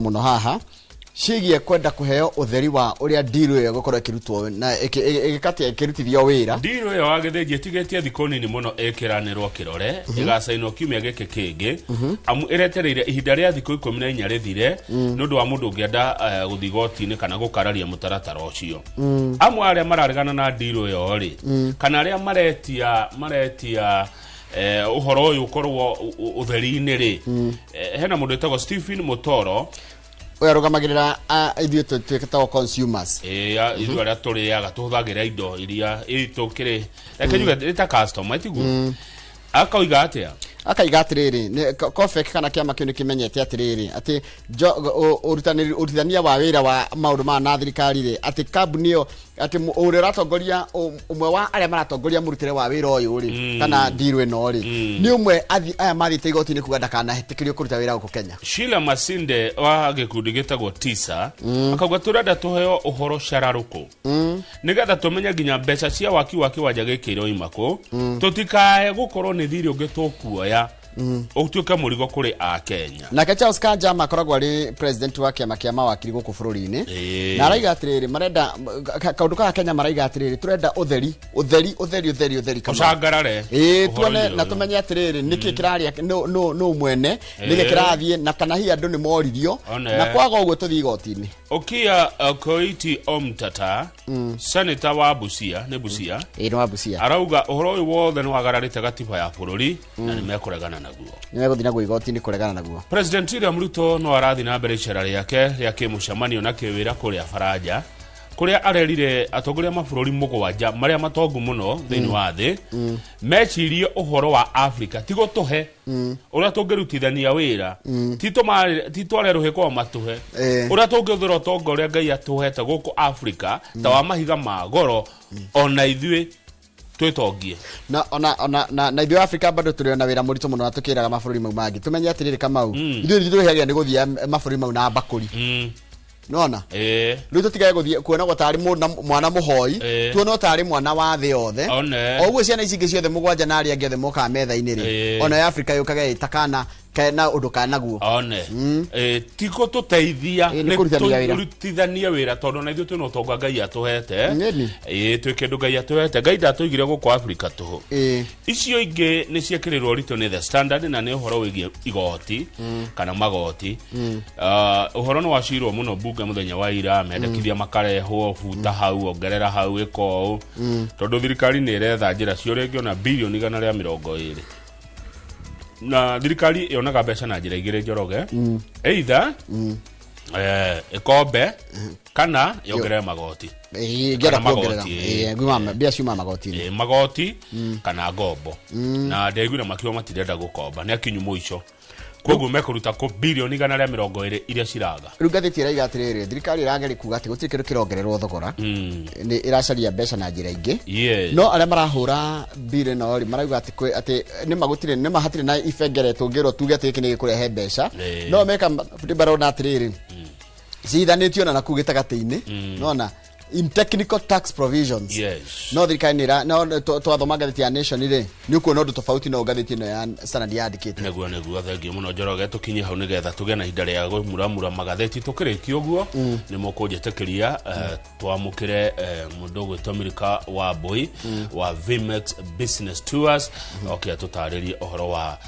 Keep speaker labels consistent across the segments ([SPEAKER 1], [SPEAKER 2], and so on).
[SPEAKER 1] Muno haha ciĩgiĩ kwenda kũheo ũtheri wa ũrĩa deal ĩyo ĩgũkorwo ĩkĩrutwo na ĩgĩkatia ĩkĩrutithio wĩra.
[SPEAKER 2] Deal ĩyo wa Gĩthĩnji ĩtigĩtie thikũ nini mũno ĩkĩranĩrwo kĩrore, ĩgacainwo kiumia gĩkĩ kĩngĩ, amu ĩretereire ihinda rĩa thikũ 14 rĩthire nĩ ũndũ wa mũndũ ũngĩenda gũthiĩ igoti-inĩ kana gũkararia mũtaratara ũcio. Amwe arĩa mararegana na deal ĩyo rĩ, kana arĩa maretia ũhoro ũyũ ũkorwo ũtheri-inĩ rĩ, hena mũndũ wĩtagwo Stephen Mutoro.
[SPEAKER 1] Ũyũ arũgamagĩrĩra ithuĩ twĩtagwo consumers.
[SPEAKER 2] Ĩĩ, ithuĩ arĩa tũrĩaga tũhũthagĩra indo iria tũkĩrĩ, reke njuge nĩ ta customer, tiguo? Akoiga atĩa?
[SPEAKER 1] Akaiga atĩrĩrĩ, COFEC kana kĩama kĩu nĩ kĩmenyete atĩrĩrĩ atĩ ũrutithania wa wĩra wa maũndũ maya na thirikari rĩ, atĩ kambuni ĩyo, atĩ ũrĩa ũratongoria, ũmwe wa arĩa maratongoria mũrutĩre wa wĩra ũyũ rĩ, kana deal ĩno rĩ, nĩ ũmwe aya mathiĩte igoti-inĩ kuga ndakanahetĩkĩrio kũruta wĩra gũkũ Kenya.
[SPEAKER 2] Sheila Masinde wa gĩkundi gĩtagwo TISA akauga tũrenda tũheo ũhoro cararũkũ nĩgetha tũmenye nginya mbeca cia waki wa kĩwanja gĩkĩ iroima kũ, tũtikae gũkorwo nĩ thirĩ ũngĩ tũkuoya ũtuĩke mũrigo kũrĩ Akenya.
[SPEAKER 1] Nake Charles Kanjama akoragwo arĩ president wa kĩama kĩa mawakiri gũkũ bũrũri-inĩ, na araiga atĩrĩrĩ, marenda kaũndũ ka Kenya, maraiga atĩrĩrĩ, tũrenda ũtheri, ũtheri, ũtheri, ũtheri, ũtheri, Kamau.
[SPEAKER 2] Ũcangarare.
[SPEAKER 1] Ĩĩ, tuone
[SPEAKER 2] ũhoro-inĩ
[SPEAKER 1] na
[SPEAKER 2] ũyũ.
[SPEAKER 1] Tũmenye atĩrĩrĩ nĩkĩ kĩrarĩa, nũ mwene nĩkĩ kĩrathiĩ na kana hihi andũ nĩ moririo.
[SPEAKER 2] One.
[SPEAKER 1] Na kwaga ũguo tũthiĩ igoti-inĩ.
[SPEAKER 2] Okia Koiti Omtata, senator wa Busia, nĩ Busia,
[SPEAKER 1] Ĩĩ, nĩ wa Busia.
[SPEAKER 2] Arauga ũhoro ũyũ wothe nĩ wagararĩte gatiba ya bũrũri na nĩ mekũregana naguo.
[SPEAKER 1] Nĩ megũthiĩ naguo igoti-inĩ kũregana naguo.
[SPEAKER 2] President William Ruto no arathiĩ na mbere icera rĩake rĩa kĩmũcemanio na kĩwĩra kũrĩa Faranja, kũrĩa arerire atongoria mabũrũri 7 marĩa matongu mũno thĩinĩ wa thĩ mecirie ũhoro wa Afrika, ti gũtũhe ũrĩa tũngĩrutithania wĩra, ti tware rũhĩ kwao matũhe, ũrĩa tũngĩhũthĩra ũtonga ũrĩa Ngai atũhete gũkũ Afrika ta wa mahiga ma goro, ona ithuĩ twĩtongie.
[SPEAKER 1] Na ona ona na, na ithuĩ Afrika bado tũrĩ na wĩra mũritũ mũno na tũkĩraga mabũrũri mau mangĩ tũmenye atĩrĩrĩ, Kamau, ithuĩ nithuĩ twĩhagia nĩ gũthiĩ mabũrũri mau na mbakũri, nona? Rĩu tũtigage gũthiĩ kuonagwo tarĩ mwana mũhoi, tuonwo tarĩ mwana wa thĩ yothe.
[SPEAKER 2] One.
[SPEAKER 1] O ũguo ciana ici ingĩ ciothe 7 na arĩa angĩ othe mokaga metha-inĩ rĩ, ona ya Afrika yũkaga ĩta kana kena ũndũ kanaguo.
[SPEAKER 2] One. Ti gũtũteithia.
[SPEAKER 1] Ĩ, nĩ kũrutithania wĩra.
[SPEAKER 2] Kũrutithania wĩra tondũ na ithuĩ twĩna ũtonga Ngai atũhete.
[SPEAKER 1] Nĩni.
[SPEAKER 2] Ĩ, twĩ kĩndũ Ngai atũhete. Ngai ndatũigire gũkũ Afrika tũhũ. Icio ingĩ nĩ ciekĩrĩrwo ũritũ nĩ The Standard na nĩ ũhoro wĩgiĩ igoti kana magoti. Ũhoro nĩ wacirwo mũno mbunge mũthenya wa ira, mendekithia makarehwo, buta hau, ongerera hau, ĩka ũũ, tondũ thirikari nĩ ĩretha njĩra cia ũrĩa ĩngĩona bilioni 120, na thirikari yonaga mbeca na njĩra igĩrĩ, Njoroge: either ĩkombe kana yongerere magoti.
[SPEAKER 1] Ĩ, ingĩenda
[SPEAKER 2] Kana
[SPEAKER 1] kuongerera.
[SPEAKER 2] magoti, ĩ.
[SPEAKER 1] Ĩ, mbia ciuma magoti-inĩ.
[SPEAKER 2] Ĩ, magoti kana ngombo, na ndĩraiguire makiuga matirenda gũkomba, nĩ akinyu mũico, koguo mekũruta kũ bilioni 120 iria ciraga?
[SPEAKER 1] Rĩu ngathĩti ĩraiga atĩrĩrĩ, thirikari ĩrageria kuga atĩ gũtirĩ kĩndũ kĩrongererwo thogora, nĩ ĩracaria mbeca na njĩra ingĩ. No arĩa marahũra bill ĩno rĩ, marauga atĩ atĩ nĩ ma gũtirĩ, nĩ ma hatirĩ na ibengere tũngĩrwo tuge atĩ gĩkĩ nĩ gĩkũrehe mbeca. No meka nĩ marona atĩrĩrĩ, cihithanĩtio na nakũu gĩtagatĩ-inĩ, nona in technical tax provisions. No thirikari nĩ no twathoma ngathĩti ya Nation rĩ, nĩ ũkuona ũndũ tofauti no ngathĩti ĩno ya Standard yandĩkĩte.
[SPEAKER 2] Nĩguo, thengiũ mũno, Njoroge. Tũkinye hau nĩgetha tũgĩe na ihinda rĩa kũmuramura magathĩti. Tũkĩrĩkia ũguo nĩ mũkũnjĩtĩkĩria twamũkĩre mũndũ ũgwĩtwo Milika wa Mbui wa Vmax Business Tours oke atũtarĩrie ũhoro wa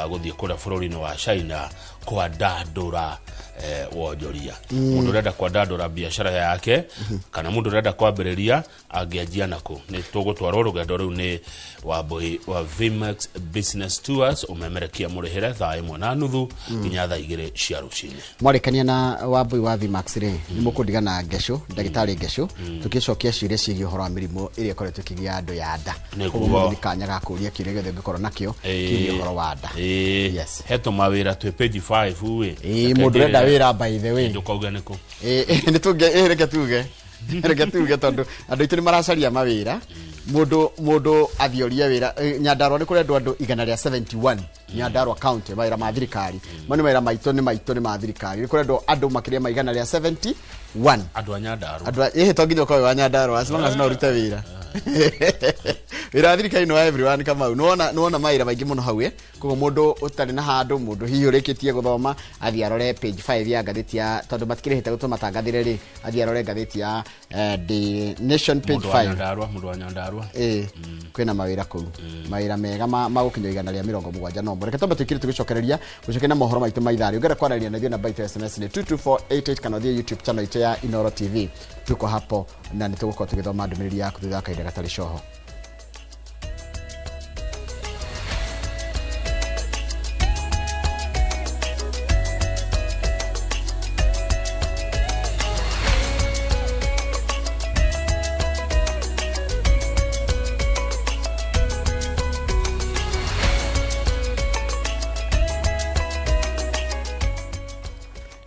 [SPEAKER 2] gũthiĩ kũrĩa bũrũri-inĩ wa China kwandandũra wonjoria. Mũndũ ũrenda kwandandũra biacara yake kana mũndũ ũrenda kwambĩrĩria angĩanjia nakũ? Nĩ tũgũtwarwo rũgendo rũu nĩ Wambui wa Vmax Business Tours, ũmemerekia mũrĩhĩre 1:30 nginya 2:00 cia rũcinĩ.
[SPEAKER 1] Mwarĩkania na Wambui wa Vmax rĩ, nĩ mũkũndiga na Ngesho, ndagĩtarĩ Ngesho, tũgĩcokia ciũria ciĩgiĩ ũhoro wa mĩrimũ ĩrĩa ĩkoretwo ĩkĩgĩa andũ ya nda.
[SPEAKER 2] Nĩguo.
[SPEAKER 1] Koguo mũndũ nĩ kanya ga kũũria kĩũria gĩothe ũngĩkorwo nakĩo kĩgiĩ ũhoro wa nda. Yes.
[SPEAKER 2] He tũmawĩra twĩ page 5 ĩ.
[SPEAKER 1] Ĩĩ, mũndũ ũrenda wĩra, by the way.
[SPEAKER 2] Ndũkauge nĩkũ.
[SPEAKER 1] Ĩĩ, nĩ tũnge ĩĩ, reke tuge tondũ andũ aitũ nĩ maracaria mawĩra. Mũndũ athiorie wĩra. Nyandarua nĩ kũrendwo andũ 171, Nyandarua County, mawĩra ma thirikari. Mau nĩ mawĩra maitũ, nĩ maitũ, nĩ ma thirikari. Nĩ kũrendwo andũ makĩria ma 171.
[SPEAKER 2] Andũ a Nyandarua.
[SPEAKER 1] Andũ ĩhĩ, to nginya ũkorwo wĩ wa Nyandarua, as long as no ũrute wĩra. Wĩra wa thirikari nĩ wa everyone Kamau. Nĩwona mawĩra maingĩ mũno hau koguo mũndũ ũtarĩ na handũ, mũndũ hihi ũrĩkĩtie gũthoma athiĩ arore page 5 ya ngathĩti ya, tondũ matikĩrĩhĩte gũtũma matangathĩre rĩ, athiĩ arore ngathĩti ya The Nation page 5.
[SPEAKER 2] Mũndũ wa Nyandarua.
[SPEAKER 1] Kwĩna mawĩra kũu, mawĩra mega ma gũkinya 171. Reke twambe twĩkire tũgĩcokereria gũcokia na mohoro maitũ ma ithaa rĩ. Ũngĩenda kwaranĩria na ithuĩ namba itũ ya SMS nĩ 22488 kana ũthiĩ YouTube channel itũ ya Inooro TV. Tuko hapo na nĩ tũgũkorwo tũgĩthoma ndũmĩrĩri yaku thutha wa kahinda gatarĩ coho.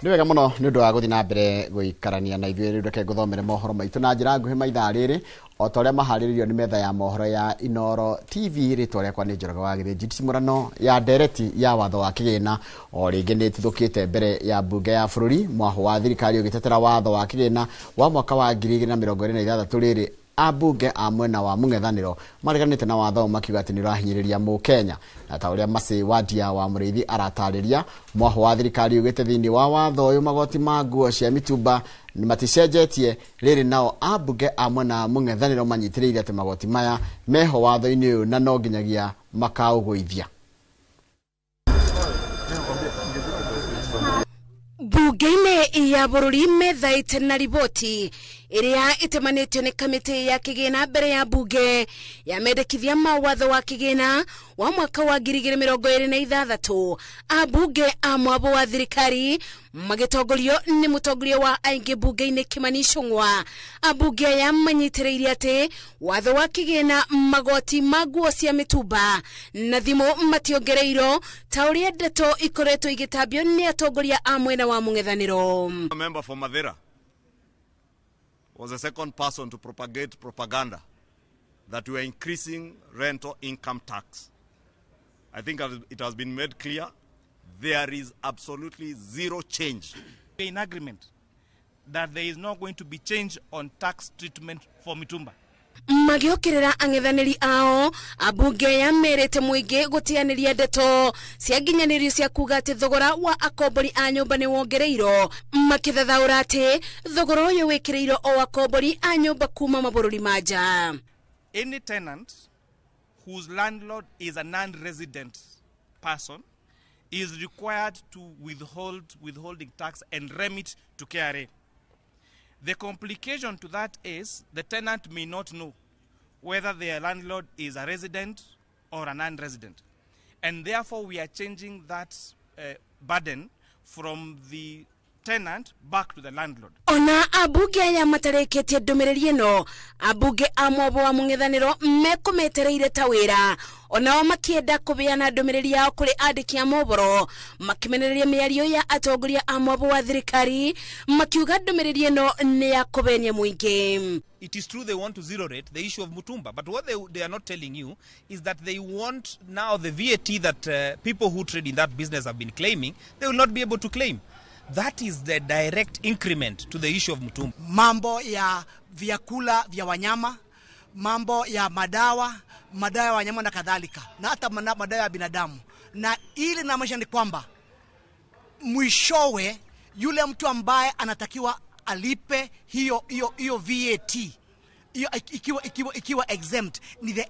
[SPEAKER 1] Nĩ wega mũno nĩ ũndũ wa gũthiĩ na mbere gũikarania na ithuĩ. Rĩu reke ngũthomere mohoro maitũ na njĩra nguhĩ ma ithaa rĩrĩ o ta ũrĩa maharĩrĩirio nĩ metha ya mohoro ya Inooro TV. Rĩtwa rĩakwa nĩ Njoroge wa Gĩthĩnji. Ndicimũrano ya ndereti ya watho wa kĩgĩna o rĩngĩ nĩ ĩtuthũkĩte mbere ya mbunge ya bũrũri. Mwahũ wa thirikari ũgĩtetera watho wa kĩgĩna wa mwaka wa 2026 rĩrĩ ambunge a mwena wa mũng'ethanĩro mareganĩte na watho makiuga atĩ nĩ ũrahinyĩrĩria mũkenya. Na ta ũrĩa Mercy Wandia wa Mũrĩithi aratarĩria, mwahũ wa thirikari ugĩte thĩinĩ wa watho ũyũ magoti ma nguo cia mitumba maticenjetie rĩrĩ, nao ambunge a mwena wa mũng'ethanĩro manyitĩrĩire atĩ magoti maya meho watho-inĩ ũyũ na no nginyagia makaũgũithia.
[SPEAKER 3] Bunge-inĩ ya bũrũri metha ĩte na riboti ĩrĩa ĩtemanĩtio nĩ kamĩtĩ ya kĩgĩna mbere ya bunge ya mendekithia ma watho wa kĩgĩna wa mwaka wa 2026. Ambunge a mwabo wa thirikari magĩtongorio nĩ mũtongoria wa aingĩ bunge-inĩ Kimani Ichung'wa. Ambunge aya manyitĩrĩire atĩ watho wa kĩgĩna magoti ma nguo cia mĩtumba na thimũ mationgereirwo ta ũrĩa ndeto ikoretwo igĩtambio nĩ atongoria a mwena wa mũng'ethanĩro.
[SPEAKER 4] Member for Mathira was the second person to propagate propaganda that we are increasing rental income tax. I think it has been made clear there is absolutely zero change.
[SPEAKER 5] We are in agreement that there is not going to be change on tax treatment for mitumba.
[SPEAKER 3] Magĩũkĩrĩra ang'ethanĩri ao, ambunge aya merĩte mũingĩ gũtianĩria ndeto cia nginyanĩrio cia kuga atĩ thogora wa akombori a nyũmba nĩ wongereirwo, makĩthathaũra atĩ thogora ũyũ wĩkĩrĩirwo o akombori a nyũmba kuma mabũrũri ma nja.
[SPEAKER 5] Any tenant whose landlord is a non-resident person is required to withhold withholding tax and remit to KRA. The complication to that is the tenant may not know whether their landlord is a resident or a non-resident. And therefore we are changing that burden from the tenant back to the landlord.
[SPEAKER 3] Ona ambunge aya matarĩkĩtie ndũmĩrĩri ĩno, ambunge a mwabo wa mũng'ethanĩro mekũmetereire ta wĩra, onao makĩenda kũbeana ndũmĩrĩri yao kũrĩ andĩki a mohoro, makĩmenereria mĩario ya atongoria a mwabo wa thirikari, makiuga ndũmĩrĩri ĩno nĩ ya kũbenia mũingĩ.
[SPEAKER 6] It is true they want to zero rate the issue of Mutumba, but what they are not telling you is that they want now the VAT that people who trade in that business have been claiming, they will not be able to claim. That is the direct increment to the issue of Mutumba.
[SPEAKER 7] Mambo ya vyakula vya wanyama, mambo ya madawa, madawa ya wanyama na kadhalika, na hata madawa ya binadamu. Na ili na maisha ni kwamba mwishowe yule mtu ambaye anatakiwa alipe hiyo VAT hiyo ikiwa exempt ni the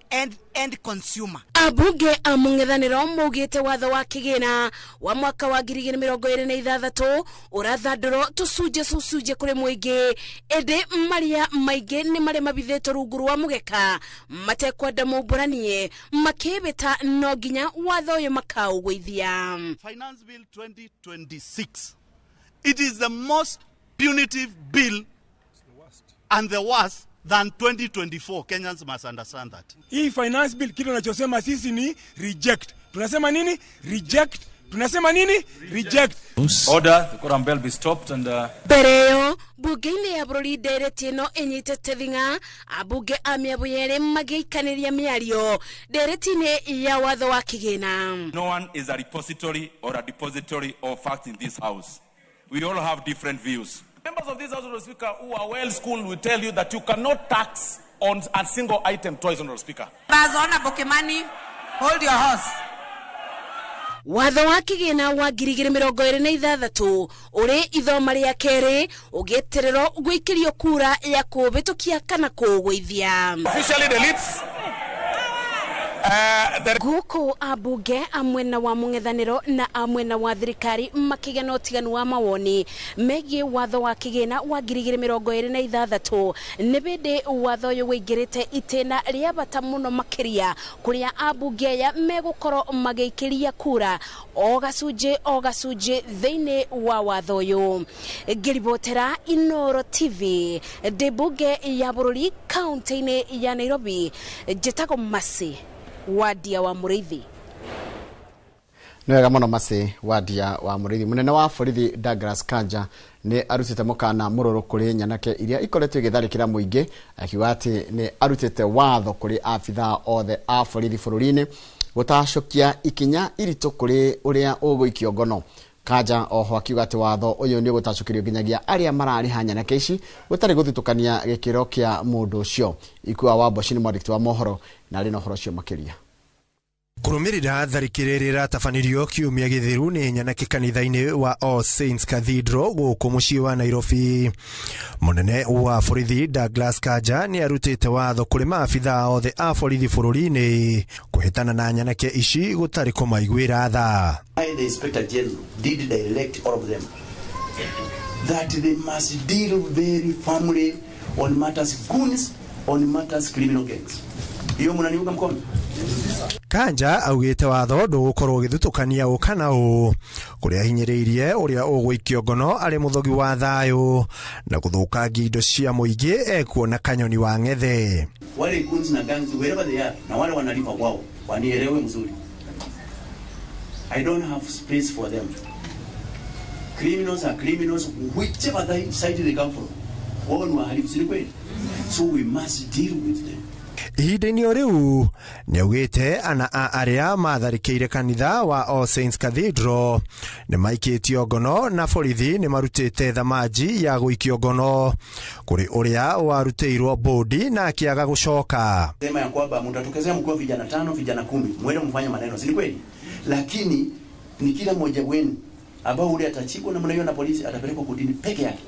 [SPEAKER 7] end consumer.
[SPEAKER 3] Abunge a mũng'ethanĩro maugĩte watho wa kĩgĩna wa mwaka wa 2026 ũrathandũrwo tũcunjĩ tũcunjĩ kũrĩ mũingĩ, ĩndĩ marĩa maingĩ nĩ marĩa mabithĩtwo rungu rwa mũgeka matekwenda maumbũranie, makĩĩbĩta no nginya watho ũyũ makaũgũithia.
[SPEAKER 4] Finance Bill 2026, it is the most punitive bill and the worst than 2024. Kenyans must understand that.
[SPEAKER 8] Hii finance bill kitu tunachosema sisi ni reject. Tunasema nini? Reject. Tunasema nini? Reject.
[SPEAKER 9] Order, the quorum bell be stopped and
[SPEAKER 3] Mbere bunge-inĩ ya bũrũri ndereti ĩno ĩnyitĩte thing'a, ambunge a mĩambo yerĩ magĩikanĩria mĩario ndereti-inĩ ya watho wa kĩgĩna.
[SPEAKER 9] No one is a repository or a depository of facts in this house. We all have different views.
[SPEAKER 10] Members of this House of the Speaker who are well schooled will tell you that you cannot tax
[SPEAKER 9] on a single item twice, Honorable Speaker.
[SPEAKER 10] Honorable Kimani, hold your horse.
[SPEAKER 3] Watho wa kĩgĩna wa 2026 ũrĩ ithoma rĩa kerĩ ũgĩetererwo gwĩkĩrio kura ya kũũhĩtũkia kana kũũgũithia.
[SPEAKER 9] Officially deletes
[SPEAKER 3] Gũkũ ambunge a mwena wa mũng'ethanĩro na a mwena wa thirikari makĩgĩa na ũtiganu wa mawoni megiĩ watho wa kĩgĩna wa 2026. Nĩ bĩndĩ watho ũyũ wĩingĩrĩte itĩna rĩa bata mũno makĩria kũrĩa ambunge aya megũkorwo magĩikĩria kura o gacunjĩ thĩinĩ wa watho ũyũ. Ngĩribotera Inooro TV ndĩ mbunge ya bũrũri kaunti-inĩ ya Nairobi, njĩtagwo Mercy Wadia wa Mũrĩithi.
[SPEAKER 1] Nĩ wega mũno Mercy Wadia wa Mũrĩithi. Mũnene wa borithi Douglas Kanja nĩ arutĩte mũkana mũrũrũ kũrĩ nyanake iria ikoretwo igĩtharĩkĩra mũingĩ, akiuga atĩ nĩ arutĩte watho kũrĩ abithaa othe a borithi bũrũri-inĩ gũtacũkia ikinya iritũ kũrĩ ũrĩa ũgũikio ngono. Kanja oho akiuga atĩ watho ũyũ nĩ ũgũtacũkĩrio nginyagia arĩa mararĩha nyanake ici gũtarĩ gũthutũkania gĩkĩro kĩa mũndũ ũcio. Ikua wa Mboci nĩ mwandĩki wa mohoro na arĩ na ũhoro ũcio makĩria.
[SPEAKER 11] Kũrũmĩrĩra tharĩkĩra ĩrĩa ĩratabanĩrio kiumia gĩthiru nĩ nyanake kanitha-inĩ wa All Saints Cathedral gũkũ mũciĩ wa Nairobi, mũnene wa borithi Douglas Kanja nĩ arutĩte watho kũrĩ maabithaa othe a borithi bũrũri-inĩ kũhĩtana na nyanake ici gũtarĩ kũmaiguĩra tha.
[SPEAKER 12] I, the Inspector General, did direct all of them that they must deal very firmly on matters goons, on matters criminal gangs. Hiyo mnaniunga mkono?
[SPEAKER 11] Kanja augĩte watho ndũgũkorwo ũgĩthutũkania ũ kana ũ, kũrĩa ahinyĩrĩirie ũrĩa ũgũikio ngono arĩ mũthogi wa thayũ na gũthũkangia indo cia mũingĩ ekuona kanyoni wa ng'ethe.
[SPEAKER 12] Wale goons na gangs wherever they are, na wale wanalipa kwao wanielewe mzuri. I don't have space for them. Criminals are criminals whichever side they come from. Wao ni wahalifu, si ni kweli? So we must deal with them.
[SPEAKER 11] Ihinda-inĩ o rĩu nĩaugĩte ana a arĩa matharĩkĩire kanitha wa All Saints Cathedral nĩ maikĩtio ngono na borithi nĩ marutĩte thamanji ya gũikio ngono kũrĩ ũrĩa warutĩirwo bodi na akĩaga gũcoka.
[SPEAKER 12] Sema ya kwamba mtatokezea mkiwa vijana 5, vijana 10, mwende mfanye maneno, si ni kweli? Lakini ni kila mmoja wenu ambao ule atachikwa na mnaiona polisi atapelekwa kotini peke yake.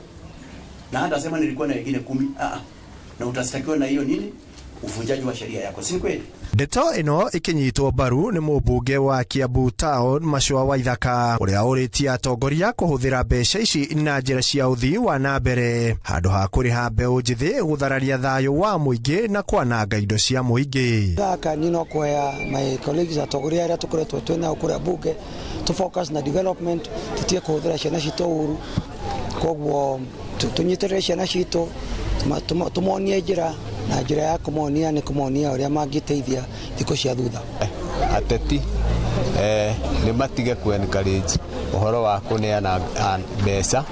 [SPEAKER 12] Na hata sema nilikuwa na wengine 10, na utastakiwa na hiyo nini? Uvunjaji wa sheria yako, si kweli?
[SPEAKER 11] Ndeto ĩno ĩkĩnyitwo mbaru nĩ mũmbunge wa Kiambu Town Macua Waithaka ũrĩa ũrĩtie atongoria kũhũthĩra mbeca ici na njĩra cia ũthii wa na mbere handũ ha kũrĩha mbeũ njĩthĩ gũthararia thayũ wa mũingĩ na kwananga indo cia mũingĩ.
[SPEAKER 13] Gaka nino kuoya my colleagues atongoria arĩa tũkoretwo twĩ nao kũrĩa bunge to focus na development, tutige kũhũthĩra ciana citũ ũru, koguo tũnyitĩrĩre ciana citũ, tũmonie njĩra na njĩra ya kũmonia nĩ kũmonia ũrĩa mangĩteithia thikũ cia thutha.
[SPEAKER 14] Ateti nĩ matige ku encourage ũhoro wa kũneana mbeca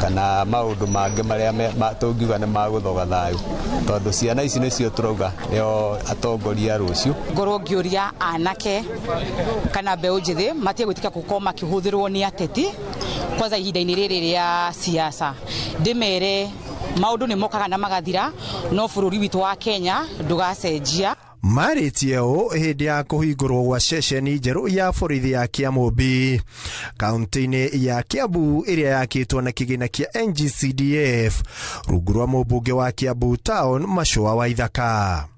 [SPEAKER 14] kana maũndũ mangĩ marĩa tũngiuga nĩ magũthoga thayũ, tondũ ciana ici nĩcio tũrauga nĩo atongoria rũciũ.
[SPEAKER 15] Ngorwo ngĩũria anake kana mbeũ njĩthĩ matige gwĩtĩka gũkorwo makĩhũthĩrwo nĩ ateti kwanza ihinda-inĩ rĩrĩ rĩa siasa, ndĩmere maũndũ nĩ mokaga na magathira, no bũrũri witũ wa Kenya ndũgacenjia.
[SPEAKER 11] Marĩtie ũũ hĩndĩ ya kũhingũrwo gwa ceceni njerũ ya borithi ya Kĩamũmbi kaunti-inĩ ya Kiambu ĩrĩa yakĩtwo na kĩgĩna kĩa NGCDF rungu rwa mũmbunge wa Kiambu Town Macua Waithaka.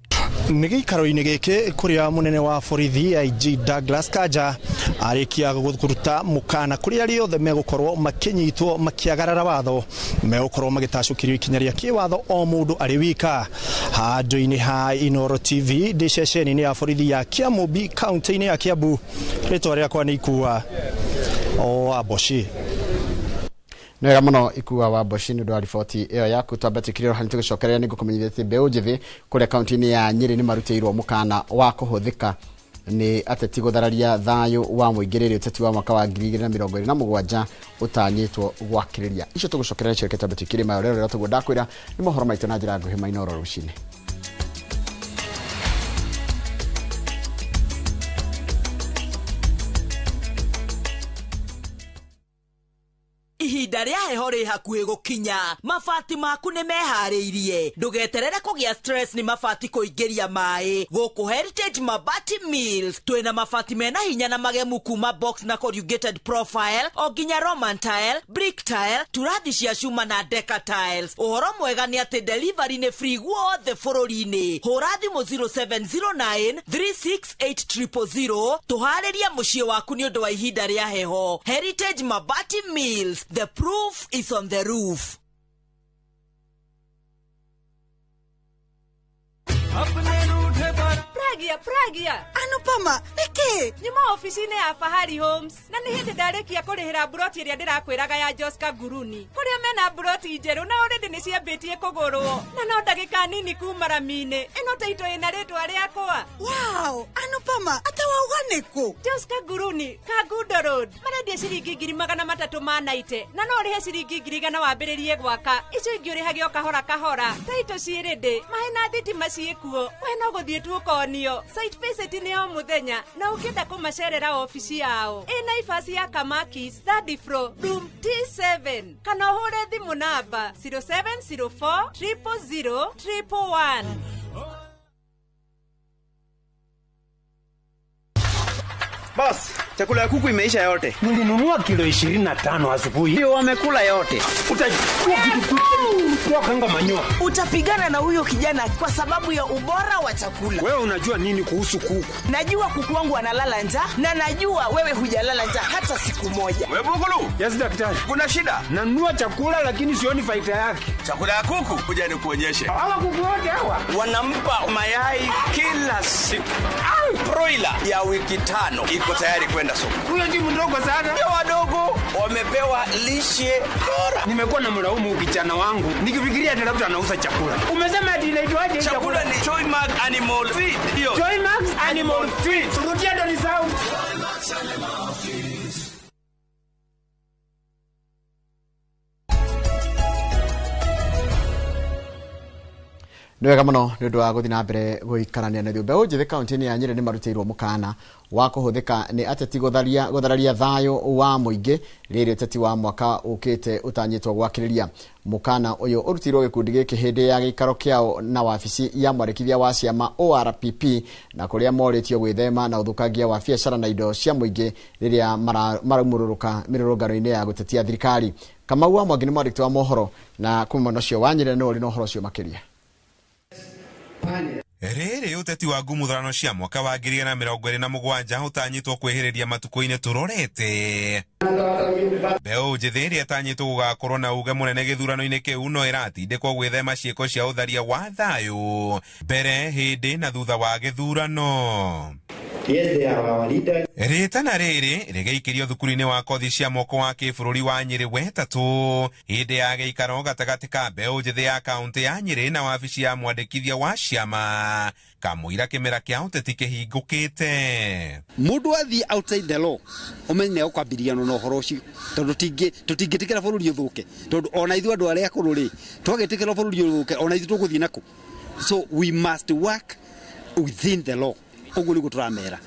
[SPEAKER 11] Nĩ gĩikaro-inĩ gĩkĩ kũrĩa mũnene wa borithi IG Douglas Kanja arĩkia kũruta mũkana kũrĩ arĩa othe megũkorwo makĩnyitwo makĩagarara watho megũkorwo magĩtacũkĩrio ikinya rĩa kĩwatho o mũndũ arĩ wika. Handũ-inĩ ha Inooro TV ndĩ ceceni-inĩ ya borithi ya Kĩamũmbi kaunti-inĩ ya Kiambu, rĩtwa rĩakwa nĩ Ikua wa Mboci.
[SPEAKER 1] Nĩ wega mũno Ikua wa Mboci nĩ ũndũ wa riboti ĩyo yaku. Twambe twĩkĩrĩrwo hanini tũgĩcokereria nĩ ngũkũmenyithia atĩ mbeũ njĩthĩ kũrĩa kaunti-inĩ ya Nyĩrĩ nĩ marutĩirwo mũkana wa kũhũthĩka nĩ ateti gũthararia thayũ wa mũingĩ rĩrĩ ũteti wa mwaka wa 2027 ũtanyĩtwo gwakĩrĩria. Icio tũgũcokereria ciĩke twambe twĩkĩre mayo rĩrĩa tũguo ndakwĩra nĩ mohoro maitũ na njĩra nguhĩ ma Inooro rũcinĩ.
[SPEAKER 16] Ihinda rĩa heho heho rĩ hakuhĩ gũkinya mabati maku nĩ meharĩirie ndũgeterere kũgĩa stress nĩ mabati kũingĩria maĩ gũkũ Heritage Mabati Mills twĩna mabati mena hinya na magemu kuma box na corrugated profile o nginya Roman tile, brick tile, turathi cia cuma na deca tiles. Ũhoro mwega nĩ atĩ delivery nĩ free guothe bũrũri-inĩ. Hũra thimũ 0709 368 000 tũharĩrie mũciĩ waku nĩ ũndũ wa ihinda rĩa heho. Heritage Mabati Mills, the proof is on the roof.
[SPEAKER 17] Pragia, Pragia. Anupama, nĩkĩ? Nyuma ofici-inĩ ya Fahari Homes na nĩ hĩndĩ ndarĩkia kũrĩhĩra mburoti ĩrĩa ndĩrakwĩraga ya Joska Nguruni kũrĩa mena mburoti njerũ na already nĩ ciambĩtie kũgũrwo na no ndagĩka nini kuma rami-inĩ ĩno taito ĩna rĩtwa rĩakwa. Wow, Anupama, ata wauga nĩkũ? Joska Nguruni, Kangundo Road, marendia ciringi 390 na no ũrĩhe ciringi 100,000 wambĩrĩrie gwaka icio ingĩ ũrĩhage o kahora kahora. Taito ciĩ ready, maĩ na thitima ciĩkuo, we no gũthiĩ tu ũkonio. Site visit nĩ o mũthenya na ũngĩenda kũmacerera ofici yao ĩ Naivas ya Kamakis third floor room T7 kana ũhũre thimũ namba 0704 000 111.
[SPEAKER 18] Boss, chakula ya kuku imeisha yote.
[SPEAKER 19] Nilinunua kilo 25 asubuhi.
[SPEAKER 18] Ndio wamekula yote.
[SPEAKER 19] Utachukua kitu kanga manyoa.
[SPEAKER 20] Utapigana na huyo kijana kwa sababu ya ubora wa chakula.
[SPEAKER 19] Wewe unajua nini kuhusu kuku?
[SPEAKER 20] Najua kuku wangu analala njaa na najua wewe hujalala njaa hata siku moja.
[SPEAKER 9] Wewe Bugulu?
[SPEAKER 19] Yes daktari.
[SPEAKER 9] Kuna shida?
[SPEAKER 19] Nanunua chakula lakini sioni faida yake.
[SPEAKER 9] Chakula ya kuku? Kuja nikuonyeshe.
[SPEAKER 19] Hawa kuku wote hawa
[SPEAKER 9] wanampa mayai kila siku. Broiler ya wiki 5 iko tayari kwenda soko.
[SPEAKER 19] Huyo si mdogo sana.
[SPEAKER 9] Ndio wadogo wamepewa lishe bora.
[SPEAKER 19] Nimekuwa na mlaumu kijana wangu nikifikiria ati labda anauza chakula. Umesema ati inaitwaje
[SPEAKER 9] chakula? Ni Joymax Animal Feed. Ndio.
[SPEAKER 19] Joymax Animal Feed. Rudia ndo nisahau.
[SPEAKER 9] Joymax Animal Feed.
[SPEAKER 1] Nĩ wega mũno nĩ ũndũ wa gũthiĩ na mbere gũikarania na ithuĩ. Mbeũ njĩthĩ kaũntĩ-inĩ ya Nyĩrĩ nĩ marutĩirwo mũkana wa kũhũthĩka nĩ ateti gũthararia thayũ wa mũingĩ rĩrĩ ũteti wa mwaka ũkĩte ũtanyĩtwo gwakĩrĩria. Mũkana ũyũ ũrutĩirwo gĩkundi gĩkĩ hĩndĩ ya gĩikaro kĩao na wabici ya mwarĩkithia wa ciama ORPP na kũrĩa morĩtio gwĩthema na ũthũkangia wa biacara na indo cia mũingĩ rĩrĩa maraumũrũrũka mĩrũrũngano-inĩ ya gũtetia thirikari. Kamau wa Mwangi nĩ mwandĩki wa mohoro na kuma mwena ũcio wa Nyĩrĩ nĩwe ũrĩ na ũhoro ũcio makĩria.
[SPEAKER 21] Rĩrĩ ũteti wa ngumutharano cia mwaka wa 2027 ũtanyĩtwo kwĩhĩrĩria matukũ-inĩ tũrorete. Mbeũ njĩthĩ ĩrĩa ĩtanyĩtwo gũgakorwo na uge mũnene gĩthurano-inĩ kĩu no ĩratindĩkwo gwĩthema ciĩko cia ũtharia wa thayũ mbere, hĩndĩ na thutha wa gĩthurano. Rĩtana rĩrĩ rĩgĩikĩrio thukuru-inĩ wa kothi cia moko wa kĩbũrũri wa Nyĩrĩ wetatũ hĩndĩ ya gĩikaro gatagatĩ ka mbeũ njĩthĩ ya kaũntĩ ya Nyĩrĩ na wabici ya mwandĩkithia wa ciama kamũira kĩmera kĩa ũteti kĩhingũkĩte.
[SPEAKER 22] Mũndũ athiĩ outside the law ũmenye nĩ ũkwambĩrĩria na ũhoro ũcio tondũ tũtingĩtĩkĩra bũrũri ũthũke tondũ ona ithuĩ andũ arĩa akũrũ rĩ twagĩtĩkĩra bũrũri ũthũke ona ithuĩ tũgũthiĩ nakũ. So we must work within the law.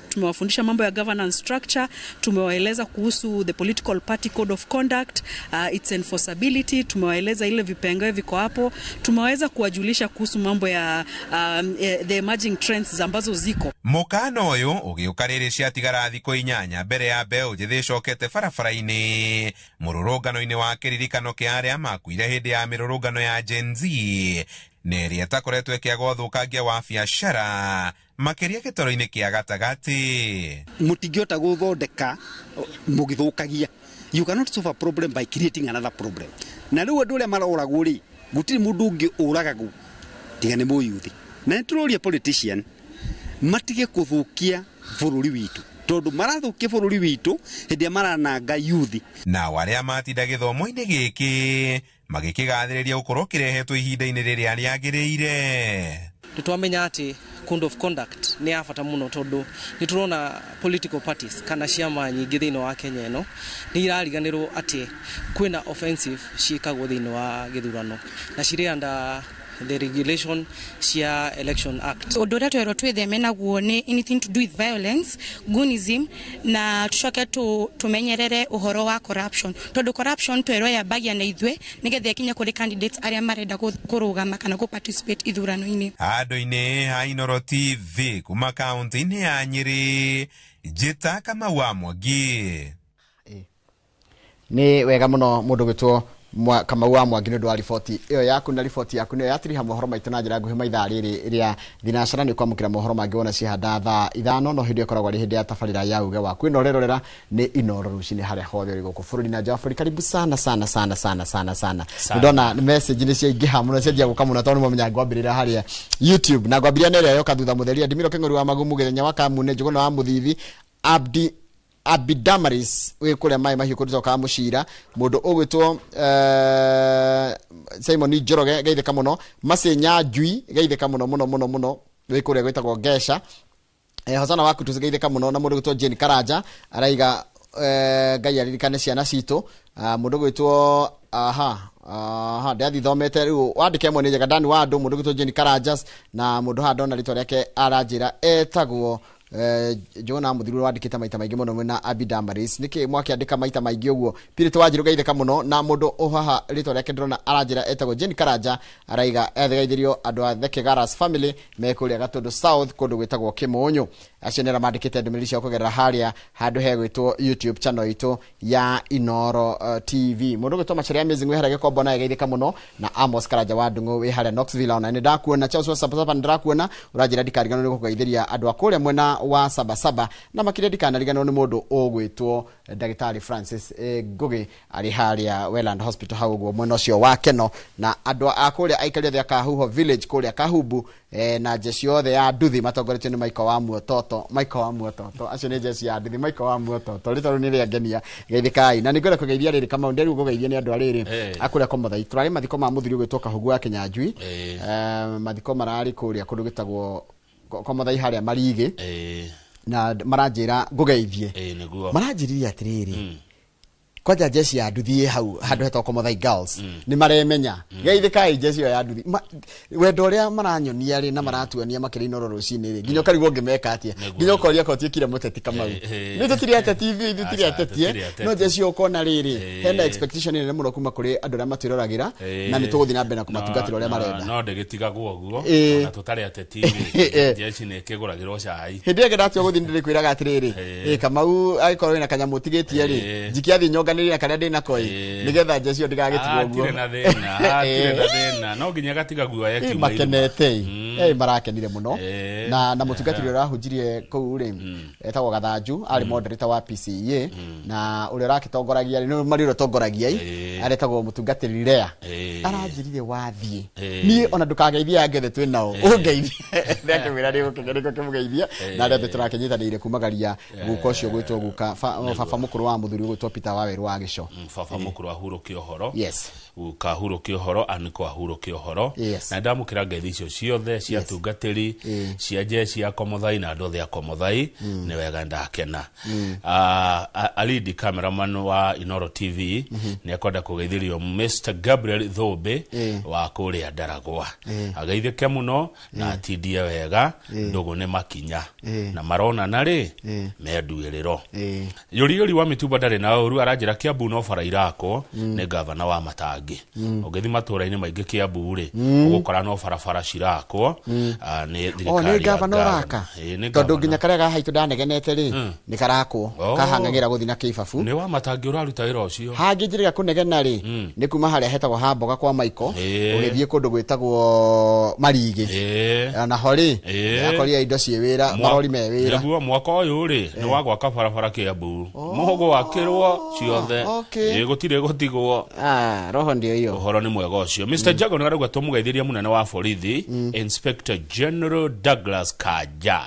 [SPEAKER 23] Tumewafundisha mambo ya governance structure, tumewaeleza kuhusu the political party code of conduct, its enforceability, tumewaeleza ile vipengele viko hapo, tumeweza kuwajulisha kuhusu mambo ya the emerging trends ambazo ziko.
[SPEAKER 21] Mũkana ũyũ ũgĩũka rĩrĩ ciatigara thikũ 8 mbere ya mbeũ njĩthĩ ĩcokete barabara-inĩ mũrũrũngano-inĩ wa kĩririkano kĩa arĩa makuire hĩndĩ ya mĩrũrũngano ya Gen Z na ĩrĩa ĩtakoretwo ĩkĩaga ũthũkangia wa biacara makĩria gĩtaro-inĩ kĩa gatagatĩ.
[SPEAKER 22] Mũtingĩhota gũthondeka mũgĩthũkagia. You cannot solve a problem by creating another problem. Na rĩu andũ arĩa maroragwo rĩ gũtirĩ mũndũ ũngĩ ũragagwo tiga nĩ mũyuthi. Na nĩtũroria politician matige kũthũkia bũrũri witũ tondũ marathũkia bũrũri witũ hĩndĩ ĩrĩa marananga yuthi.
[SPEAKER 21] Nao arĩa matinda gĩthomo-inĩ gĩkĩ magĩkĩgathĩrĩria gũkorwo kĩrehetwo ihinda-inĩ rĩrĩa rĩagĩrĩire.
[SPEAKER 24] Nĩtwamenya atĩ code of conduct nĩ ya bata mũno tondũ nĩ tũrona political parties kana ciama nyingĩ thĩinĩ wa Kenya ĩno nĩ irariganĩrwo atĩ kwĩna offensive ciĩkagwo thĩinĩ wa gĩthurano na cirĩ under the regulation cia Election Act.
[SPEAKER 2] Ũndũ ũrĩa twerwo twĩtheme naguo nĩ anything to do with violence, goonism, na tucoke tumenyerere ũhoro wa corruption, tondũ corruption twerwo yambagia na ithuĩ nĩgetha ĩkinye kũrĩ candidates arĩa marenda kũrũgama kana kũ participate ithurano-inĩ.
[SPEAKER 21] Handũ-inĩ ha Inooro TV kuma kaunti-inĩ ya Nyĩrĩ, Njĩta Kamau wa Mwangi.
[SPEAKER 1] Nĩ wega mũno mũndũ gwĩtwo Kamau wa Mwangi nĩ ũndũ wa riboti ĩyo yaku, na riboti yaku nĩyo yatiriha mohoro maitũ na njĩra nguhĩ maithaa rĩrĩ rĩa thinacara. Nĩ kwamũkĩra mohoro mangĩ wona cihanda thaa 5, no hĩndĩ ĩyo ĩkoragwo arĩ hĩndĩ ya tabarĩra ya uge waku. Ĩno ũrerorera nĩ Inooro rũcinĩ harĩa hothe ũrĩ gũkũ bũrũri na nja wa bũrũri. Karibu sana sana sana sana sana sana. Ndona message nĩ ciaingĩha mũno, cianjia gũka mũno tondũ nĩ mwamenya ngwambĩrĩra harĩa YouTube na ngwambĩrĩria na ĩrĩa yoka thutha mũtheria Ndimiro Kĩng'ori wa Magumu, Gĩthenya wa Kamune, Njũgũna wa Mũthithi, Abdi Abidamaris wĩ kũrĩa maĩ mahiũ kũrĩ Mũcira, mũndũ ũgwĩtwo Simon Njoroge geithĩka mũno, Macenya Njui geithĩka mũno mũno mũno mũno wĩ kũrĩa gwĩtagwo Ngesha, Hosana wa Kutu geithĩka mũno, na mũndũ ũgwĩtwo Jane Karanja araiga Ngai aririkane ciana citũ, mũndũ ũgwĩtwo aha ndathi thomete rĩu wandĩke ĩmwe nĩ njega Dani wa andũ, mũndũ ũgwĩtwo Jane Karanja na mũndũ haha ndona rĩtwa rĩake aranjĩra etagwo Jona Muthiru wandĩkĩte maita maingĩ mũno mwena Abidamaris. Nĩkĩ mwakĩandĩka maita maingĩ ũguo? Piri Wanjiru geithĩka mũno, na mũndũ ũhaha rĩtwa rĩake ndĩrona aranjĩra etagwo Jane Karanja araiga ethegeithĩrio andũ a The Kegaras family me kũrĩa Gatũndũ South kũndũ gwĩtagwo Kĩmũnyũ. Acio nĩ arĩa mandĩkĩte ndũmĩrĩri ciao kũgerera harĩa handũ hegwĩtwo YouTube channel itũ ya Inooro TV. Mũndũ ũgwĩtwo Macharia Amazing wĩ harĩa Gĩkombo naye geithĩka mũno, na Amos Karanja wa Ndung'u wĩ harĩa Knoxville ona nĩ ndakuona, Charles wa Sabasaba nĩ ndĩrakuona ũranjĩra ndikariganĩrwo nĩ gũkũgeithĩria andũ a kũrĩa mwena wa Sabasaba, na makĩria ndikanariganĩrwo nĩ mũndũ ũgwĩtwo Ndagĩtarĩ Francis Ngugi arĩ harĩa Welland Hospital hau ũguo mwena ũcio wa Keno, na andũ a kũrĩa aikari othe a Kahuho Village kũrĩa Kahubu, na jeshi yothe ya Nduthi matongoretio nĩ Michael wa Muototo. Michael wa Muototo acio nĩ jeshi ya Nduthi. Michael wa Muototo rĩtwa rĩu nĩ rĩangenia, geithĩkai. Na nĩngwenda kũgeithia rĩrĩ Kamau, ndĩrĩu gũgeithia nĩ andũ a rĩrĩ a kũrĩa Komothai. Tũrarĩ mathiko ma mũthuri ũgwĩtwo Kahugu wa Kĩnyanjui, mathiko mararĩ kũrĩa kũndũ gwĩtagwo Komothai harĩa Marigĩ, na maranjĩra ngũgeithie. Maranjĩrire atĩrĩrĩ, kwanja jeshi ya Nduthi hau handũ hetagwo Komothai Girls nĩ maremenya. Geithĩkai jeshi ĩyo ya Nduthi. Wendo ũrĩa maranyonia rĩ na maratuonia makĩria Inooro rũcinĩ rĩ, nginya ũkarigwo ũngĩmeka atĩa, nginya ũkoria korwo tiĩkire mũteti Kamau. Nĩ tũtirĩ ateti ithuĩ, ithuĩ tũtirĩ ateti, no jeshi ĩyo ũkona rĩrĩ hena expectation nene mũno kuma kũrĩ andũ arĩa matwĩroragĩra, na nĩ tũgũthiĩ na mbere na kũmatungatĩra ũrĩa marenda.
[SPEAKER 5] No ndĩgĩtigagwo ũguo ona tũtarĩ ateti rĩ, jeshi nĩ ĩkĩgũragĩrwo cai.
[SPEAKER 1] Hĩndĩ ĩrĩa ndatua gũthiĩ nĩndĩkwĩraga atĩrĩrĩ, Kamau angĩkorwo wĩna kanyamũ ũtigĩtie rĩ, njikia thiĩ nyonganĩrie na karĩa ndĩna koi nĩgetha jeshi ĩyo ndĩgagĩtigwo ũguo.
[SPEAKER 5] Hatirĩ na thĩna, hatirĩ na thĩna, no nginya gatiga guoya kiuma irima.
[SPEAKER 1] Makenete marakenire mũno. Na mũtungatĩri ũrĩa ũrahunjirie kũu rĩ etagwo Gathanju, arĩ moderator wa PCEA, na ũrĩa ũrakĩtongoragia rĩ nĩ marĩ ũrĩa ũtongoragia aretagwo mũtungatĩri Lea. Aranjĩrire wathiĩ niĩ ona ndũkageithie angĩ othe twĩ nao, ũngeithie. Ndakĩmwĩra nĩ gũkĩmũgeithia, na arĩa othe tũrakĩnyitanĩire kumagaria guka ũcio gwĩtwo guka baba mũkũrũ wa mũthuri ũgwĩtwo Peter Wawerũ wa Gĩco.
[SPEAKER 5] Baba mũkũrũ ahurũke ũhoro.
[SPEAKER 1] Yes.
[SPEAKER 5] Guka ahurũke ũhoro, anĩko ahurũke ũhoro. Na ndamũkĩra ngeithi icio ciothe cia tungatĩri, cia jeshi ya Komothai na andũ othe a Komothai, nĩ wega ndakena. Alidi cameraman wa Inooro TV nĩ ekwenda kũgeithĩrio Mr Gabriel Thũmbĩ wa kũrĩa Ndaragwa. Ageithĩke mũno na atindie wega, ndũgũ nĩ makinya na maronana rĩ menduĩrĩro. Yũriyũri wa Mĩtumba ndarĩ na ũru, aranjĩra Kiambu no bara irakwo nĩ gavana wa Matangi. Ũngĩthiĩ matũũra-inĩ maingĩ Kiambu rĩ, ũgũkora no barabara cirakwo nĩ thirikari.
[SPEAKER 1] Nĩ gavana ũraka? Tondũ nginya karĩa gahaitũ ndanegenete rĩ nĩ karakwo, kahang'agĩra gũthiĩ na kĩbabu.
[SPEAKER 5] Nĩ wa Matangi ũraruta wĩra ũcio.
[SPEAKER 1] Hangĩ njĩrĩga kũnegena rĩ nĩ kuma harĩa hetagwo ha mboga kwa Michael ũgĩthiĩ kũndũ gwĩtagwo Marigĩ, naho rĩ akorire indo ciĩ wĩra, marori me wĩra.
[SPEAKER 5] Nĩguo mwaka ũyũ rĩ nĩ wa gwaka barabara Kiambu, mũgwakĩrwo ciothe, gũtirĩ gũtigwo.
[SPEAKER 1] Roho ndio hiyo.
[SPEAKER 5] Ũhoro nĩ mwega ũcio. Mr Jago nĩ arauga tũmũgeithĩria mũnene wa borithi Inspector General Douglas Kanja,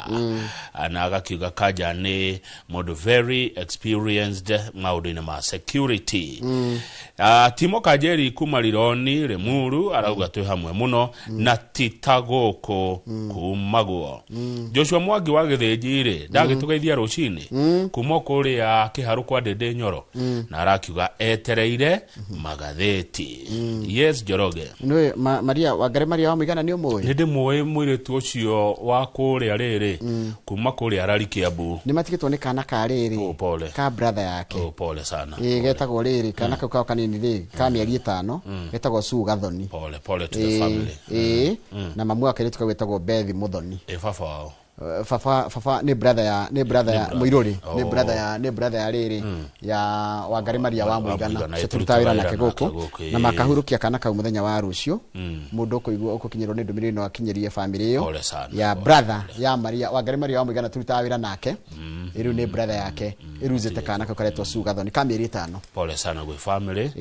[SPEAKER 5] na agakiuga Kanja nĩ mũndũ very experienced maũndũ-inĩ ma security. Timo Kajeri kuma Rironi Limuru arauga twĩ hamwe mũno na ti ta gũkũ kumagwo. Joshua Mwangi wa Gĩthĩnji rĩ ndagĩtũgeithia rũcinĩ kuma kũrĩa Kĩharũ kwa Ndĩndĩ Nyoro, na arakiuga etereire magathĩti. Charity. Yes, Njoroge.
[SPEAKER 1] Nĩ Maria Wangari Maria wa Mũigana nĩ ũmũĩ?
[SPEAKER 5] Nĩ ndĩmũĩ mũirĩtu ũcio wa kũrĩa rĩrĩ kuma kũrĩa Rari Kiambu.
[SPEAKER 1] Nĩ matigĩtwo nĩ kana ka rĩrĩ.
[SPEAKER 5] Oh, pole.
[SPEAKER 1] Ka brother yake.
[SPEAKER 5] Oh, pole sana.
[SPEAKER 1] Ĩĩ getagwo rĩrĩ kana kau kao kanini rĩ ka mĩeri 5 getagwo Sue Gathoni.
[SPEAKER 5] Pole pole to the family.
[SPEAKER 1] Ĩĩ na mamu wake rĩtu kau getagwo Beth Muthoni.
[SPEAKER 5] Ĩ baba wao.
[SPEAKER 1] Fafa ni brother ya Muiruri ni brother ya riri ya Wangari Maria wa Mũigana tũrutaga wĩra nake gũkũ na makahurukia kana kau muthenya wa rũciũ mũndũ ũkũigua ũkũkinyĩrwo nĩ ndũmĩrĩri no akinyĩrie family ĩyo ya brother ya Maria Wangari Maria wa Mũigana tũrutaga wĩra nake ĩrĩu nĩ brother yake ĩruzĩte kana kau karetwo Sue Gathoni ka mĩeri 5.
[SPEAKER 5] Pole sana gwĩ family.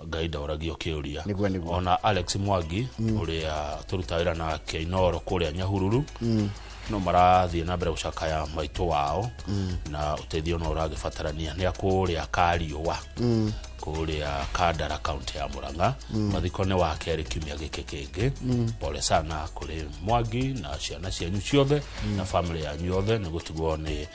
[SPEAKER 5] Ngai ndoragio kĩũria. Ona Alex Mwangi ũrĩa tũrutaga wĩra nake Inoro kũrĩa Nyahururu no marathiĩ na mbere gũcakaya maitũ wao na ũteithio no ũragĩbatarania nĩ kũrĩa Kariũa kũrĩa Kandara kaunti ya Murang'a. Mathiko nĩ wa kerĩ kiumia gĩkĩ kĩngĩ. Pole sana kũrĩ Mwangi na ciana cianyu ciothe na family yanyu yothe nĩ gũtigwo nĩ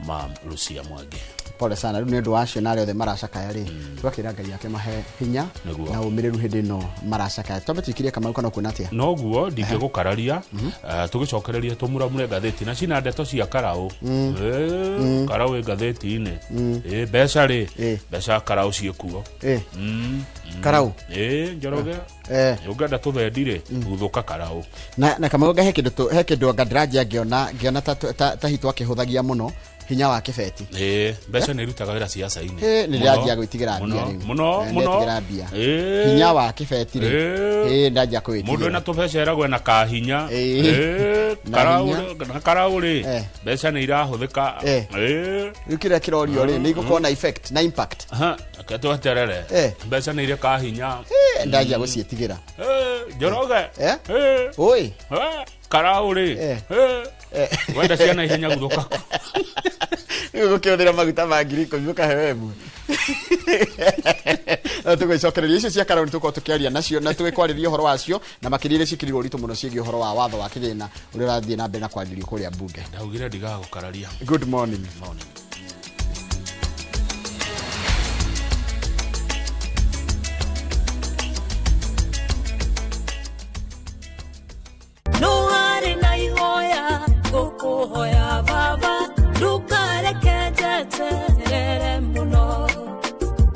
[SPEAKER 5] mam Lucia Mwangi.
[SPEAKER 1] Pole sana rĩu nĩ ũndũ wa acio na arĩa othe maracakaya rĩ twakĩra Ngai ake mahe hinya na ũmĩrĩru hĩndĩ ĩno maracakaya. Twambe tũikirie Kamau kana ũkuona atĩa?
[SPEAKER 5] Noguo ndingĩgũkararia tũgĩcokereria tũmuramure ngathĩti na cina ndeto cia Karau. Karau ĩ ngathĩti-inĩ. Mbeca rĩ mbeca Karau ciĩkuo.
[SPEAKER 1] Karau
[SPEAKER 5] Njoroge ũngĩenda tũthendi rĩ guthũka Karau.
[SPEAKER 1] Na Kamau he kĩndũ anga ndĩranjia ngĩona ta hitu akĩhũthagia mũno hinya wa kĩbeti.
[SPEAKER 5] Mbeca nĩ irutaga wĩra ciaca-inĩ.
[SPEAKER 1] Nĩ ndĩranjia gwĩtigĩra mbia rĩu.
[SPEAKER 5] Mũno mũno
[SPEAKER 1] hinya wa kĩbeti rĩ ndanjia kwĩtigĩra.
[SPEAKER 5] Mũndũ ena tũbeca eragwo ena kahinya. Na Karau rĩ mbeca nĩ irahũthĩka.
[SPEAKER 1] Rĩu kĩrĩa kĩrorio rĩ nĩ igũkorwo na effect na impact.
[SPEAKER 5] Reke tweterere mbeca nĩ irĩ kahinya.
[SPEAKER 1] Ndanjia gũciĩtigĩra.
[SPEAKER 5] Njoroge
[SPEAKER 1] oi
[SPEAKER 5] Karau rĩ wenda ciana ihenya guthũka
[SPEAKER 1] rĩu gũkĩhũthĩra maguta ma 10,000 ũkaheo ĩmwe. Na tũgũicokereria icio cia Karau nĩ tũkorwo tũkĩaria nacio na tũgĩkwarĩria ũhoro wacio na makĩria iria ciĩkĩrirwo ũritũ mũno ciĩgiĩ ũhoro wa watho wa kĩgĩna ũrĩa ũrathiĩ na mbere na kwarĩrĩrio kũrĩa mbunge.
[SPEAKER 5] Ndaugire ndigagũkararia.
[SPEAKER 1] Good morning.
[SPEAKER 5] Morning.
[SPEAKER 4] Kuhoya baba ndukareke njeterere muno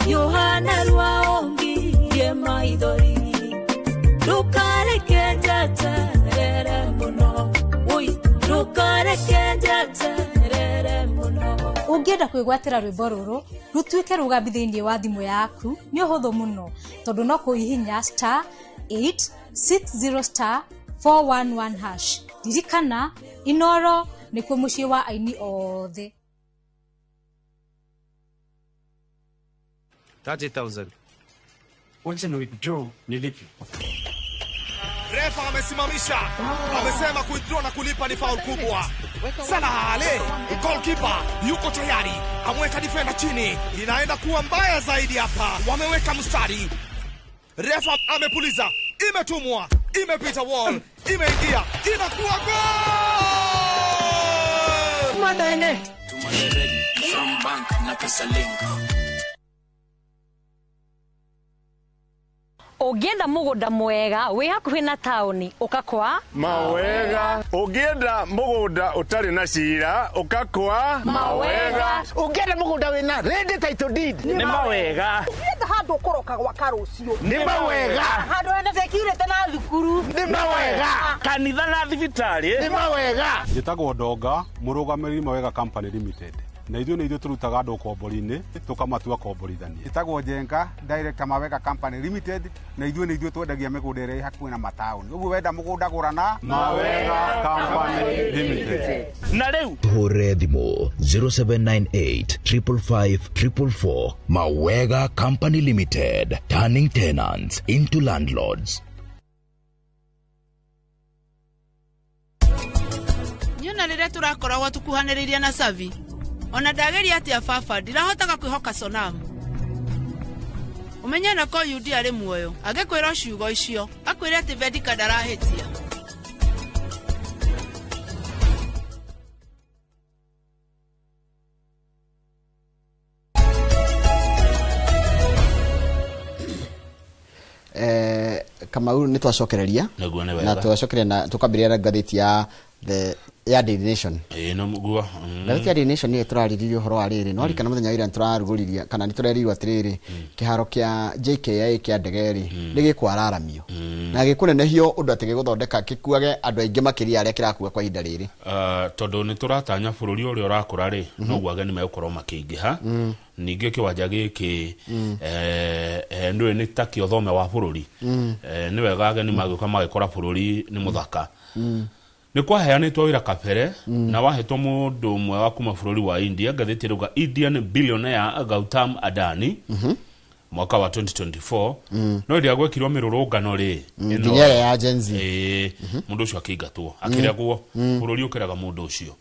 [SPEAKER 4] Yohana rwaongirie maithori ndukareke njeterere muno oi ndukareke njeterere muno.
[SPEAKER 6] Ũngĩenda kwĩgwatĩra rwĩmbo rũrũ rũtuĩke rũgambi thĩinĩ wa thimũ yaku nĩ ũhũthũ mũno tondũ no kũhihinya *860 *411#. Ririkana Inoro nĩkuo mũciĩ wa aini othe.
[SPEAKER 7] 30,000. Wacha ni withdraw nilipe.
[SPEAKER 8] Refa amesimamisha. Amesema withdraw na kulipa ni foul kubwa. Salah Ale, goalkeeper yuko tayari. Amweka defender chini. Inaenda kuwa mbaya zaidi hapa. Wameweka mstari. Refa amepuliza. Imetumwa, imepita wall, imeingia, inakuwa goal!
[SPEAKER 20] Madene.
[SPEAKER 25] From bank na pesa link.
[SPEAKER 26] Ũngĩenda mũgũnda mwega wĩ hakuhĩ na taũni ũkakwa
[SPEAKER 19] Mawega. Ũngĩenda mũgũnda ũtarĩ na cira ũkakwa Mawega.
[SPEAKER 20] Ũngĩenda mũgũnda wĩna ready title deed
[SPEAKER 19] nĩ Mawega.
[SPEAKER 17] Ũngĩenda handũ ũkũroka gwaka rũciũ
[SPEAKER 19] nĩ Mawega.
[SPEAKER 17] Handũ hena security na thukuru
[SPEAKER 19] nĩ Mawega. Kanitha na thibitarĩ nĩ Mawega.
[SPEAKER 27] Njĩtagwo Ndonga, mũrũgamĩrĩri Mawega Company Limited. Na ithuĩ nĩ ithuĩ tũrutaga andũ ũkombori-inĩ tũkamatua komborithania.
[SPEAKER 28] Ĩtagwo Njenga, director Mawega Company Limited, na ithuĩ nĩ ithuĩ twendagia mĩgũnda ĩrĩa ĩ hakuhĩ na mataũni. Ũguo wenda mũgũnda gũra na
[SPEAKER 27] Mawega Company Limited.
[SPEAKER 19] Na rĩu
[SPEAKER 29] hũre thimũ 0798 555 444. Mawega Company Limited, turning tenants into landlords.
[SPEAKER 30] Nyona rĩrĩa tũrakoragwo tũkuhanĩrĩirie na Savi ona ndageria atia baba ndirahotaga kwĩhoka Sonam. Ũmenye na ko Yudi arĩ muoyo angĩkwĩra ciugo icio akwĩre atĩ Vedika ndarahĩtia.
[SPEAKER 1] Kamau nĩ twacokereria
[SPEAKER 5] nĩguo nĩ
[SPEAKER 1] na
[SPEAKER 5] wega
[SPEAKER 1] twacokereria na tũkambĩrĩria na ngathĩti ya the ya Daily Nation.
[SPEAKER 5] Ĩĩ no guo.
[SPEAKER 1] Ngathĩti ya Daily Nation nĩyo tũrarĩrĩria ũhoro wa rĩrĩ no rikana mũthenya wa ira nĩtũrarugũririe kana nĩtũrerirwo atĩrĩrĩ kĩharo kĩa JKIA kĩa ndege rĩ nĩ gĩkwararamio na gĩkũnenehio ũndũ atĩ gĩgũthondeka gĩkuage andũ aingĩ makĩria arĩa kĩrakua kwa ihinda rĩrĩ.
[SPEAKER 5] Tondũ nĩ tũratanya bũrũri ũrĩa ũrakũra rĩ noguo ageni megũkorwo makĩingĩha. Ningĩ kĩwanja gĩkĩ ndũĩ nĩ ta kĩo thome wa bũrũri. Nĩ wega ageni magĩũka magĩkora bũrũri nĩ mũthaka. Nĩ kwaheanĩtwo wĩra kabere na wahetwo mũndũ ũmwe wa kuma bũrũri wa India. Ngathĩti ĩrauga Indian billionaire Gautam Adani mwaka wa 2024 no rĩrĩa gwekirwo mĩrũrũngano rĩ
[SPEAKER 1] nginya ĩrĩa ya Gen Z
[SPEAKER 5] mũndũ ũcio akĩingatwo akĩragwo bũrũri ũkĩraga mũndũ ũcio.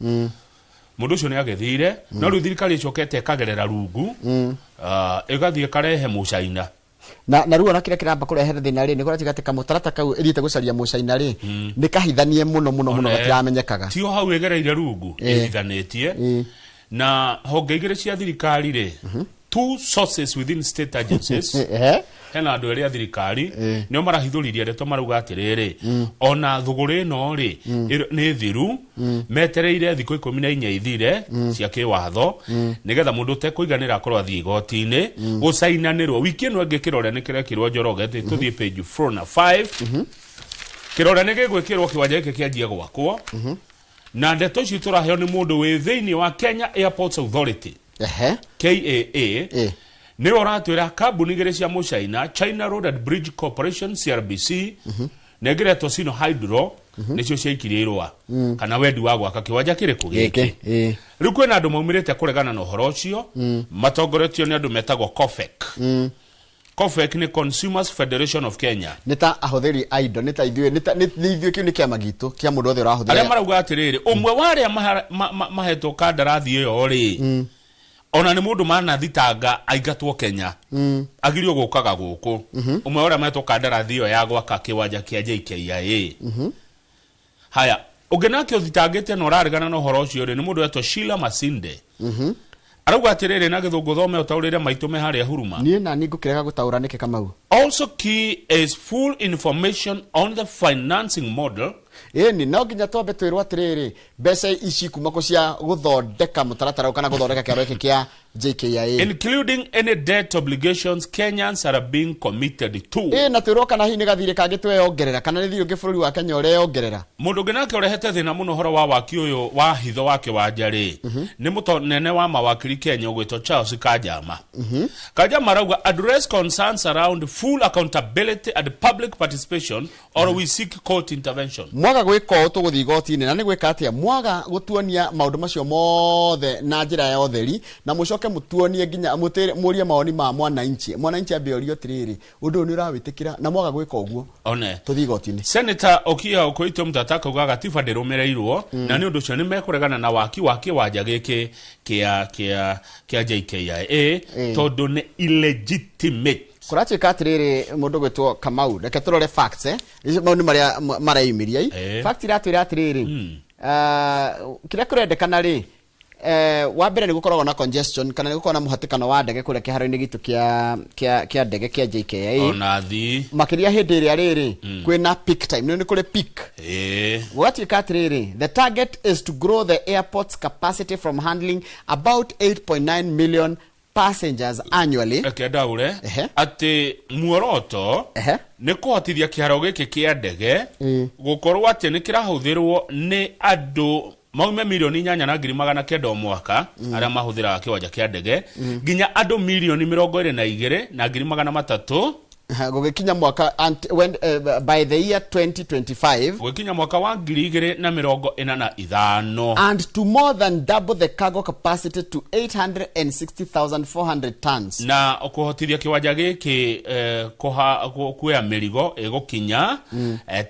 [SPEAKER 5] Mũndũ ũcio nĩ agĩthire no rĩu thirikari ĩcokete ĩkagerera rungu ĩgathiĩ ĩkarehe mũcaina
[SPEAKER 1] na ruo na kĩrĩa kĩramba kũrehe thĩna rĩ nĩ kũratiga atĩ kamũtarata kau ĩthiĩte gũcaria mũcaina rĩ nĩ kahithanie mũno mũno mũno gatiramenyekaga.
[SPEAKER 5] Tio hau ĩgereire rungu ĩhithanĩtie na honge igĩrĩ cia thirikari rĩ two sources within state agencies hena andũ erĩ a thirikari nĩo marahithũririe ndeto marauga atĩrĩrĩ ona thũgũrĩ ĩno rĩ nĩ thiru metereire thikũ 14 ithire cia kĩwatho nĩgetha mũndũ ũtekũiganĩra akorwo athiĩ igoti-inĩ gũcainanĩrwo. Wiki ĩno ĩngĩ kĩrore nĩ kĩrekĩrwo Njoroge tũthiĩ page 4 na 5 kĩrore nĩ gĩgwĩkĩrwo kĩwanja gĩkĩ kĩanjie gwakwo na ndeto ici tũraheo nĩ mũndũ wĩ thĩinĩ wa Kenya Airports Authority KAA nĩ ũratwĩra kambuni igĩrĩ cia mũcaina China Road and Bridge Corporation CRBC na ĩngĩ ĩretwo Sino Hydro nĩcio ciaikirie irũa kana wendi wa gwaka kĩwanja kĩrĩkũ gĩkĩ. Rĩu kwĩna andũ maumĩrĩte kũregana na ũhoro ũcio matongoretio nĩ andũ metagwo COFEC. COFEC nĩ Consumers Federation of Kenya.
[SPEAKER 1] Nĩ ta ahũthĩri a indo nĩ ta ithuĩ nĩ ithuĩ kĩu nĩ kĩama gitũ kĩa mũndũ wothe ũrahũthĩra.
[SPEAKER 5] Arĩa marauga atĩrĩrĩ ũmwe wa arĩa mahetwo kandarathi ĩyo rĩ ona nĩ mũndũ manathitanga aingatwo Kenya agirio gũkaga gũkũ ũmwe ũrĩa mahetwo kandarathi ĩyo ya gwaka kĩwanja kĩa JKIA. Haya ũngĩ nake ũthitangĩte na ũraregana na ũhoro ũcio rĩ nĩ mũndũ wetwo Sheila Masinde. Arauga atĩrĩrĩ na gĩthũngũ thome ũtaũrĩre maitũ me harĩa huruma.
[SPEAKER 1] Niĩ na niĩ ngũkĩrega gũtaũra nĩkĩ Kamau.
[SPEAKER 5] Also key is full information on the financing model.
[SPEAKER 1] Ĩni no nginya twambe twĩrwo atĩrĩrĩ mbeca ici kuma kũ cia gũthondeka mũtaratara kana gũthondeka kĩaro gĩkĩ kĩa JKIA
[SPEAKER 5] including any debt obligations Kenyans are being committed to.
[SPEAKER 1] Ĩ na twĩrwo kana hihi nĩ gathirĩ kangĩ tweyongerera kana nĩ thirĩ ũngĩ bũrũri wa Kenya ũreyongerera.
[SPEAKER 5] Mũndũ ũngĩ nake ũrehete thĩna mũno ũhoro wa waki ũyũ wa hitho wa kĩwanja rĩ nĩ mũnene wa mawakiri Kenya ũgwĩtwo Charles Kanjama. Kanjama arauga address concerns around full accountability and public participation or we seek court intervention.
[SPEAKER 1] Mwaga gwĩka ũũ tũgũthiĩ igoti-inĩ na nĩ gwĩka atĩa mwaga gũtuonia maũndũ macio mothe na njĩra ya ũtheri na mũcoke mũtuonie nginya mũrie mawoni ma mwananchi mwananchi ambe orio atĩrĩrĩ ũndũ ũyũ nĩ ũrawĩtĩkĩra na mwaga gwĩka ũguo
[SPEAKER 5] one
[SPEAKER 1] tũthiĩ igoti-inĩ.
[SPEAKER 5] Senator Okiya Okoito Mutata akauga gatiba ndĩrũmĩrĩirwo na nĩ ũndũ ũcio nĩ mekũregana na waki wa kĩwanja gĩkĩ kĩa JKIA tondũ nĩ illegitimate.
[SPEAKER 1] Kũratuĩka atĩrĩrĩ mũndũ gwĩtwo Kamau reke tũrore facts mau nĩ marĩa mareyumĩria fact iratwĩra atĩrĩrĩ kĩrĩa kũrendekana rĩ wa mbere nĩ gũkoragwo na congestion kana nĩ gũkoragwo na mũhatĩkano wa ndege kũrĩa kĩharo-inĩ gitũ kĩa ndege kĩa JKIA
[SPEAKER 5] ona thi
[SPEAKER 1] makĩria hĩndĩ ĩrĩa rĩrĩ kwĩna peak time nĩ kũrĩ peak. Gũgatuĩka atĩrĩrĩ the target is to grow the airport's capacity from handling about 8.9 million passengers annually.
[SPEAKER 5] Reke ndaure atĩ muoroto nĩ kũhotithia kĩharo gĩkĩ kĩa ndege gũkorwo atĩ nĩ kĩrahũthĩrwo nĩ andũ maume milioni 8,900 o mwaka arĩa mahũthĩraga kĩwanja kĩa ndege nginya andũ milioni 22,300
[SPEAKER 1] gũgĩkinya mwaka when by the year 2025
[SPEAKER 5] gũgĩkinya mwaka wa 2045
[SPEAKER 1] and to more than double the cargo capacity to 860,400 tons
[SPEAKER 5] na kũhotithia kĩwanja gĩkĩ kuoya mĩrigo ĩgũkinya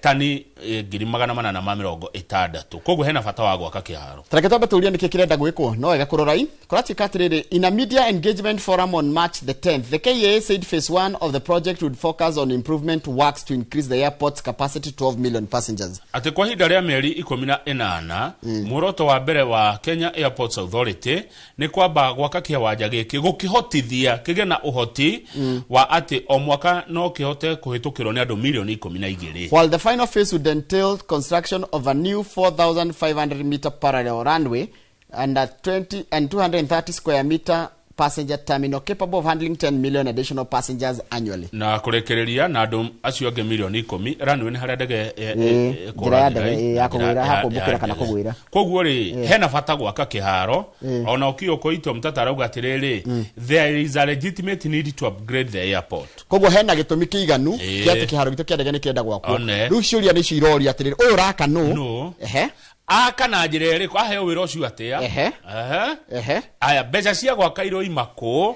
[SPEAKER 5] tani 460 koguo hena bata wa gwaka kĩharo.
[SPEAKER 1] Tareke twambe tũrie nĩkĩ kĩrenda gwĩkwo no wega kũrora kũratuĩka atĩrĩrĩ in a media engagement forum on March the 10th the KAA said phase 1 of the project would focus on improvement works to increase the airport's capacity to 12 million passengers.
[SPEAKER 5] Atĩ kwa ihinda rĩa mĩeri 18, muoroto wa mbere wa Kenya Airports Authority nĩ kwamba gwaka kĩwanja gĩkĩ gũkĩhotithia kĩgĩe na ũhoti wa atĩ o mwaka no kĩhote kũhĩtũkĩrwo nĩ andũ milioni 12.
[SPEAKER 1] While the final phase would entail construction of a new 4,500 meter parallel runway and a 20 and 230 square meter passenger terminal capable of handling 10 million additional passengers annually.
[SPEAKER 5] Na kũrekereria na andũ acio angĩ milioni 10, runway nĩ harĩa ndege
[SPEAKER 1] Njĩra ya
[SPEAKER 5] ĩkũrathiĩ,
[SPEAKER 1] ndege,
[SPEAKER 5] right?
[SPEAKER 1] ya kũgwĩra,
[SPEAKER 5] Njĩra
[SPEAKER 1] ha kũmbũkĩra kana
[SPEAKER 5] ndege.
[SPEAKER 1] kũgwĩra.
[SPEAKER 5] Koguo rĩ, hena bata gwaka kĩharo. Ona Okiyo Koito Mtata arauga atĩrĩrĩ, there is a legitimate need to upgrade the airport.
[SPEAKER 1] Koguo hena gĩtũmi kĩiganu kĩa atĩ kĩharo gitũ kĩa ndege nĩ kĩenda gwakwo.
[SPEAKER 5] One.
[SPEAKER 1] Rĩu ciũria nĩ icio iroria atĩrĩrĩ, ũyũ ũraka nũ?
[SPEAKER 5] Nũ?
[SPEAKER 1] Ehe.
[SPEAKER 5] Aka na njĩra ĩrĩkũ? Aheo wĩra ũcio atĩa?
[SPEAKER 1] Ehe.
[SPEAKER 5] Ehe.
[SPEAKER 1] Ehe.
[SPEAKER 5] Aya, mbeca cia gwaka iroima kũ?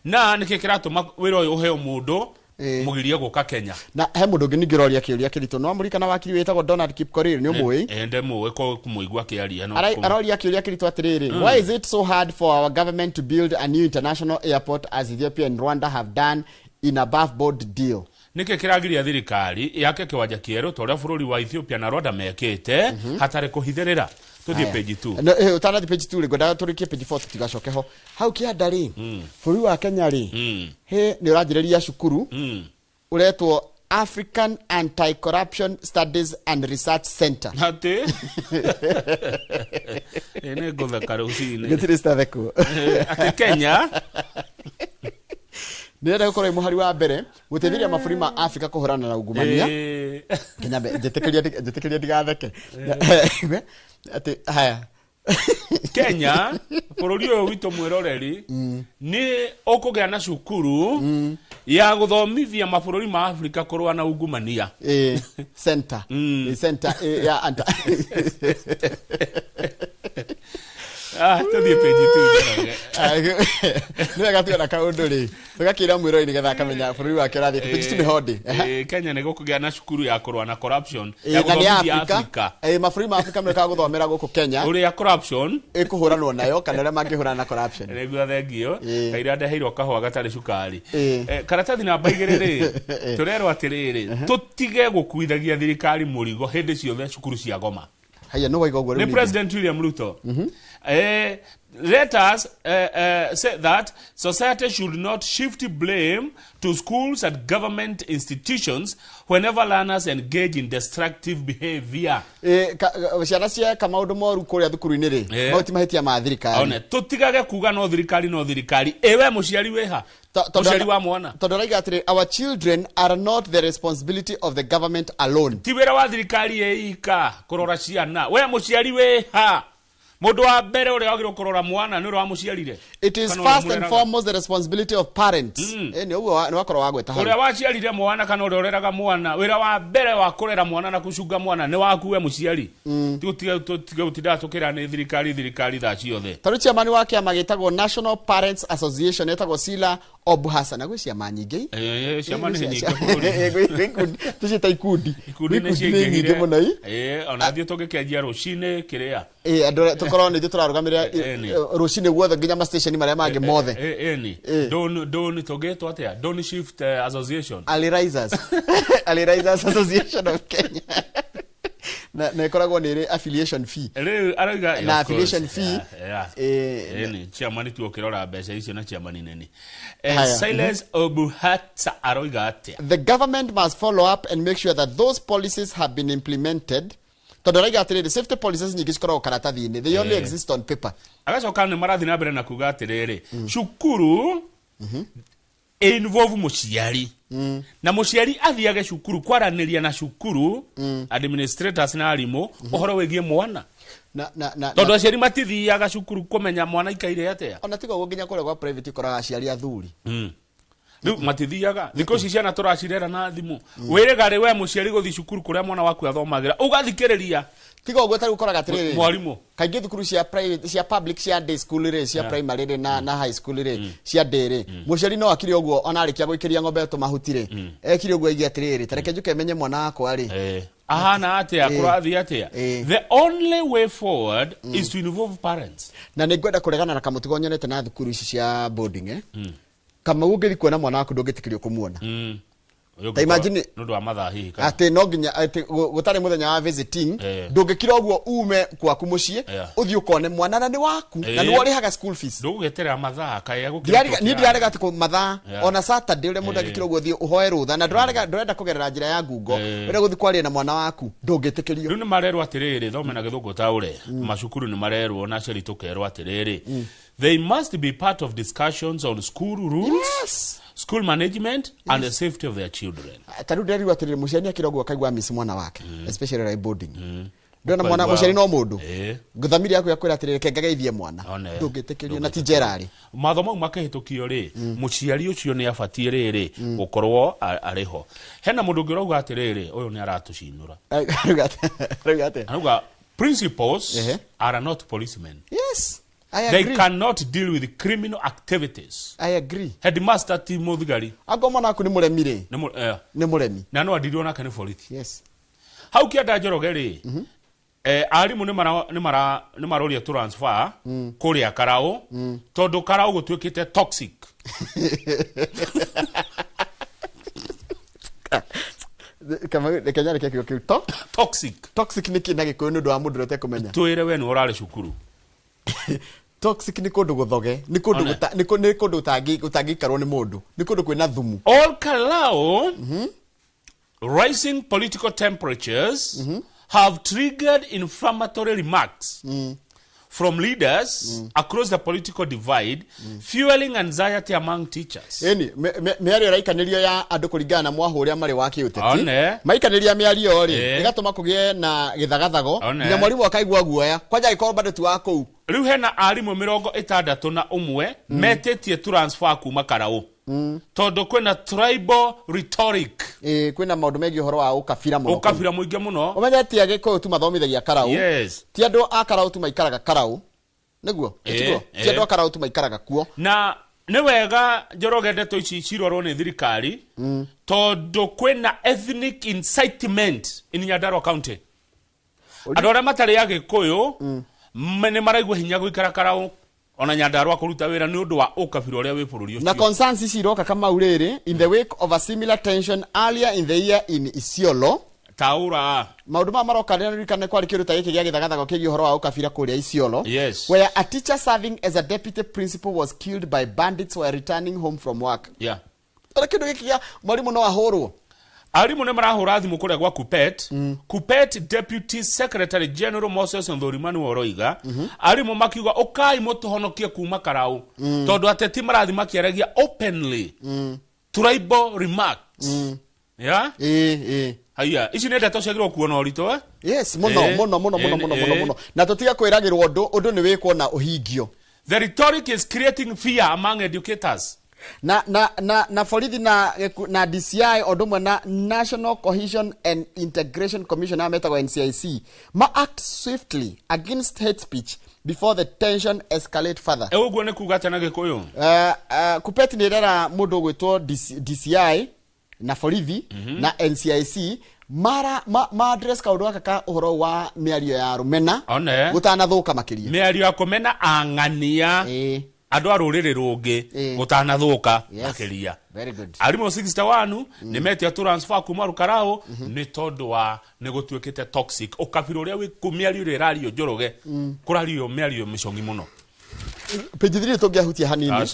[SPEAKER 5] Na nĩkĩ kĩratũma wĩra ũyũ ũheo mũndũ mũgirie gũka Kenya?
[SPEAKER 1] Na he mũndũ ũngĩ ningĩ ũroria kĩũria kĩritũ. No amũririkana wakiri wĩtagwo Donald Kipkorir, nĩ ũmũĩ?
[SPEAKER 5] Ende mũĩ kũmũigua akĩaria, no
[SPEAKER 1] Aroria kĩũria kĩritũ atĩrĩrĩ, why is it so hard for our government to build a new international airport as Ethiopia and Rwanda have done in a above board deal?
[SPEAKER 5] Nĩkĩ kĩragiria thirikari yake kĩwanja kĩerũ ta ũrĩa bũrũri wa Ethiopia na Rwanda mekĩte hatarĩ kũhithĩrĩra? Tũthiĩ
[SPEAKER 1] Haya.
[SPEAKER 5] page 2.
[SPEAKER 1] No, ũtanathiĩ page 2 rĩ, ngwendaga tũrĩkie page 4 tũtigacoke ho. Hau kĩanda rĩ, bũrũri wa Kenya rĩ, he nĩ ũranjĩrĩria cukuru ũretwo African Anti-Corruption Studies and Research Center.
[SPEAKER 5] Atĩ? Nĩ ngũtheka rũcinĩ.
[SPEAKER 1] Gũtirĩ citathekwo.
[SPEAKER 5] Atĩ Kenya
[SPEAKER 1] nĩrenda gũkorwo ĩ mũhari wa mbere gũteithĩrĩria mabũrũri ma Afrika kũhũrana na ungumania. Kenya njĩtĩkĩria ndigatheke. Atĩ haya.
[SPEAKER 5] Kenya bũrũri ũyũ witũ mwĩroreri nĩ ũkũgĩa na cukuru ya gũthomithia mabũrũri ma Afrika kũrũa na ungumania.
[SPEAKER 1] Center. Center, ya anta.
[SPEAKER 5] Ah, tũthiĩ page 2, Njoroge.
[SPEAKER 1] Nĩ wega tuona kaũndũ rĩ, tũgakĩra mwĩrori nĩgetha akamenya bũrũri wake ũrathiĩ. Page 2 nĩ hondi.
[SPEAKER 5] Kenya nĩ gũkũgĩa na cukuru ya kũrũa na corruption ya
[SPEAKER 1] Na nĩ
[SPEAKER 5] gũthomithia
[SPEAKER 1] Afrika.
[SPEAKER 5] Afrika.
[SPEAKER 1] Mabũrũri ma Afrika mekaga gũthomera gũkũ Kenya
[SPEAKER 5] ũrĩa corruption
[SPEAKER 1] ĩkũhũranwo nayo kana ũrĩa mangĩhũrana na corruption.
[SPEAKER 5] Nĩguo, thengio. Kaira ndeheirwo kahũa gatarĩ cukari. Karatathi namba 2 rĩ, tũrerwo atĩrĩrĩ, tũtige gũkuithagia thirikari mũrigo hĩndĩ ciothe cukuru cia goma.
[SPEAKER 1] Haya, no waiga ũguo rĩu
[SPEAKER 5] Nĩ
[SPEAKER 1] ningĩ.
[SPEAKER 5] President William Ruto. Let us say that society should not shift blame to schools and government institutions whenever learners engage in destructive behavior.
[SPEAKER 1] Ciana cieka maũndũ moru kũrĩa thukuru-inĩ rĩ, mau ti mahĩtia ma thirikari.
[SPEAKER 5] One, tũtigage kuga no thirikari, no thirikari. Ĩwe mũciari wĩha? Mũciari wa mwana.
[SPEAKER 1] Tondũ araiga atĩrĩ, our children are not the responsibility of the government alone.
[SPEAKER 5] Ti wĩra wa thirikari ĩika kũrora ciana. We mũciari wĩha? Mũndũ wa mbere ũrĩa wagĩrĩirwo kũrora mwana nĩ ũrĩa wamũciarire.
[SPEAKER 1] It is
[SPEAKER 5] Kana ũrĩa
[SPEAKER 1] first and
[SPEAKER 5] ũmũreraga.
[SPEAKER 1] foremost the responsibility of parents. Nĩ ũguo nĩ wakorwo wagweta hau.
[SPEAKER 5] Ũrĩa waciarire mwana kana ũrĩa ũreraga mwana, wĩra wa mbere wa kũrera mwana na kũcunga mwana nĩ waku we mũciari. Ti gũtige gũtindaga tũkĩra nĩ thirikari, thirikari thaa ciothe.
[SPEAKER 1] Tarĩu chairman wa kĩama gĩtagwo National Parents Association etagwo Sila Obuhasa, na gwĩ ciama nyingĩ.
[SPEAKER 5] Ciama nĩ nyingĩ bũrũri.
[SPEAKER 1] Tũciĩta ikundi.
[SPEAKER 5] Ikundi nĩ
[SPEAKER 1] Ikundi nĩ nyingĩ mũno i.
[SPEAKER 5] Ona ithuĩ tũngĩkĩanjia rũcinĩ kĩrĩa.
[SPEAKER 1] Andũ arĩa tũkorwo nĩ ithuĩ tũrarũgamĩrĩra rũcinĩ guothe nginya ma station marĩa mangĩ mothe.
[SPEAKER 5] Ĩni. Don tũngĩtwo atĩa? Don Shift Association.
[SPEAKER 1] Ali Risers. Ali Risers Association of Kenya. Na ĩkoragwo nĩ ĩrĩ affiliation fee.
[SPEAKER 5] Rĩu arauga,
[SPEAKER 1] Na
[SPEAKER 5] of course,
[SPEAKER 1] affiliation fee,
[SPEAKER 5] Ĩni, chairman tu ũkĩrora mbeca icio na chairman nene.
[SPEAKER 1] Haya.
[SPEAKER 5] Silas Obuhata aroiga atĩa?
[SPEAKER 1] The government must follow up and make sure that those policies have been implemented. Tondũ arauga atĩrĩrĩ, safety policies nyingĩ cikoragwo karatathi-inĩ. They only exist on paper.
[SPEAKER 5] Agacoka nĩ marathiĩ na mbere na kuga atĩrĩrĩ, cukuru involve mũciari na mũciari athiage cukuru kwaranĩria na cukuru administrators na arimũ ũhoro wĩgiĩ mwana. Tondũ aciari matithiaga cukuru kũmenya mwana aikaire atĩa.
[SPEAKER 1] Ona tiga ũguo, nginya kũrĩa gwa private ũkoraga aciari athuri.
[SPEAKER 5] Rĩu matithiaga. Thikũ ici ciana tũracirera na thimũ. Wĩrĩga rĩ we mũciari gũthiĩ cukuru kũrĩa mwana waku athomagĩra ũgathikĩrĩria
[SPEAKER 1] Tiga ũguo, tarĩu ũkoraga atĩrĩrĩ,
[SPEAKER 5] mwarimũ.
[SPEAKER 1] Kaingĩ thukuru cia private, cia public, cia day school rĩ, cia primary rĩ na high school rĩ, cia day rĩ, mũciari no akire ũguo ona arĩkia gũikĩria ng'ombe tũmahuti rĩ, ekire ũguo aige atĩrĩrĩ, ta reke njũke menye mwana wakwa rĩ
[SPEAKER 5] ahana atĩa, kũrathiĩ atĩa. The only way forward is to involve parents.
[SPEAKER 1] Na nĩ ngwenda kũregana na kamũtugo nyonete na thukuru ici cia boarding. Kamau ũngĩthiĩ kuona mwana waku ndũngĩtĩkĩrio kũmuona. Ta imagine
[SPEAKER 5] nĩ ũndũ wa mathaa hihi kana?
[SPEAKER 1] Atĩ no nginya atĩ gũtarĩ mũthenya wa visiting, ndũngĩkira ũguo ume gwaku mũciĩ ũthiĩ ũkone mwana na nĩ waku na nĩwe ũrĩhaga school fees.
[SPEAKER 5] Ndũgũgĩeterera mathaa kaĩ egũkĩrutwo
[SPEAKER 1] Niĩ ndirarega atĩ mathaa ona Saturday ũrĩa mũndũ angĩkira ũguo ũthiĩ ũhoe rũtha na ndũrarega ndũrenda kũgerera njĩra ya ngungo, ũrenda gũthiĩ kwaria na mwana waku ndũngĩtĩkĩrio.
[SPEAKER 5] Rĩu nĩ marerwo atĩrĩrĩ, thome na gĩthũngũ taũre macukuru nĩ marerwo na aciari tũkerwo atĩrĩrĩ, they must be part of discussions on school rules, school management and the safety of their children.
[SPEAKER 1] Ta rĩu ndĩrerirwo atĩrĩrĩ, mũciari akĩra ũguo akaigua miss mwana wake, especially rĩ boarding. Ndĩrona mwana mũciari no mũndũ thamiri yaku yakwĩra atĩrĩrĩ, reke ngageithie mwana, ndũngĩtĩkĩrio na ti njera rĩ.
[SPEAKER 5] Matho mau makĩhĩtũkio rĩ, mũciari ũcio nĩ abatiĩ rĩrĩ gũkorwo arĩ ho. Hena mũndũ ũngĩ ũrauga atĩrĩrĩ, ũyũ nĩ aratũcinũra.
[SPEAKER 1] Arauga atĩa?
[SPEAKER 5] Arauga principals are not policemen.
[SPEAKER 1] Yes, I
[SPEAKER 5] They
[SPEAKER 1] agree.
[SPEAKER 5] cannot deal with criminal activities.
[SPEAKER 1] I agree.
[SPEAKER 5] Headmaster ti mũthigari.
[SPEAKER 1] Angorwo mwana waku nĩ mũremi rĩ, nĩ mũremi.
[SPEAKER 5] Na no andirwo nake nĩ borithi.
[SPEAKER 1] Yes.
[SPEAKER 5] Hau kĩanda Njoroge rĩ, arimũ nĩ maroria transfer kũrĩa Karau, tondũ Karau gũtuĩkĩte toxic.
[SPEAKER 1] Kama reke nyarĩkie kiugo kĩu.
[SPEAKER 5] Toxic.
[SPEAKER 1] Toxic nĩ kĩ na Gĩkũyũ nĩ ũndũ wa mũndũ ũrĩa ũtekũmenya?
[SPEAKER 5] Twĩre we nĩwe ũrarĩ cukuru.
[SPEAKER 1] Toxic nĩ kũndũ gũthoge, nĩ kũndũ nĩ kũndũ ũtangĩikarwo nĩ mũndũ, nĩ kũndũ kwĩna thumu.
[SPEAKER 5] All Kalau, rising political temperatures have triggered inflammatory remarks from leaders across the political divide, fueling anxiety among teachers.
[SPEAKER 1] Ĩni, mĩario ĩraikanĩrio ya andũ kũringana na mwahũ ũrĩa marĩ wa kĩũteti. Maikanĩria mĩario rĩ, ĩgatũma kũgĩe na gĩthagathago, nginya mwarimũ akaigua guoya, kwanja angĩkorwo bado ti wa kũu.
[SPEAKER 5] Rĩu hena arimũ 61 metĩtie transfer kuma Karau, tondũ kwĩna tribal rhetoric.
[SPEAKER 1] Kwĩna maũndũ megiĩ ũhoro wa ũkabira mũno.
[SPEAKER 5] Ũkabira mũingĩ mũno.
[SPEAKER 1] Ũmenye ti Agĩkũyũ tu mathomithagia Karau.
[SPEAKER 5] Yes.
[SPEAKER 1] Ti andũ a Karau tu maikaraga Karau. Nĩguo? Tiguo? Ti andũ a Karau tu maikaraga kuo.
[SPEAKER 5] Na nĩ wega Njoroge ndeto ici cirorwo nĩ thirikari, tondũ kwĩna ethnic incitement in Nyandarua County. Andũ arĩa matarĩ Agĩkũyũ nĩ maraigua hinya gũikara Karau ona Nyandarua kũruta wĩra nĩ ũndũ wa ũkabira ũrĩa wĩ bũrũri ũcio.
[SPEAKER 1] Na concerns ici iroka Kamau rĩrĩ in the wake of a similar tension earlier in the year in Isiolo.
[SPEAKER 5] Taura.
[SPEAKER 1] Maũndũ maya maroka rĩrĩa ririkane kwarĩ kĩũndũ ta gĩkĩ gĩa gĩthagathago kĩgiĩ ũhoro wa ũkabira kũrĩa Isiolo.
[SPEAKER 5] Yes.
[SPEAKER 1] Where a teacher serving as a deputy principal was killed by bandits while returning home from work.
[SPEAKER 5] Yeah.
[SPEAKER 1] Ora kĩndũ gĩkĩ gĩa mwarimũ no ahũrwo.
[SPEAKER 5] Arimũ nĩ marahũra thimũ kũrĩa gwa Kupet. Kupet Deputy Secretary General Moses Ndhurimani ũroiga arimũ makiuga ũkai mũtũhonokie kuma Karau, tondũ ateti marathiĩ makĩaragia openly tribal remarks. Yeah? Haya, ici nĩ ndeto ciagĩrĩirwo kuona ũritũ, eh?
[SPEAKER 1] Yes, mũno mũno mũno mũno mũno mũno mũno. Na tũtiga kwĩragĩrwo ũndũ, ũndũ nĩ wĩkwo na ũhingio.
[SPEAKER 5] The rhetoric is creating fear among educators.
[SPEAKER 1] Na borithi na DCI ũndũ ũmwe na National Cohesion and Integration Commission arĩa metagwo NCIC ma act swiftly against hate speech before the tension escalate further.
[SPEAKER 5] Ũguo nĩ kuga atĩa na Gĩkũyũ?
[SPEAKER 1] Kupet nĩ ĩrera mũndũ ũgwĩtwo DCI na borithi na NCIC mara ma address kaũndũ gaka ka ũhoro wa mĩario ya rũmena gũtanathũka makĩria.
[SPEAKER 5] Mĩario ya kũmena ang'ania andũ a rũrĩrĩ rũngĩ gũtanathũka makĩria.
[SPEAKER 1] Very good.
[SPEAKER 5] Arimũ 61 nĩ metia transfer kuma Karau nĩ tondũ wa nĩ gũtuĩkĩte toxic. Ũkabira ũrĩa wĩ kũ mĩario ĩrĩa ĩrario Njoroge, kũrario mĩario mĩcong'i mũno.
[SPEAKER 1] Page 3 tũngĩahutia hanini.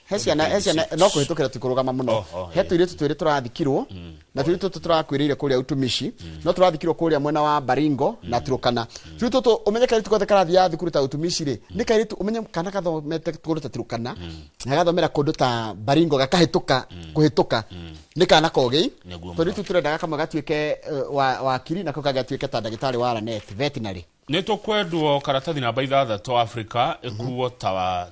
[SPEAKER 1] He ciana no kũhĩtũkĩra tũkũrũgama mũno. He tũirĩtu twĩrĩ tũrathikirwo na tũirĩtu tũtũ tũrakuĩrĩire kũrĩa Utumishi, no tũrathikirwo kũrĩa mwena wa Baringo na Turkana. Tũirĩtu tũtũ ũmenye kairĩtu gothe karathiaga thukuru ta Utumishi rĩ, nĩ kairĩtu ũmenye kana gathomete kũndũ ta Turkana na gagathomera kũndũ ta Baringo gakahĩtũka kũhĩtũka nĩ kana kogĩ. Tũirĩtu tũrendaga kamwe gatuĩke wakiri nako gagatuĩke ta ndagĩtarĩ wa Lanet veterinary.
[SPEAKER 5] Nĩ tũkwendwo karatathi namba 6 Afrika ĩkuo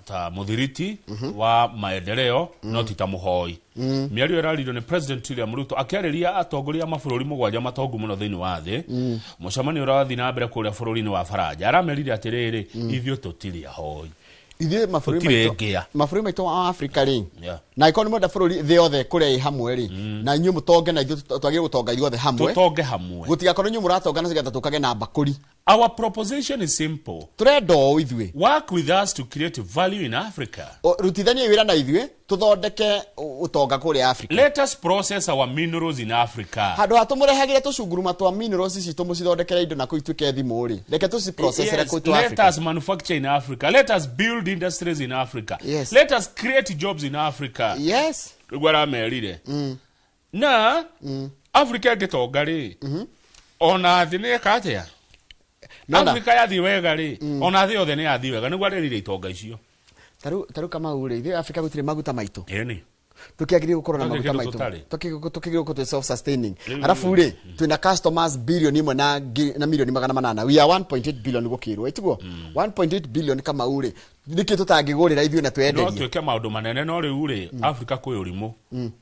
[SPEAKER 5] ta mũthiriti wa maendeleo no ti ta mũhoi. Mĩario ĩraririo nĩ President William Ruto akĩarĩria atongoria a mabũrũri 7 matongu mũno thĩinĩ wa thĩ. Mũcemanio ũrathiĩ na mbere kũrĩa bũrũri-inĩ wa Faranja. Aramerire atĩrĩrĩ, ithuĩ tũtirĩ ahoi.
[SPEAKER 1] Ithuĩ mabũrũri maitũ wa Afrika rĩ, na ĩkorwo nĩ mwenda bũrũri thĩ yothe kũrĩa ĩ hamwe rĩ, na inyuĩ mũtonge na ithuĩ twagĩrĩirwo gũtonga ithuothe hamwe.
[SPEAKER 5] Tũtonge hamwe.
[SPEAKER 1] Gũtigakorwo inyuĩ mũratonga na cigetha tũkage na mbakũri.
[SPEAKER 5] Our proposition is simple.
[SPEAKER 1] Turenda o ithuĩ.
[SPEAKER 5] Work with us to create value in Africa.
[SPEAKER 1] Rutithanie wĩra na ithuĩ tũthondeke ũtonga kũrĩa Africa.
[SPEAKER 5] Let us process our minerals in Africa.
[SPEAKER 1] Handũ ha tũmũrehagĩre tũcunguruma twa minerals ici tũmũcithondekere indo na kũu ituĩke thimũ rĩ, reke tũciprocessere kũu tũ Africa.
[SPEAKER 5] Let us manufacture in Africa. Let us build industries in Africa.
[SPEAKER 1] Yes.
[SPEAKER 5] Let us create jobs in Africa.
[SPEAKER 1] Yes.
[SPEAKER 5] Nĩguo aramerire. Na Africa ĩngĩtonga rĩ, ona thĩ nĩ ĩka atĩa? Africa yathiĩ wega rĩ, ona thĩ yothe nĩ yathiĩ wega, nĩguo arerire itonga icio.
[SPEAKER 1] Tarĩu Kamau rĩ, ithuĩ Africa gũtirĩ maguta maitũ.
[SPEAKER 5] Ĩni.
[SPEAKER 1] Tũkĩagĩrĩirwo gũkorwo na maguta maitũ. Tũkĩagĩrĩirwo gũkorwo twĩ self sustaining. Arabu rĩ, twĩna customers bilioni 1 na milioni 800. We are 1.8 billion gũkĩrwo, ĩtiguo? 1.8 billion Kamau rĩ, nĩkĩ tũtangĩgũrĩra ithuĩ na twenderie?
[SPEAKER 5] No twĩke maũndũ manene, no rĩu rĩ, Africa kwĩ ũrimũ.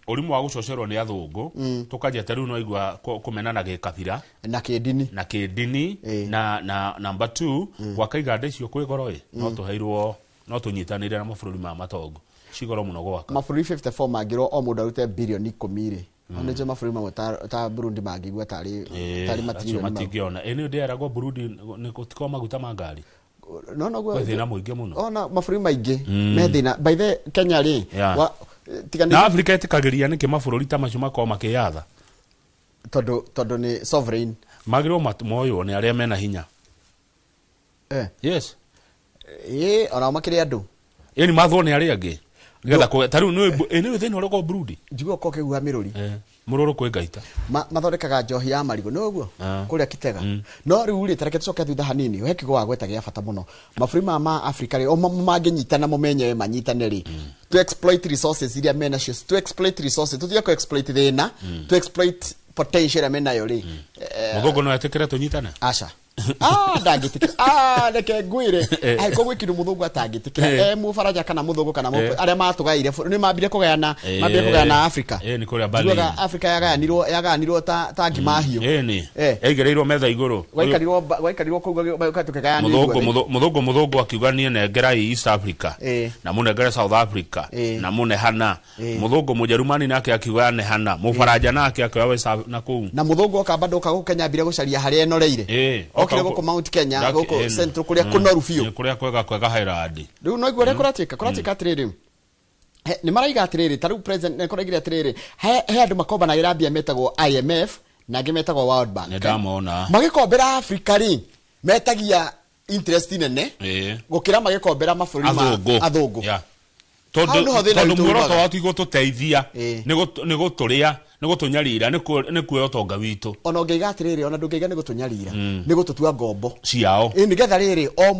[SPEAKER 5] Ũrimũ wa gũcocerwo nĩ athũngũ, tũkanjia ta rĩu no igua kũmenana gĩkabira
[SPEAKER 1] na kĩndini,
[SPEAKER 5] na kĩndini, na number 2 gwaka iganda icio kwĩ goro ĩ, no tũheirwo, no tũnyitanĩre na mabũrũri ma matongo. Cigoro mũno gwaka.
[SPEAKER 1] Mabũrũri 54 mangĩrwo o mũndũ arute bilioni 10 rĩ. Nĩnjũĩ mabũrũri mamwe ta Burundi mangĩigua tarĩ matirioni
[SPEAKER 5] matingĩona. Ĩ nĩ ndĩaragwo Burundi nĩ gũtikorwo maguta ma ngari.
[SPEAKER 1] No no
[SPEAKER 5] kwĩ thĩna mũingĩ mũno.
[SPEAKER 1] Ona mabũrũri maingĩ me thĩna. By the Kenya rĩ,
[SPEAKER 5] na Africa ĩtĩkagĩria nĩkĩ mabũrũri ta macio makorwo makĩyatha?
[SPEAKER 1] Tondũ nĩ sovereign.
[SPEAKER 5] Magĩrĩirwo moywo nĩ arĩa mena hinya. Yes.
[SPEAKER 1] Ĩ ona makĩrĩ andũ.
[SPEAKER 5] Ĩni mathwo nĩ arĩa angĩ. Nĩgetha kũ ta rĩu nĩ thĩna ũrĩa ũkoragwo Burundi.
[SPEAKER 1] Njiguaga ũkorwo ũkĩhuha mĩrũri.
[SPEAKER 5] Mũrũrũ kwĩ ngaita.
[SPEAKER 1] Mathondekaga njohi ya marigũ, nĩ ũguo? Kũrĩa Kitega. No rĩu rĩ, ta reke tũcoke thutha hanini, he kiugo wagweta gĩa bata mũno. Mabũrũri maya ma Africa rĩ, o mangĩnyitana mo menyewe manyitane rĩ, to exploit resources iria menacio, to exploit resources, tũtige kũ exploit thĩna, to exploit potential ĩrĩa menayo rĩ.
[SPEAKER 5] Mũthũngũ no etĩkĩre tũnyitane?
[SPEAKER 1] Aca. Ndangĩtĩkĩra. Reke ngwĩre, angĩkorwo gwĩ kĩndũ mũthũngũ atangĩtĩkĩra, mũbaraja kana mũthũngũ kana arĩa matũgaire, nĩ mambire kũgayana, mambire kũgayana Africa.
[SPEAKER 5] Nĩ kũrĩa Berlin.
[SPEAKER 1] Njugaga Africa yagayanirwo ta ngima hiũ.
[SPEAKER 5] Ĩni. Yaigĩrĩirwo metha igũrũ.
[SPEAKER 1] Gwaikarirwo kũu tũkĩgayanĩrwo.
[SPEAKER 5] Mũthũngũ akiuga niĩ nengerai East Africa, na mũnengere South Africa, na mũnehana. Mũthũngũ Mũjerumani nake akiuga nehana, mũbaraja nake akioya West na kũu.
[SPEAKER 1] Na mũthũngũ oka bado oka gũkũ Kenya ambire gũcaria harĩa enoreire. Okire gũkũ Mount Kenya, gũkũ Central kũrĩa kũnoru biũ.
[SPEAKER 5] Kũrĩa kwega kwega Highland.
[SPEAKER 1] Rĩu no igua ũrĩa kũratuĩka atĩrĩrĩ. Nĩ maraiga atĩrĩrĩ, ta rĩu president nĩ kũraigire atĩrĩrĩ, he andũ makombanagĩra mbia metagwo IMF na angĩ metagwo World Bank.
[SPEAKER 5] Nĩ ndamona.
[SPEAKER 1] Magĩkombera Africa rĩ, metagia interest nene gũkĩra magĩkombera mabũrũri ma athũngũ.
[SPEAKER 5] Tondũ muoroto wao ti gũtũteithia, nĩ gũtũrĩa, nĩ gũtũnyarira, nĩ kuoya ũtonga witũ.
[SPEAKER 1] Ona ũngĩiga atĩrĩrĩ, ona ndũngĩiga nĩ gũtũnyarira, nĩ gũtũtua ngombo
[SPEAKER 5] ciao.
[SPEAKER 1] Nĩgetha rĩrĩ, o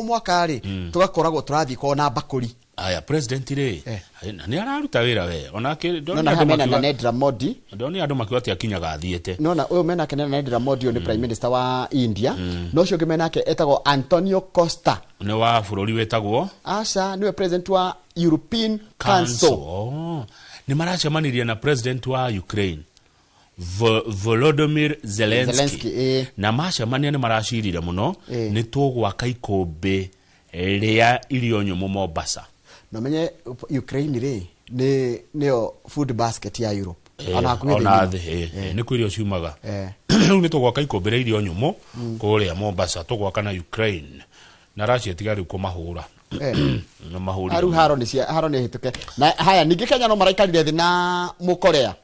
[SPEAKER 1] mwaka rĩ, tũgakoragwo tũrathiĩ kona mbakũri.
[SPEAKER 5] Aya, president rĩ, nĩ araruta wĩra we. Onake
[SPEAKER 1] ndona mena Narendra Modi.
[SPEAKER 5] Ndona andũ makiuga atĩ akinyaga athiĩte.
[SPEAKER 1] Nona ũyũ menake Narendra Modi nĩ prime minister wa India. No ũcio ũngĩ menake etagwo Antonio Costa.
[SPEAKER 5] Nĩ wa bũrũri wĩtagwo?
[SPEAKER 1] Aca, nĩwe president wa European Council.
[SPEAKER 5] Nĩ maracemanirie na president wa Ukraine, Volodymyr Zelensky. Na macemania nĩ maracirire mũno, nĩ tũgwaka ikũmbĩ rĩa irio nyũmũ Mombasa.
[SPEAKER 1] Na menye Ukraine rĩ, nĩyo food basket ya Europe.
[SPEAKER 5] Ona thĩ, nĩ kwĩ irio ciumaga. Rĩu nĩ tũgwaka ikũmbĩ rĩa irio nyũmũ kũrĩa Mombasa, tũgwaka na Ukraine. Na Russia tiga rĩu kũmahũra.
[SPEAKER 1] Aru haro nĩ haro nĩ hĩtũke. Na haya ningĩ Kenya no maraikarire thĩ na Mũkorea.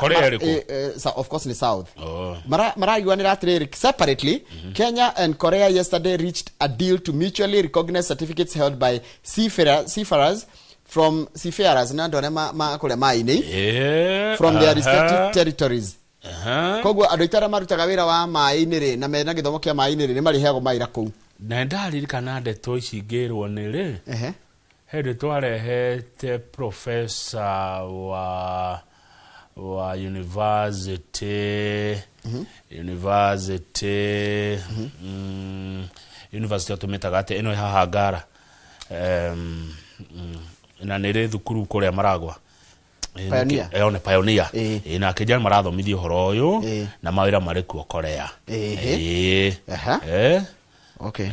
[SPEAKER 5] Korea ĩrĩkũ?
[SPEAKER 1] Of course ni South. Maraiguanĩra atĩrĩrĩ, separately, Kenya and Korea yesterday reached a deal to mutually recognize certificates held by seafarers from seafarers na andũ arĩa ma kũrĩa maĩ-inĩ from their respective territories. Koguo andũ aitũ arĩa marutaga wĩra wa maĩ-inĩ rĩ, na mena gĩthomo kĩa maĩ-inĩ rĩ, nĩ marĩheagwo mawĩra kũu.
[SPEAKER 5] Na ndaririkana ndeto ici ngĩrwo nĩ rĩ, hĩndĩ twarehete professor wa university university atũmĩtaga atĩ ĩno ĩ haha Ngara, na nĩ rĩ thukuru kũrĩa Maragwa.
[SPEAKER 1] Pioneer.
[SPEAKER 5] Nĩ Pioneer. Na akĩnjĩra marathomithia ũhoro ũyũ na mawĩra marĩ kuo Korea. Okay.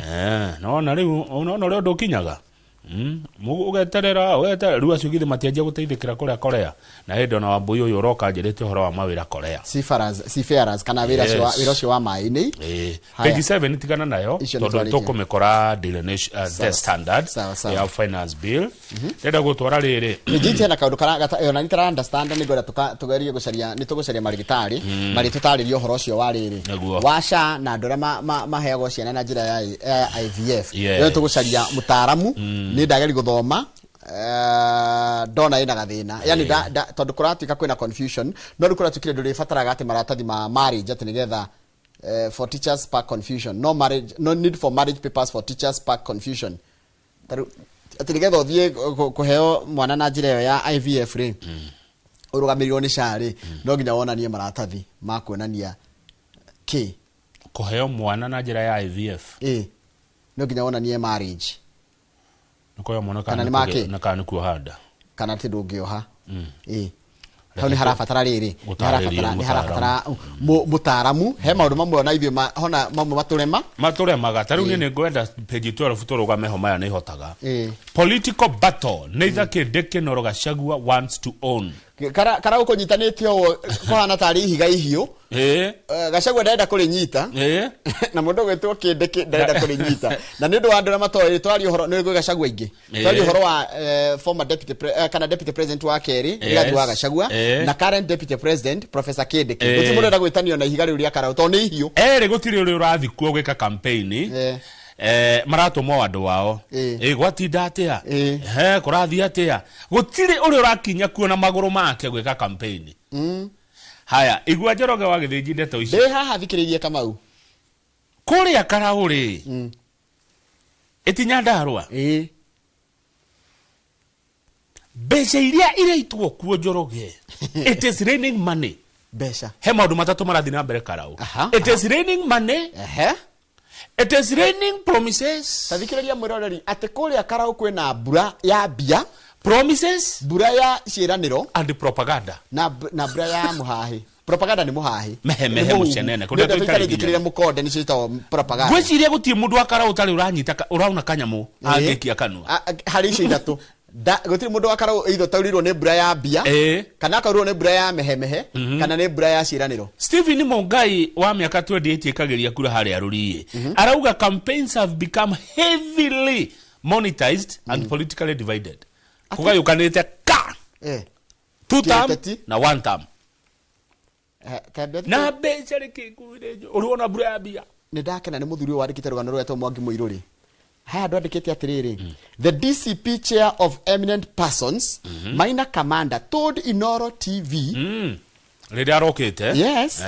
[SPEAKER 5] No na rĩu ũnaona ũrĩa ũndũ ũkinyaga. Ugeterera ugeterera rĩu acio githĩ matianjia gũteithĩkĩra kũrĩa Korea na hĩndĩ ona Wambui ũyũ ũroka njĩrĩte ũhoro wa mawĩra Korea.
[SPEAKER 1] Seafarers kana wĩra ũcio wa maĩ-inĩ.
[SPEAKER 5] Page 7 tigana nayo tondũ tũkũmĩkora Daily Nation, The Standard ya finance bill. Ndĩrenda gũtwara rĩrĩ
[SPEAKER 1] nĩnjĩte na kaũndũ ona nitara understand nĩ ngwenda tũgerie gũcaria nĩ tũgũcaria marigitari marĩtũtarĩrie ũhoro ũcio wa rĩrĩ wa SHA na andũ arĩa maheagwo ciana na njĩra ya IVF. Rĩu tũgũcaria mũtaaramu nĩ ndageri gũthoma ndona ĩna gathĩna yani tondũ kũratuĩka kwĩna confusion no rĩu kũratuĩkire ndũrĩbataraga atĩ maratathi ma marriage atĩ nĩgetha for teachers spark confusion, no marriage, no need for marriage papers for teachers spark confusion. Atĩ nĩgetha ũthiĩ kũheo mwana na njĩra ĩyo ya IVF rĩ ũrũgamĩrĩrwo nĩ SHA rĩ no nginya wonanie maratathi ma kuonania kĩ
[SPEAKER 5] kũheo mwana na njĩra ya IVF
[SPEAKER 1] no nginya wonanie marriage
[SPEAKER 5] nĩkoyo mwana kana nĩ kana kuoha nda
[SPEAKER 1] kana atĩ ndũngĩoha. Hau nĩ harabatara rĩrĩ nĩ harabatara mũtaaramu he maũndũ mamwe na ithuĩ hona mamwe matũremaga
[SPEAKER 5] ta rĩu niĩ nĩngwenda page 12 tũrũgame ho maya nĩhotaga. Political battle neither Kindiki nor Gachagua wants to own.
[SPEAKER 1] Kara ũkũnyitanĩte ũũ kũhana tarĩ ihiga ihiũ. Gachagua ndarenda kũrĩnyita na mũndũ ũgwĩtwo Kindiki ndarenda kũrĩnyita na nĩ ũndũ wa andũ arĩa matoĩ twaria ũhoro nĩ gwĩ Gachagua ingĩ twaria ũhoro wa former deputy kana deputy president wa kerĩ Rigathi wa Gachagua na current deputy president Professor Kindiki. Gũtirĩ mũndũ ũrenda gwĩtanio na ihiga rĩu rĩa Karau tondũ nĩ ihiũ.
[SPEAKER 5] Erĩ gũtirĩ ũrĩa ũrathiĩ kuo gwĩka campaign maratũmwo andũ ao gwatinda atĩa kũrathiĩ atĩa gũtirĩ ũrĩa ũrakinya kuo na magũrũ make gwĩka campaign. Haya igua Njoroge wa Gĩthĩnji ndeto ici
[SPEAKER 1] ndĩ haha thikĩrĩrie Kamau
[SPEAKER 5] kũrĩa Karau rĩ ĩti Nyandarũa mbeca iria ireitwo kuo Njoroge it is raining money.
[SPEAKER 1] Mbeca
[SPEAKER 5] he maũndũ matatũ marathiĩ na mbere Karau. It is raining money. It is raining promises.
[SPEAKER 1] Tathikĩrĩria mwĩroreri atĩ kũrĩa Karau kwĩna mbura ya mbia,
[SPEAKER 5] promises,
[SPEAKER 1] mbura ya ciĩranĩro
[SPEAKER 5] and propaganda
[SPEAKER 1] na mbura ya mũhahĩ. Propaganda nĩ mũhahĩ
[SPEAKER 5] mehe mũcenene kũrĩa
[SPEAKER 1] tũitarĩ mũkonde nĩcio ciĩtagwo propaganda.
[SPEAKER 5] Ngwĩciria gũtirĩ mũndũ wa Karau ũtarĩ ũranyita ũrauna kanyamũ angĩkia kanua
[SPEAKER 1] harĩ icio ithatũ. Gũtirĩ mũndũ wa Karau either ũtaurĩirwo nĩ mbura ya mbia kana akaurĩrwo nĩ mbura ya mehemehe kana nĩ mbura ya ciĩranĩro.
[SPEAKER 5] Stephen Mungai wa mĩaka 28 ĩkagĩria kura harĩa Rũriĩ arauga campaigns have become heavily monetized and politically divided. Kũgayũkanĩte ka two term na one term na mbeca rĩkĩnguire ũrĩona mbura ya mbia.
[SPEAKER 1] Nĩ ndakena nĩ mũthuri ũyũ wandĩkĩte rũgano rwetwo Mwangi Mũirũrĩ. Haya andũ andĩkĩte atĩrĩrĩ, the DCP chair of eminent persons Maina Kamanda told Inoro TV
[SPEAKER 5] rĩrĩa arokĩte
[SPEAKER 1] yes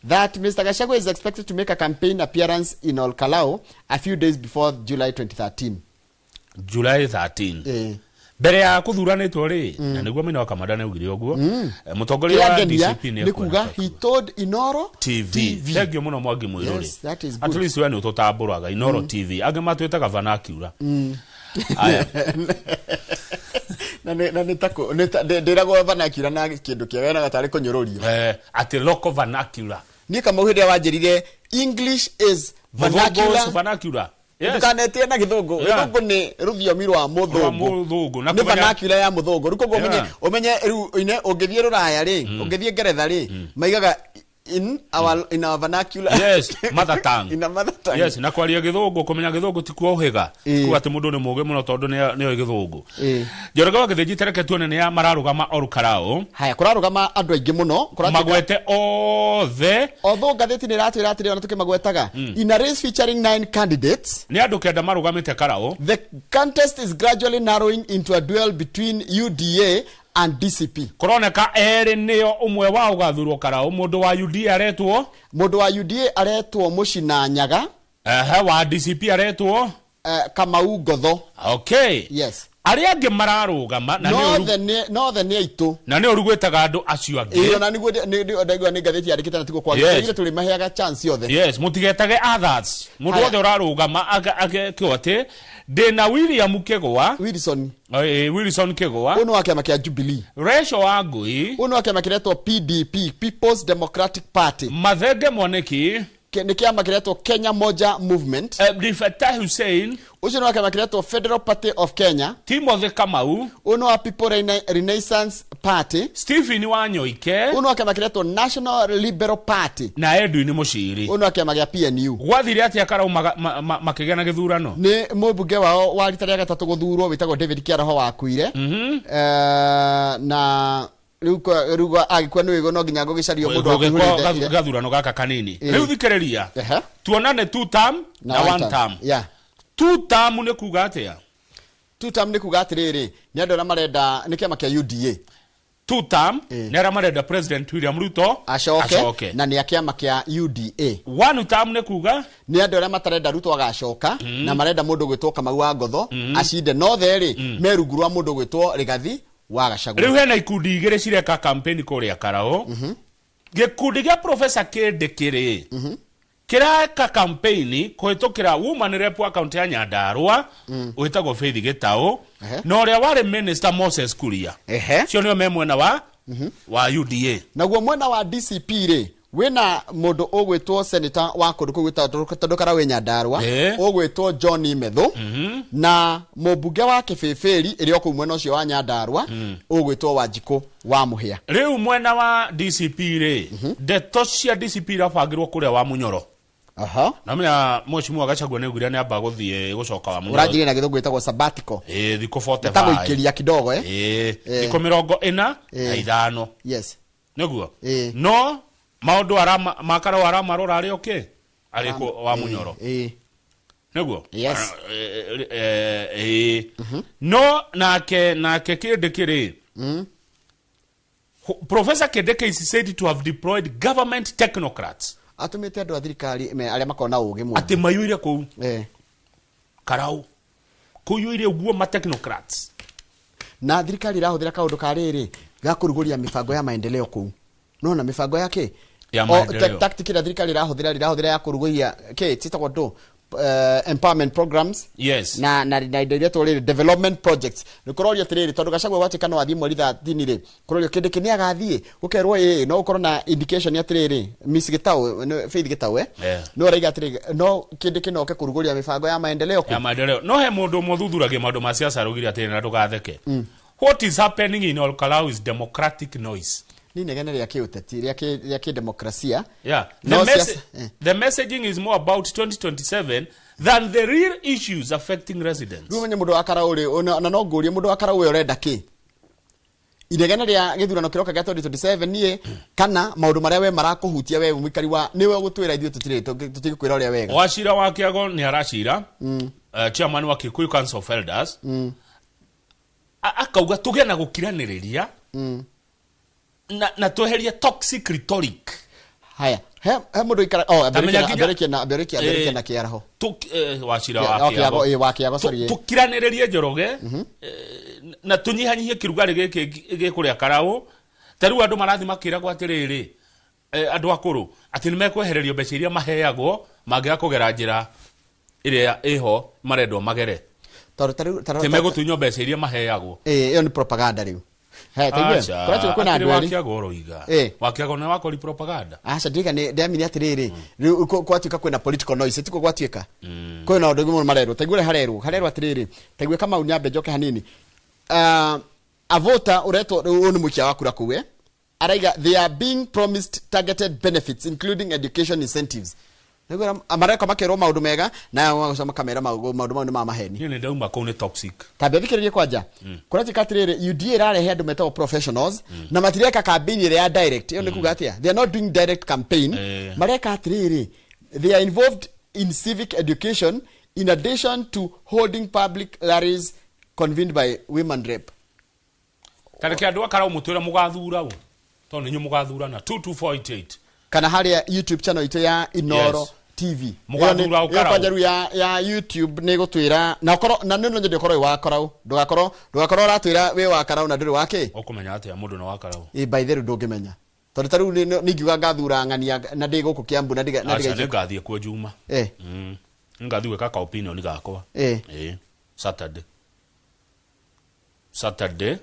[SPEAKER 1] that Mr. Gachagua is expected to make a campaign appearance in Olkalou a few days before July 2013.
[SPEAKER 5] July 13 mbere ya kũthuranĩtwo rĩ na nĩguo Maina wa Kamanda nĩaugire ũguo mũtongoria wa DCP
[SPEAKER 1] nĩ kuga he told Inoro
[SPEAKER 5] TV. Thank you mũno Mwangi Mũirũrĩ.
[SPEAKER 1] Yes, that is good.
[SPEAKER 5] At least we nĩ ũtũtambũraga Inoro TV angĩ matwĩtaga vernacular. Aya
[SPEAKER 1] na nĩ tako ndĩragwo vernacular na kĩndũ kĩega na gatarĩ kũnyũrũrio
[SPEAKER 5] atĩ local vernacular.
[SPEAKER 1] Niĩ Kamau hĩndĩ ĩrĩa wanjĩrire English is vernacular.
[SPEAKER 5] Vernacular. Yes.
[SPEAKER 1] Ndukanetie na gĩthũngũ. Gĩthũngũ nĩ rũthiomi rwa mũthũngũ. Nĩ vernacular ya mũthũngũ. Rĩu koguo ũmenye rĩu ine ũngĩthiĩ Rũraya rĩ, ũngĩthiĩ Ngeretha rĩ, maigaga in our vernacular.
[SPEAKER 5] Yes, mother tongue.
[SPEAKER 1] In a mother tongue.
[SPEAKER 5] Yes, na kwaria gĩthũngũ kũmenya gĩthũngũ ti kuohĩga. Kuga atĩ mũndũ nĩ mũũgĩ mũno tondũ nĩoĩ gĩthũngũ. Njoroge wa Gĩthĩnji tereke tuone nĩ ya mararũgama Olkalou.
[SPEAKER 1] Haya, kũrarũgama andũ aingĩ mũno.
[SPEAKER 5] Magwete othe.
[SPEAKER 1] Although ngathĩti nĩ ĩratwĩra atĩrĩ ona tũkĩmagwetaga. In a race featuring 9 candidates.
[SPEAKER 5] Nĩ andũ 9 marũgamĩte Karau.
[SPEAKER 1] The contest is gradually narrowing into a duel between UDA and DCP.
[SPEAKER 5] Kũroneka erĩ nĩo ũmwe wao ũgathurwo Karau. Mũndũ wa UDA aretwo?
[SPEAKER 1] Mũndũ wa UDA aretwo Mũcina Nyaga.
[SPEAKER 5] Wa DCP aretwo?
[SPEAKER 1] Kamau Ngotho.
[SPEAKER 5] Okay.
[SPEAKER 1] Yes.
[SPEAKER 5] Arĩa angĩ mararũgama na
[SPEAKER 1] nothe nĩ aitũ.
[SPEAKER 5] Na nĩ ũru gwĩtaga andũ acio angĩ.
[SPEAKER 1] Ĩĩ, na nĩguo ndaigua nĩ ngathĩti yandĩkĩte na tiguo kwagĩrĩire tũrĩ maheaga chance yothe.
[SPEAKER 5] Yes, mũtigetage others. Mũndũ wothe ũrarũgama akĩo atĩ ndĩna William Kĩgwa.
[SPEAKER 1] Wilson.
[SPEAKER 5] Wilson Kĩgwa.
[SPEAKER 1] Ũyũ nĩ wa kĩama kĩa Jubilee.
[SPEAKER 5] Rachel Wangui.
[SPEAKER 1] Ũyũ nĩ wa kĩama kĩretwo PDP, People's Democratic Party.
[SPEAKER 5] Mathenge Mwaniki.
[SPEAKER 1] Nĩ kĩama kĩretwo Kenya Moja Movement.
[SPEAKER 5] Abdul Fattah Hussein.
[SPEAKER 1] Ũcio nĩ wa kĩama kĩretwo Federal Party of Kenya.
[SPEAKER 5] Timothy Kamau.
[SPEAKER 1] Ũyũ nĩ wa People Renaissance Party.
[SPEAKER 5] Stephen Wanyoike.
[SPEAKER 1] Ũyũ nĩ wa kĩama kĩretwo National Liberal Party.
[SPEAKER 5] Na Edwin Muciri.
[SPEAKER 1] Ũyũ nĩ wa kĩama gĩa PNU.
[SPEAKER 5] Gwathire atĩa Karau makĩgĩa na gĩthurano?
[SPEAKER 1] Nĩ mũmbunge wao wa rita rĩa gatatũ gũthurwo wĩtagwo David Kĩaraho wakuire. Na rĩu agĩkua nĩ wĩguo no nginya gũgĩcario mũndũ wa kũihũrĩte
[SPEAKER 5] gathurano gaka kanini. Rĩu thikĩrĩria, tuonane two term na one term. Two term nĩ kuga atĩa?
[SPEAKER 1] Two term nĩ kuga atĩrĩrĩ, nĩ andũ arĩa marenda nĩ kĩama kĩa UDA.
[SPEAKER 5] Two term nĩ arĩa marenda President William Ruto
[SPEAKER 1] acoke na nĩ a kĩama kĩa UDA.
[SPEAKER 5] One term nĩ kuga
[SPEAKER 1] nĩ andũ arĩa matarenda Ruto agacoka na marenda mũndũ gwĩtwo Kamau wa Ngotho acinde nothe rĩ me rungu rwa mũndũ gwĩtwo Rigathi wa Gachagua.
[SPEAKER 5] Rĩu hena ikundi igĩrĩ cireka campaign kũrĩa Karau. Gĩkundi gĩa Professor Kindiki kĩreka campaign kũhĩtũkĩra woman rep wa kaunti ya Nyandarua wĩtagwo Faith Gĩtaũ na ũrĩa warĩ minister Moses Kuria. Cio nĩo me mwena wa UDA.
[SPEAKER 1] Naguo mwena wa DCP rĩ wĩna mũndũ ũgwĩtwo senator wa kũndũ kũu gwĩtagwo tondũ Karau wĩ Nyandarua ũgwĩtwo John Methu na mũmbunge wa Kĩbĩbĩri ĩrĩa kũu mwena ũcio wa Nyandarua ũgwĩtwo Wanjikũ wa Mũhĩa.
[SPEAKER 5] Rĩu mwena wa DCP rĩ ndeto cia DCP irabangĩrwo kũrĩa wa Munyoro. Na menya mheshimiwa Gachagua nĩ augire nĩ amba gũthiĩ gũcoka wa Munyoro.
[SPEAKER 1] Ũranjĩrire na gĩthũngũ gĩtagwo sabbatical.
[SPEAKER 5] Thikũ 45.
[SPEAKER 1] Gĩtagwo kidogo.
[SPEAKER 5] Thikũ 45.
[SPEAKER 1] Yes.
[SPEAKER 5] Nĩguo. No maũndũ makarau aramarora arĩ okay arĩ wa Munyoro. Nĩguo.
[SPEAKER 1] Yes.
[SPEAKER 5] No nake Kindiki rĩ Professor Kindiki is said to have deployed government technocrats.
[SPEAKER 1] Atũmĩte andũ a thirikari arĩa makoragwo na ũũgĩ mũingĩ.
[SPEAKER 5] Atĩ maiyũire kũu. Karau. Kũiyũire ũguo ma technocrats.
[SPEAKER 1] Na thirikari ĩrahũthĩra kaũndũ ka rĩrĩ ga kũrugũria mĩbango ya maendeleo kũu. No na mĩbango ya kĩ?
[SPEAKER 5] Ya maendeleo.
[SPEAKER 1] Tactic ĩrĩa thirikari ĩrahũthĩra ya kũrugũria kĩ citagwo ndũ empowerment programs.
[SPEAKER 5] Yes.
[SPEAKER 1] Na indo iria tũrĩ development projects. Nĩ kũrorio atĩrĩrĩ tondũ Gachagua gwatuĩka no athiĩ mweri 13 rĩ kũrorio Kindiki nĩ agathiĩ gũkerwo ĩ no ũkorwo na indication atĩrĩrĩ Miss Gitau Faith Gitau no araiga atĩrĩrĩ no Kindiki no oke kũrugũria mĩbango ya maendeleo
[SPEAKER 5] ya maendeleo. No he mũndũ ũmwe ũthuthuragia maũndũ ma siasa araugire atĩrĩrĩ na ndũgatheke. What is happening in Ol Kalou is democratic noise.
[SPEAKER 1] Ni inegene rĩa kĩũteti rĩa kĩdemokrasia.
[SPEAKER 5] Yeah. The messaging is more about 2027 than the real issues affecting residents.
[SPEAKER 1] Rĩu menye mũndũ wa Karau rĩ na no ngũrie mũndũ wa Karau we ũrenda kĩ? Inegene rĩa gĩthurano kĩroka gĩa 2027 niĩ kana maũndũ marĩa we marakũhutia we mũikari wa nĩwe ũgũtwĩra ithuĩ tũtirĩ tũtigũkwĩra ũrĩa wega.
[SPEAKER 5] Wacira wa Kĩago nĩ aracira chairman wa Kikuyu Council of Elders akauga tũgĩe na gũkiranĩrĩria na tweherie toxic rhetoric.
[SPEAKER 1] Haya, he mũndũ ikara ambĩrĩkia na Kĩaraho.
[SPEAKER 5] Wacira wa Kĩago.
[SPEAKER 1] Wa Kĩago, sorry.
[SPEAKER 5] Tũkiranĩrĩrie Njoroge na tũnyihanyihie kĩrugarĩ gĩkĩ gĩkũrĩa Karau. Ta rĩu andũ marathiĩ makĩragwo atĩrĩrĩ andũ akũrũ atĩ nĩmekwehererio mbeca iria maheagwo mangĩaga kũgera njĩra ĩrĩa ĩho marendwo magere.
[SPEAKER 1] Tondũ
[SPEAKER 5] Atĩ megũtunywo mbeca iria maheagwo.
[SPEAKER 1] Ĩyo nĩ propaganda rĩu. He taigwe kũratuĩka kwĩna andũ erĩ.
[SPEAKER 5] Wakĩago ũroiga. Wakĩago nĩ wakori propaganda.
[SPEAKER 1] Aca ndirika nĩ ndĩamini atĩrĩrĩ rĩu gwatuĩka kwĩna political noise tiko gwatuĩka. Kwĩna ũndũ ũngĩ mũno marerwo taigwe harerwo atĩrĩrĩ taigwe Kamau nyambe njoke hanini. A voter ũretwo ũyũ nĩ mũikia wa kura kũu araiga they are being promised targeted benefits including education incentives. Nĩguo mareka makerwo maũndũ mega na magacoka makamera maũndũ mau nĩ ma maheni.
[SPEAKER 5] Niĩ nĩ ndauma kũu nĩ toxic.
[SPEAKER 1] Tambia thikĩrĩrie kwanja. Kũratuĩka atĩrĩrĩ UDA ĩrarehe andũ metagwo professionals na matireka campaign ĩrĩa ya direct. Ĩyo nĩ kuga atĩa? They are not doing direct campaign. Mareka atĩrĩrĩ they are involved in civic education in addition to holding public rallies convened by women rep.
[SPEAKER 5] Tareke andũ a Karau mũtwĩre mũgathura ũ tondũ nĩ inyuĩ mũgathurana 22488
[SPEAKER 1] kana harĩa YouTube channel itũ ya Inoro TV.
[SPEAKER 5] Mũgathura ũ Karau.
[SPEAKER 1] Ĩyo ya YouTube nĩ gũtwĩra na ũkorwo na nĩ no nyende ũkorwo wĩ wa Karau. Ndũgakorwo ũratwĩra wĩ wa Karau na ndũrĩ wa kĩ?
[SPEAKER 5] Ũkũmenya atĩa mũndũ nĩ wa Karau?
[SPEAKER 1] Ĩ by the way ndũngĩmenya. Tondũ ta rĩu nĩ ingiuga ngathura ng'ania na ndĩ gũkũ Kiambu na ndiga
[SPEAKER 5] Aca nĩ ngathiĩ kuo Juma. Ngathiĩ gwĩka ka opinion gakwa. Saturday.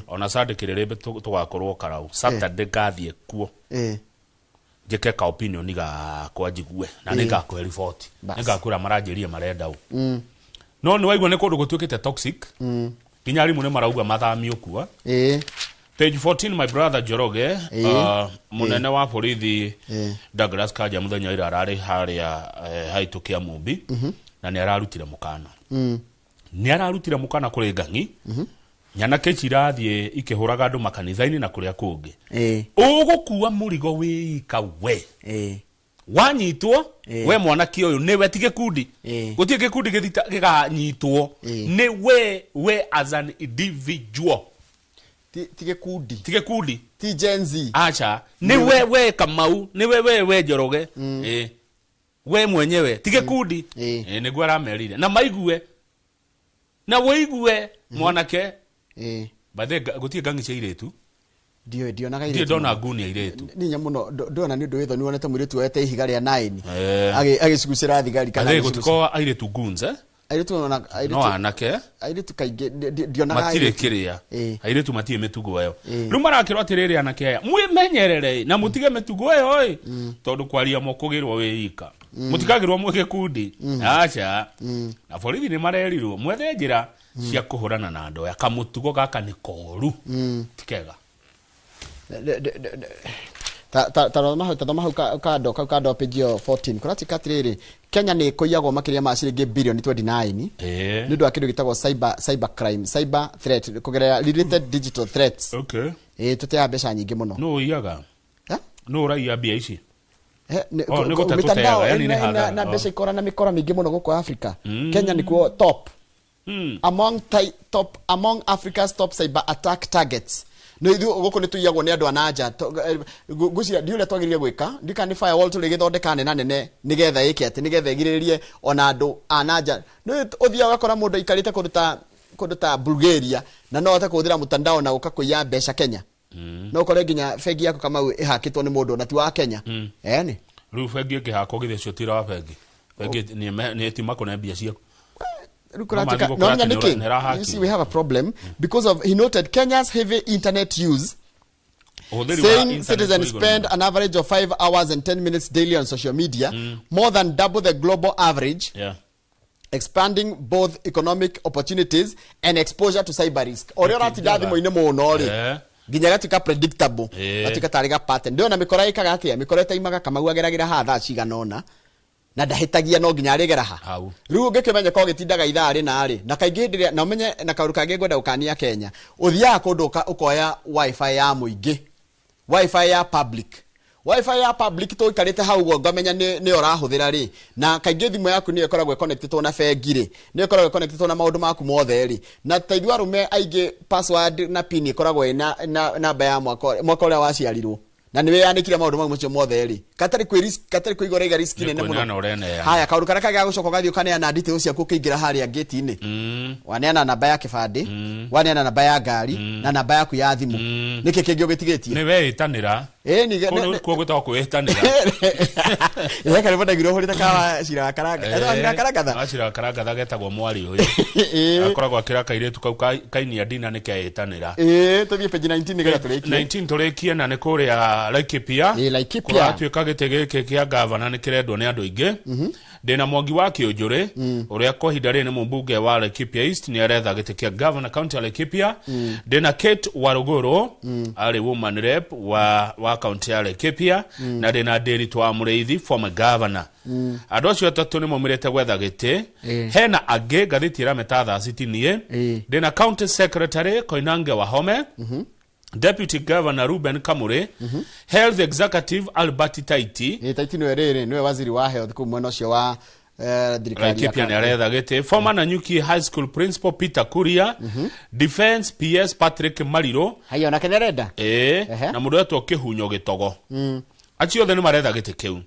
[SPEAKER 5] Ona Sunday kĩrĩrĩmbĩ tũgakorwo Karau. Saturday ngathiĩ kuo. Njĩke ka opinion gakwa njigue na nĩngakũhe report. Nĩngakwĩra maranjĩrire marenda ũ. No nĩ waigua nĩ kũndũ gũtuĩkĩte toxic. Nginya arimũ nĩ marauga mathamio kuo. Page 14 my brother Njoroge, munene wa borithi Douglas Kanja muthenya ira ararĩ harĩa haitũ kĩa Mumbi na nĩ ararutire mũkana. Nĩ ararutire mũkana kũrĩ ng'ang'i. Nyanake ici irathiĩ ikĩhũraga andũ makanitha-inĩ na kũrĩa kũngĩ. Ũgũkua mũrigo wĩika we. Wanyitwo we mwanake ũyũ nĩwe ti gĩkundi. Gũtirĩ gĩkundi gĩkanyitwo. Nĩ we as an individual.
[SPEAKER 1] Ti gĩkundi.
[SPEAKER 5] Ti gĩkundi.
[SPEAKER 1] Ti Gen Z.
[SPEAKER 5] Acha. Nĩ we Kamau, nĩ we Njoroge. We mwenyewe ti gĩkundi. Nĩguo aramerire. Na maigue. Na wĩigue mwanake. By the gũtirĩ ng'ang'i cia airĩtu.
[SPEAKER 1] Ndionaga airĩtu.
[SPEAKER 5] Ndirĩ ndona nguni airĩtu.
[SPEAKER 1] Nĩ mũno ndona nĩ ũndũ wĩ thoni wonete mũirĩtu woete ihiga rĩa 9. Agĩcugucĩra thigari
[SPEAKER 5] kana. Gũtikoragwo airĩtu goons
[SPEAKER 1] Airĩtu ona airĩtu.
[SPEAKER 5] No anake.
[SPEAKER 1] Airĩtu kaingĩ ndionaga
[SPEAKER 5] matirĩ kĩrĩa. Airĩtu matirĩ mĩtugo ĩyo. Rĩu marakĩrwo atĩrĩrĩ anake aya mwĩmenyerere na mũtige mĩtugo ĩyo ĩ tondũ kwaria mũkũgĩrwo wĩ ika. Mũtikagĩrwo mwĩ gĩkundi. Aca. Na borithi nĩ marerirwo mwethe njĩra cia kũhũrana na andũ aya kamũtugo gaka nĩ koru. Ti kega.
[SPEAKER 1] Ta hau kando kau kando page ĩyo 14 kũratuĩka atĩrĩrĩ Kenya nĩ ĩkũiyagwo makĩria ma ciringi bilioni 29 nĩ ũndũ wa kĩndũ gĩtagwo cyber crime, cyber threat kũgerera related digital threats. Tũteaga mbeca nyingĩ mũno.
[SPEAKER 5] Nũ ũiyaga? Nũ ũraiya mbia ici?
[SPEAKER 1] Nĩ
[SPEAKER 5] gũte tũteaga, yani nĩ hathara.
[SPEAKER 1] Na mbeca ikora na mĩkora mĩingĩ mũno gũkũ Africa. Kenya nĩkuo top among top among Africa's top cyber attack targets. No ithuĩ gũkũ nĩ tũiyagwo nĩ andũ a nanja. Ngwĩciria ndiũĩ ũrĩa twagĩrĩire gwĩka ndika nĩ firewall tũrĩgĩthondeka nene nene nĩgetha ĩke atĩ nĩgetha ĩgirĩrĩrie ona andũ a nanja. Nĩ ũthiaga ũgakora mũndũ aikarĩte kũndũ ta Bulgaria na no ahote kũhũthĩra mtandao na gũka kũiya mbeca Kenya. No ũkore nginya bengi yaku Kamau ĩhakĩtwo nĩ mũndũ na ti wa Kenya. Eni
[SPEAKER 5] Rĩu bengi ĩngĩhakwo githĩ ũcio ti wa bengi. Bengi nĩ ĩtima mbia ciaku.
[SPEAKER 1] No, you see, we have a problem because of, he noted Kenya's heavy internet use, saying citizens spend an average of 5 hours and 10 minutes daily on social media, more than double the global average, expanding both economic opportunities and exposure to cyber risk. Ũrĩa ũratinda thimũ-inĩ mũno rĩ, nginya gatuĩka predictable, gatuĩka tarĩ ga pattern. Ndĩrona mĩkora ĩkaga atĩa, mĩkora ĩtaimaga Kamau ageragĩra haha thaa cigana ũna, na ndahĩtagia no nginya arĩgera ha. Rĩu ũngĩkĩmenya korwo gĩtindaga ithaa rĩna rĩ, na kaingĩ hĩndĩ ĩrĩa, na ũmenye na kaũndũ kangĩ ngwenda gũkania Kenya, ũthiaga kũndũ ũkoya wifi ya mũingĩ, wifi ya public. Wifi ya public tũikarĩte hau ũguo ngamenya nĩyo ũrahũthĩra rĩ, na kaingĩ thimũ yaku nĩyo ĩkoragwo ĩconnectĩtwo na bengi rĩ, nĩyo ĩkoragwo ĩconnectĩtwo na maũndũ maku mothe rĩ, na ta ithuĩ arũme aingĩ password na pin ĩkoragwo ĩna namba ya mwaka ũrĩa waciarirwo. Na nĩ wĩyanĩkire maũndũ mau macio mothe rĩ, katarĩ kwĩ risk, katarĩ kwĩigua ũraiga risk nene mũno. Haya, kaũndũ karĩa kangĩ gagũcoka ũgathiĩ ũkaneana details ciaku ũkĩingĩra harĩa gate-inĩ. Waneana namba ya kĩbandĩ, waneana namba ya ngari, na namba yaku ya thimũ. Nĩkĩ kĩngĩ ũgĩtigĩtie?
[SPEAKER 5] Nĩ weĩtanĩra. Kuo gwĩtagwo kwĩĩtanĩra.
[SPEAKER 1] Ĩĩ, karĩmbo ndaiguire ũhũrĩte kawa cira wa Karangatha. Etagwo cira wa Karangatha?
[SPEAKER 5] Wa cira wa Karangatha getagwo mwari ũyũ. Akoragwo akĩra kairĩtu kau kainia ndina nĩ keĩtanĩra.
[SPEAKER 1] Tũthiĩ page 19 nĩgetha tũrĩkie.
[SPEAKER 5] 19 tũrĩkie na nĩ kũrĩa Laikipia.
[SPEAKER 1] Laikipia.
[SPEAKER 5] Kũratuĩka gĩtĩ gĩkĩ kĩa gavana nĩ kĩrendwo nĩ andũ aingĩ. Ndĩna Mwangi wa Kĩũnjũrĩ ũrĩa kwa ihinda rĩrĩ nĩ mũmbunge wa Laikipia East nĩ aretha gĩtĩ kĩa gavana county ya Laikipia. Ndĩna Kate Warũgũrũ arĩ woman rep wa county ya Laikipia na ndĩna Ndĩritũ wa Mũrĩithi former governor. Andũ acio atatũ nĩ maumĩrĩte gwetha gĩtĩ. Hena angĩ ngathĩti ĩrameta thaa citinie. Ndĩna county secretary Koinange Wahome, Deputy Governor Ruben Kamure, Health Executive Albert Taiti.
[SPEAKER 1] Taiti niwe rĩrĩ, niwe waziri wa health kũu mwena ũcio wa thirikari ya
[SPEAKER 5] Laikipia nĩ aretha gĩtĩ. Former Nanyuki High School Principal Peter Kuria, Defense PS Patrick Mariro.
[SPEAKER 1] Haya, onake nĩ arenda?
[SPEAKER 5] Na mũndũ wetwo Kĩhunyo Gĩtogo. Acio othe nĩ maretha gĩtĩ kĩu.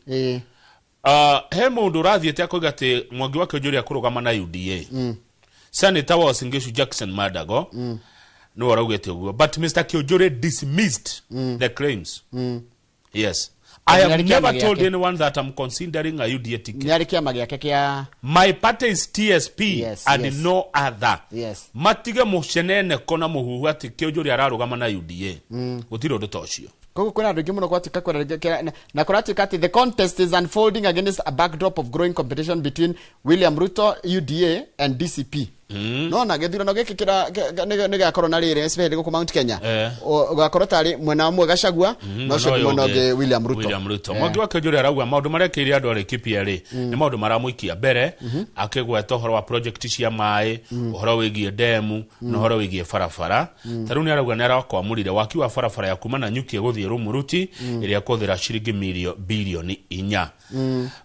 [SPEAKER 5] He mũndũ ũrathiĩte akoiga atĩ Mwangi wa Kĩũnjũrĩ akũrũgama na UDA. Senator wa Uasin Gishu Jackson Madago nĩwe ũraugĩte ũguo, but Mr. Kĩũnjũrĩ dismissed the claims. Yes. I have never told anyone that I'm considering a UDA ticket.
[SPEAKER 1] Nĩ arĩ kĩama gĩake kĩa
[SPEAKER 5] My party is TSP and no other. Matige mũceneneko na mũhuhu atĩ Kĩũnjũrĩ ararũgama na UDA. Gũtirĩ ũndũ ta ũcio.
[SPEAKER 1] Koguo kwĩna andũ aingĩ mũno gwatuĩka kwĩna na kũratuĩka atĩ the contest is unfolding against a backdrop of growing competition between William Ruto, UDA and DCP. Nona gĩthurano gĩkĩ nĩ gĩgakorwo na rĩrĩ, especially gũkũ Mount Kenya, ũgakorwo tarĩ mwena ũmwe Gachagua na ũcio ũngĩ mwena ũngĩ William Ruto.
[SPEAKER 5] William Ruto. Mwangi wa Kĩonjũrĩ arauga maũndũ marĩa ekĩire andũ a Laikipia rĩ nĩ maũndũ maramũikia mbere, akĩgweta ũhoro wa project cia maĩ, ũhoro wĩgiĩ ndemu na ũhoro wĩgiĩ barabara. Ta rĩu nĩ arauga nĩ arakwamũrire waki wa barabara ya kuma Nanyuki gũthiĩ Rumuruti ĩrĩa ĩkũhũthĩra ciringi bilioni 4.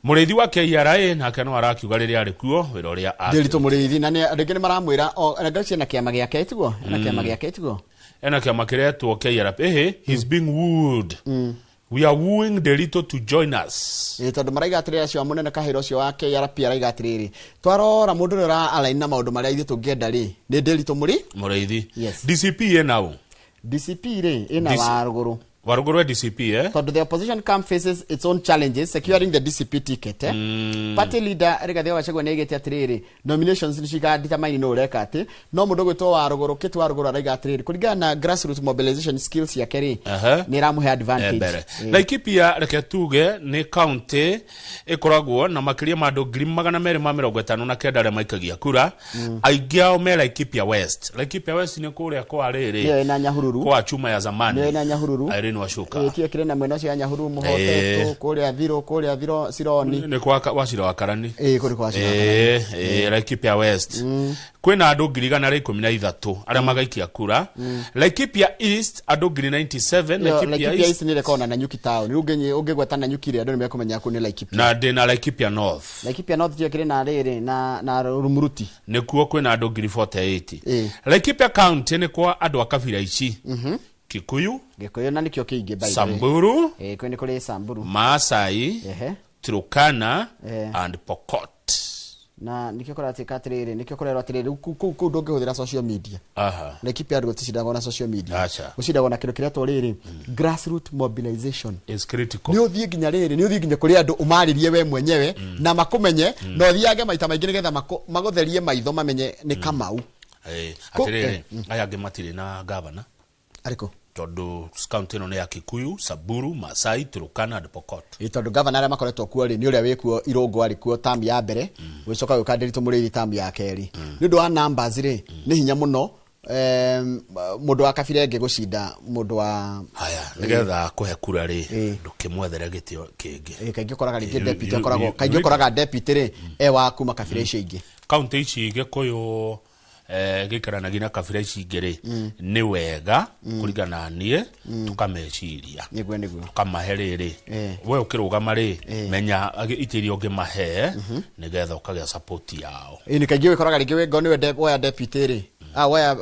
[SPEAKER 5] Mũrĩithi wa KRA nake no arakiuga rĩrĩa arĩ kuo wĩra ũrĩa
[SPEAKER 1] Ndĩritũ Mũrĩithi na nĩ rĩngĩ nĩ maramwĩra o na kĩama gĩake tiguo, na kĩama gĩake tiguo,
[SPEAKER 5] ena kĩama kĩretwo KRA. Ehe, he's being wooed. We are wooing Nderitu to join us.
[SPEAKER 1] Tondũ maraiga atĩrĩrĩ, acio a mũnene Kahĩra ũcio wa KRP araiga atĩrĩrĩ, twarora mũndũ ũrĩa ũra align na maũndũ marĩa ithuĩ tũngĩenda rĩ nĩ Nderitu
[SPEAKER 5] Mũrĩithi.
[SPEAKER 1] Yes.
[SPEAKER 5] DCP ĩna ũ?
[SPEAKER 1] DCP rĩ ĩna Warũgũrũ.
[SPEAKER 5] Warũgũrũ DCP, eh?
[SPEAKER 1] Tondũ the opposition camp faces its own challenges securing the DCP ticket, eh? Party leader Rigathi wa Gachagua nĩ aigĩte atĩrĩrĩ, nominations nĩ ciga determine nũ ũreka atĩ, no mũndũ ũgwĩtwo Warũgũrũ, Kĩtu Warũgũrũ araiga atĩrĩrĩ, kũringana na grassroots mobilization skills yake rĩ, nĩ ĩramũhe advantage.
[SPEAKER 5] Mbere. Laikipia reke tuge nĩ county ĩkoragwo na makĩria ma andũ 259,000 arĩa maikagia kura. Aingĩ ao me Laikipia West. Laikipia West nĩ kũrĩa kwa rĩrĩ.
[SPEAKER 1] Nĩyo ĩna Nyahururu.
[SPEAKER 5] Kwa chuma ya zamani.
[SPEAKER 1] Nĩyo ĩna Nyahururu.
[SPEAKER 5] Irene Wacuka.
[SPEAKER 1] Kĩo kĩrĩ na mwena ũcio ya Nyahururu mũhotetwo, kũrĩa Thiro, kũrĩa Thiro Sironi.
[SPEAKER 5] Nĩ kwa Wachira wa Karani.
[SPEAKER 1] Kũrĩ kwa Wachira wa Karani.
[SPEAKER 5] Laikipia West. Kwĩna andũ 113,000 arĩa magaikia kura. Laikipia East andũ 97.
[SPEAKER 1] Laikipia East nĩ ĩkoragwo na Nanyuki town. Rĩu ũngĩgweta Nanyuki rĩ, andũ nĩ mekũmenya kũu nĩ Laikipia.
[SPEAKER 5] Na ndĩ na Laikipia North.
[SPEAKER 1] Laikipia North kĩo kĩrĩ na rĩrĩ na Rumuruti.
[SPEAKER 5] Nĩkuo kwĩna andũ 48,000. Laikipia County nĩ kwa andũ a kabira ici. Kikuyu,
[SPEAKER 1] Gikuyu na nikio kĩingĩ by the way.
[SPEAKER 5] Samburu,
[SPEAKER 1] kwĩ nĩ kũrĩ Samburu,
[SPEAKER 5] Maasai, Turkana and Pokot.
[SPEAKER 1] Na nikio kũratuĩka atĩrĩrĩ, nikio kũrerwo atĩrĩrĩ, kũu ndũngĩhũthĩra social media. Laikipia andũ gũticindagwo na social media. Gũcindagwo na kĩndũ kĩretwo rĩrĩ, grassroots mobilization.
[SPEAKER 5] Is critical.
[SPEAKER 1] Nĩ ũthiĩ nginya rĩrĩ, nĩ ũthiĩ nginya kũrĩ andũ ũmarĩrie we mwenyewe na makũmenye, na ũthiange maita maingĩ nĩgetha magũtherie maitho mamenye nĩ Kamau.
[SPEAKER 5] Atĩrĩrĩ, aya angĩ matirĩ na gavana.
[SPEAKER 1] Arĩkũ?
[SPEAKER 5] Tondũ county ĩno nĩ ya Kikuyu, Samburu, Maasai, Turkana and Pokot.
[SPEAKER 1] Tondũ gavana arĩa makoretwo kuo rĩ, nĩ ũrĩa wĩkuo Irũngũ arĩ kuo term ya mbere, gũcoka gũka Nderitu Mũrĩithi term ya kerĩ. Nĩ ũndũ wa numbers rĩ, nĩ hinya mũno mũndũ wa kabira ĩngĩ gũcinda mũndũ wa
[SPEAKER 5] haya nĩgetha kũhe kura rĩ, ndũkĩmwethere gĩtĩ kĩngĩ.
[SPEAKER 1] Kaingĩ ũkoraga rĩngĩ deputy akoragwo, kaingĩ ũkoraga deputy rĩ e wa kuma kabira icio ingĩ.
[SPEAKER 5] County ici Gĩkũyũ gĩikaranagia na kabira ici ingĩ rĩ, nĩ wega kũringana na niĩ tũkameciria, tũkamahe rĩrĩ, we ũkĩrũgama rĩ, menya itĩ iria ũngĩmahe nĩgetha ũkagĩa support yao.
[SPEAKER 1] Nĩ kaingĩ ũkoraga rĩngĩ wĩ nĩwe woya deputy rĩ,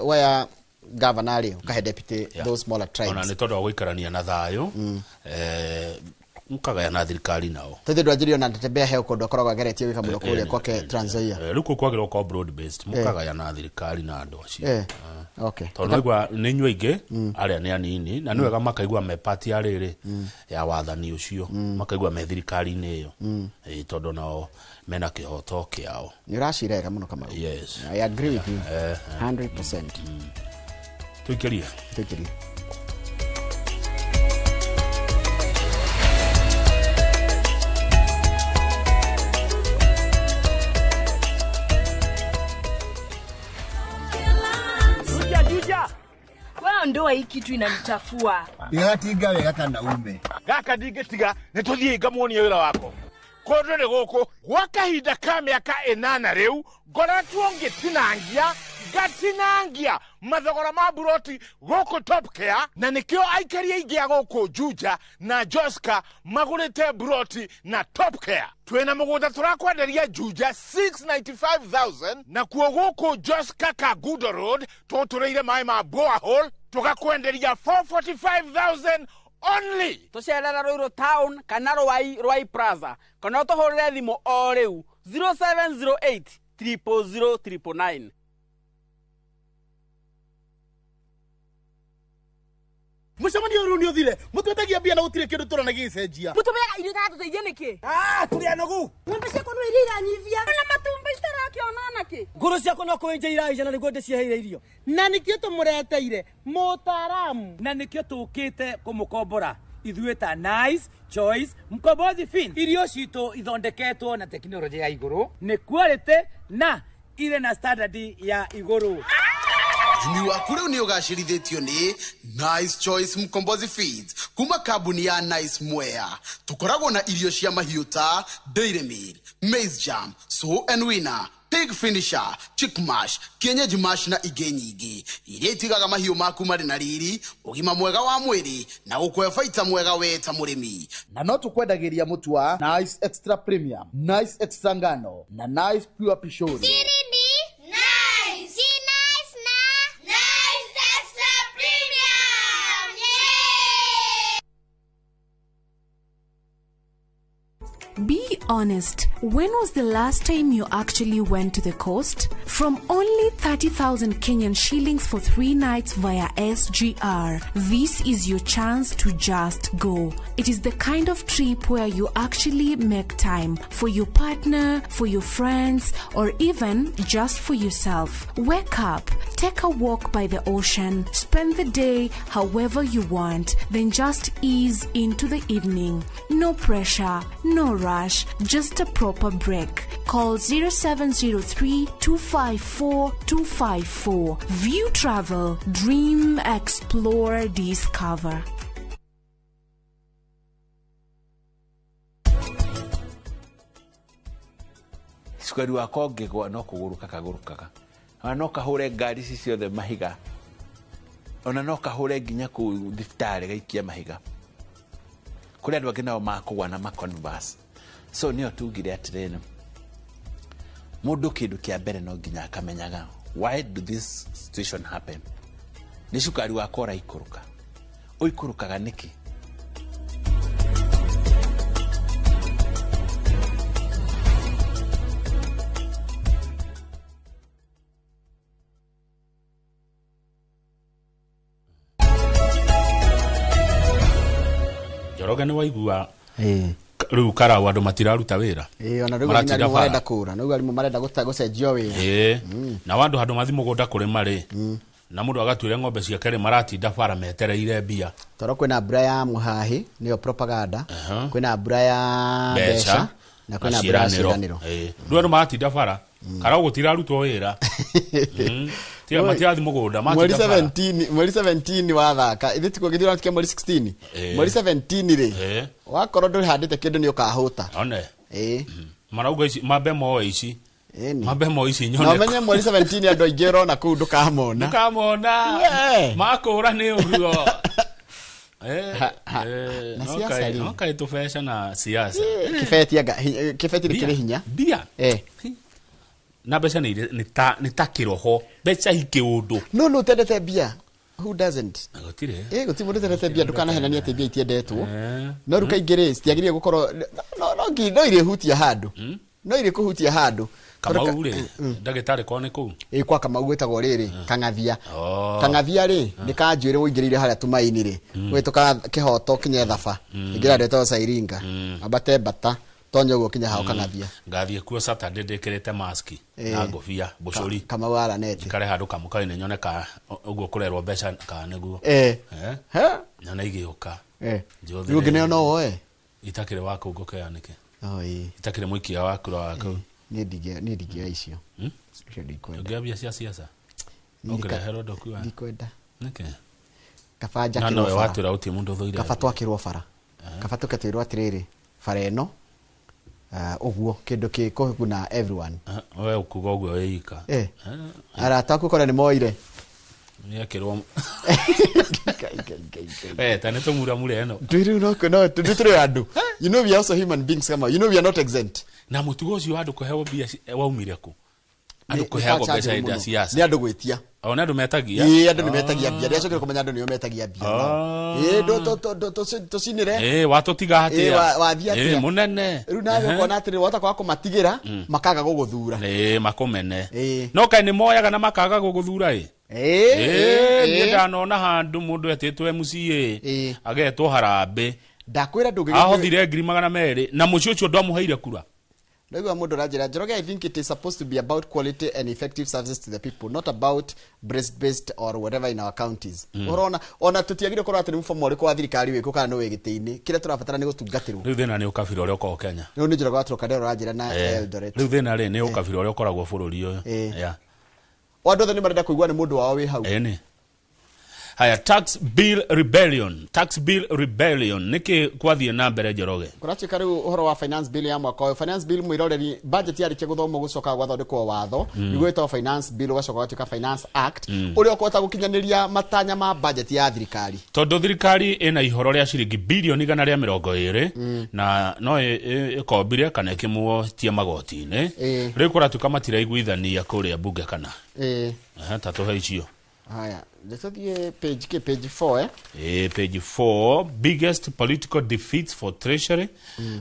[SPEAKER 1] woya governor rĩ, ũkahe deputy those smaller tribes.
[SPEAKER 5] Ona nĩ tondũ wa gũikarania na thayũ, mukagayana thirikari nao.
[SPEAKER 1] Tondũ ndwanjirio na Natembeya he kũndũ akoragwo ageretie gwĩka mũno kũrĩa kwake Trans Nzoia.
[SPEAKER 5] Rĩu kũu kwagĩrĩirwo gũkorwo broad based, mukagayana thirikari na andũ acio.
[SPEAKER 1] Okay.
[SPEAKER 5] Tondũ naigua nĩ inyuĩ aingĩ arĩa nĩ anini, na nĩ wega makaigua me part ya rĩrĩ ya wathani ũcio, makaigua me thirikari-inĩ ĩyo. Tondũ nao mena kĩhoto kĩao.
[SPEAKER 1] Nĩ ũracira wega mũno Kamau.
[SPEAKER 5] Yes.
[SPEAKER 1] I agree with you 100%.
[SPEAKER 5] Tuikĩrie.
[SPEAKER 1] Tuikĩrie.
[SPEAKER 3] Ndoa hii kitu inanichafua.
[SPEAKER 9] Ndigatinga wega kana ume.
[SPEAKER 8] Gaka ndingĩtiga nĩ tũthiĩ ngamuonie wĩra wako. Kũndũ nĩ gũkũ gwa kahinda ka mĩaka 8 rĩu ngoretwo ngĩtinangia ngatinangia mathogora ma buroti gũkũ Top Care, na nĩkĩo aikari aingĩ a gũkũ Juja na Joska magũrĩte buroti na Top Care. Twĩna mũgũnda tũrakwenderia Juja 695,000, nakuo gũkũ Joska Kangundo Road tũtũrĩire maĩ ma borehole tũgakwenderia 445,000 only.
[SPEAKER 10] Tũcerera Ruiru town kana Ruai Plaza kana ũtũhũrĩre thimũ o rĩu 0708 000 999.
[SPEAKER 11] Mũcemanio ũyũ nĩ ũthire, mũtwetagia mbia na gũtirĩ kĩndũ tũrona gĩgĩcenjia.
[SPEAKER 3] Mũtũmeaga irio itaratũteithia nĩkĩ?
[SPEAKER 11] Tũrĩ anogu.
[SPEAKER 3] Ng'ombe ciakwa no iria iranyivia. Na matumbĩ citarakĩona nakĩ?
[SPEAKER 12] Ngũrũ ciakwa no kũenja iraija na nĩguo ndĩciheire irio.
[SPEAKER 11] Na nĩkĩo tũmũreteire mũtaaramu.
[SPEAKER 12] Na nĩkĩo tũkĩte kũmũkombora. Ithuĩ ta Nice Choice Mkombozi Fin, irio citũ ithondeketwo na tekinoronjĩ ya igũrũ, nĩ quality na irĩ na standard ya igũrũ.
[SPEAKER 2] Ũrĩmi waku rĩu nĩ ũgacĩrithĩtio nĩ Nice Choice Mkombozi Feeds kuma kambuni ya Nice Mwea. Tũkoragwo na irio cia mahiũ ta Dairy Meal, Maize Jam, Sow and Winner, Pig Finisher, Chick Mash, Kienyeji Mash na ingĩ nyingĩ iria itigaga mahiũ maku marĩ na riri, ũgima mwega wa mwĩrĩ na gũkũhe baita mwega we ta mũrĩmi.
[SPEAKER 11] Na no tũkwendagĩria mũtu wa Nice Extra Premium, Nice Extra Ngano na Nice Pure Pishori.
[SPEAKER 13] Siri ni nice. Si nice na Nice Extra Premium. Yeah!
[SPEAKER 14] Be honest, when was the last time you actually went to the coast? From only 30,000 Kenyan shillings for 3 nights via SGR, this is your chance to just go. It is the kind of trip where you actually make time for your partner, for your friends, or even just for yourself. Wake up, take a walk by the ocean, spend the day however you want, then just ease into the evening. No pressure, no rush, just a proper break. Call 0703 254 254. View Travel, dream, explore, discover.
[SPEAKER 15] Cukari wakwa ũngĩgwa no kũgũrũka kagũrũkaga, ona no kahũre ngari ici ciothe mahiga, ona no kahũre nginya kũu thibitarĩ gaikia mahiga. Kũrĩ andũ angĩ nao makũgwa na maconverse. So nĩyo tugire atĩrĩrĩ, mũndũ kĩndũ kĩa mbere no nginya akamenyaga why do this situation happen. Nĩ cukari wakwa ũraikũrũka, ũikũrũkaga nĩkĩ?
[SPEAKER 5] Njoroge nĩ waigua rĩu karau andũ matiraruta wĩra.
[SPEAKER 1] Ona rĩu nginya arimũ marenda kũra, na rĩu arimũ marenda gũcenjio wĩra.
[SPEAKER 5] Na andũ handũ mathi mũgũnda kũrĩma rĩ, na mũndũ agatuĩra ng'ombe ciake rĩ, maratinda bara metereire mbia.
[SPEAKER 1] Toro kwĩna mbura ya mũhahi, nĩyo propaganda, kwĩna mbura ya mbeca, na kwĩna mbura ya ciĩranĩro.
[SPEAKER 5] Rĩu andũ maratinda bara, karau gũtirarutwo wĩra. Tiga matirathi mũgũnda, matinda bara.
[SPEAKER 1] Mweri 17 wathaka, ithuĩ tikuo gĩthurano kĩa mweri 16. Mweri 17 rĩ, wakorwo ndũhandĩte kĩndũ nĩ ũkahũta.
[SPEAKER 5] One. Marauga ici, mambe moe ici. Mambe moe ici nyone.
[SPEAKER 1] Na ũmenye mweri 17 andũ aingĩ ũrona kũu ndũkamona.
[SPEAKER 5] Ndũkamona. Makũra nĩ ũguo.
[SPEAKER 1] Na siasa rĩ.
[SPEAKER 5] No kaĩ tũbeca na siasa.
[SPEAKER 1] Kĩbeti anga, kĩbeti nĩ kĩrĩ hinya.
[SPEAKER 5] Mbia. Na mbeca nĩ ta kĩroho, mbeca ikĩũndũ.
[SPEAKER 1] No no utendete mbia. Who doesn't?
[SPEAKER 5] Gũtirĩ.
[SPEAKER 1] Gũtirĩ mũndũ ũtendete mbia, ndũkanahenanie atĩ mbia itiendetwo. No rĩu kaingĩ rĩ, citiagĩrĩire gũkorwo no irĩhutia handũ. No irĩkũhutia handũ.
[SPEAKER 5] Kamau rĩ, ndagĩtarĩ kwao nĩ kũu?
[SPEAKER 1] Kwa Kamau gwĩtagwo rĩrĩ, Kang'athia. Kang'athia rĩ, nĩ kanjuĩrĩ ũingĩrĩire harĩa Tumaini rĩ. Ũhĩtũka Kĩhoto kinya Thaba. Ingĩra handũ hetagwo Sairinga. Ambate Mbata. Tonya ũguo kinya hau Kang'athia.
[SPEAKER 5] Ngathiĩ kuo Saturday ndĩkĩrĩte maski na ngobia mbũcũri.
[SPEAKER 1] Kamau aranete.
[SPEAKER 5] Njikare handũ kamũkainĩ nyone ka ũguo kũrerwo mbeca kana nĩguo. Nyone igĩũka.
[SPEAKER 1] Rĩu ũngĩneo no woe?
[SPEAKER 5] Itakĩrĩ wa kũu ngũkĩoya nĩkĩ? Itakĩrĩ mũikia wa kura wa kũu.
[SPEAKER 1] Niĩ ndingĩoya icio. Icio ndikwenda.
[SPEAKER 5] Ũngĩoya mbia cia siasa? Ũngĩreherwo ndũkuoya?
[SPEAKER 1] Ndikwenda.
[SPEAKER 5] Nĩkĩ?
[SPEAKER 1] Kaba
[SPEAKER 5] Na
[SPEAKER 1] njakĩrwo
[SPEAKER 5] nowe
[SPEAKER 1] bara.
[SPEAKER 5] watwĩra gũtirĩ mũndũ ũthũire.
[SPEAKER 1] Kaba twakĩrwo bara. Kaba tũke twĩrwo atĩrĩrĩ, bara ĩno ũguo kĩndũ gĩkũguna everyone.
[SPEAKER 5] We ũkuga ũguo wĩ ika.
[SPEAKER 1] Arata aku kora nĩ moire.
[SPEAKER 5] Nĩekĩrwo. Ta nĩ tũmuramure ĩno.
[SPEAKER 1] Rĩu no tũrĩ andũ. You know we are also human beings, kama. You know we are not exempt.
[SPEAKER 5] Na mũtugo ũcio wa andũ kũheo mbia waumire kũ? Andũ kũheagwo mbeca hĩndĩ ya siasa.
[SPEAKER 1] Nĩ andũ gwĩtia.
[SPEAKER 5] O nĩ andũ metagia.
[SPEAKER 1] Andũ nĩ metagia mbia. Ndĩracokire kũmenya andũ nĩo metagia mbia. Tũcinĩre.
[SPEAKER 5] Watũtiga atĩa?
[SPEAKER 1] Wathiĩ atĩa?
[SPEAKER 5] Mũnene.
[SPEAKER 1] Rĩu nawe ũkona atĩrĩrĩ, wahota kwaga kũmatigĩra, makaga gũgũthura.
[SPEAKER 5] Makũmene. No kaĩ nĩ moyaga na makaga gũgũthura ĩ? Niĩ ndanona handũ mũndũ etĩtwo MCA, agetwo harambĩ.
[SPEAKER 1] Ndakwĩra ndũngĩgĩthiĩ.
[SPEAKER 5] Ahothire 200,000 na mũciĩ ũcio ndwamũheire kura.
[SPEAKER 1] Ndaigua mũndũ ũranjĩra, Njoroge, I think it is supposed to be about quality and effective services to the people, not about breast based or whatever in our counties. Ũhoro ona tũtiagire gũkorwo atĩ nĩ mũbomo ũrĩkũ wa thirikari wĩkũ kana nĩ wĩ gĩtĩ-inĩ, kĩrĩa tũrabatara nĩ gũtungatĩrwo.
[SPEAKER 5] Rĩu thĩna nĩ ũkabira ũrĩa ũkoragwo Kenya.
[SPEAKER 1] Rĩu nĩ Njoroge wa Trocadero ũranjĩra na Eldoret.
[SPEAKER 5] Rĩu thĩna rĩ nĩ ũkabira ũrĩa ũkoragwo bũrũri ũyũ.
[SPEAKER 1] Yeah. Andũ othe nĩ marenda kũigua nĩ mũndũ wao wĩ hau.
[SPEAKER 5] Ĩni. Haya, tax bill rebellion niki kwathiĩ na mbere Njoroge?
[SPEAKER 1] Kũratuĩka rĩu ũhoro wa finance bill ya mwaka ũyũ. Finance bill mwĩroreri, budget yarĩkia gũthomwo gũcoka gwathondekwo watho, nĩguo ĩtagwo finance bill, ũgacoka ũgatuĩka finance act, ũrĩa ũkũhota gũkinyanĩria matanya ma budget ya thirikari.
[SPEAKER 5] Tondũ thirikari ĩna ihoro rĩa ciringi bilioni 120 na no ĩkombire kana ĩkĩmuotie magoti-inĩ. Rĩu kũratuĩka matiraiguithania kũrĩa bunge kana. Ta tũhe icio.
[SPEAKER 1] Haya, let's see page K, page 4
[SPEAKER 5] Page 4, biggest political defeats for Treasury.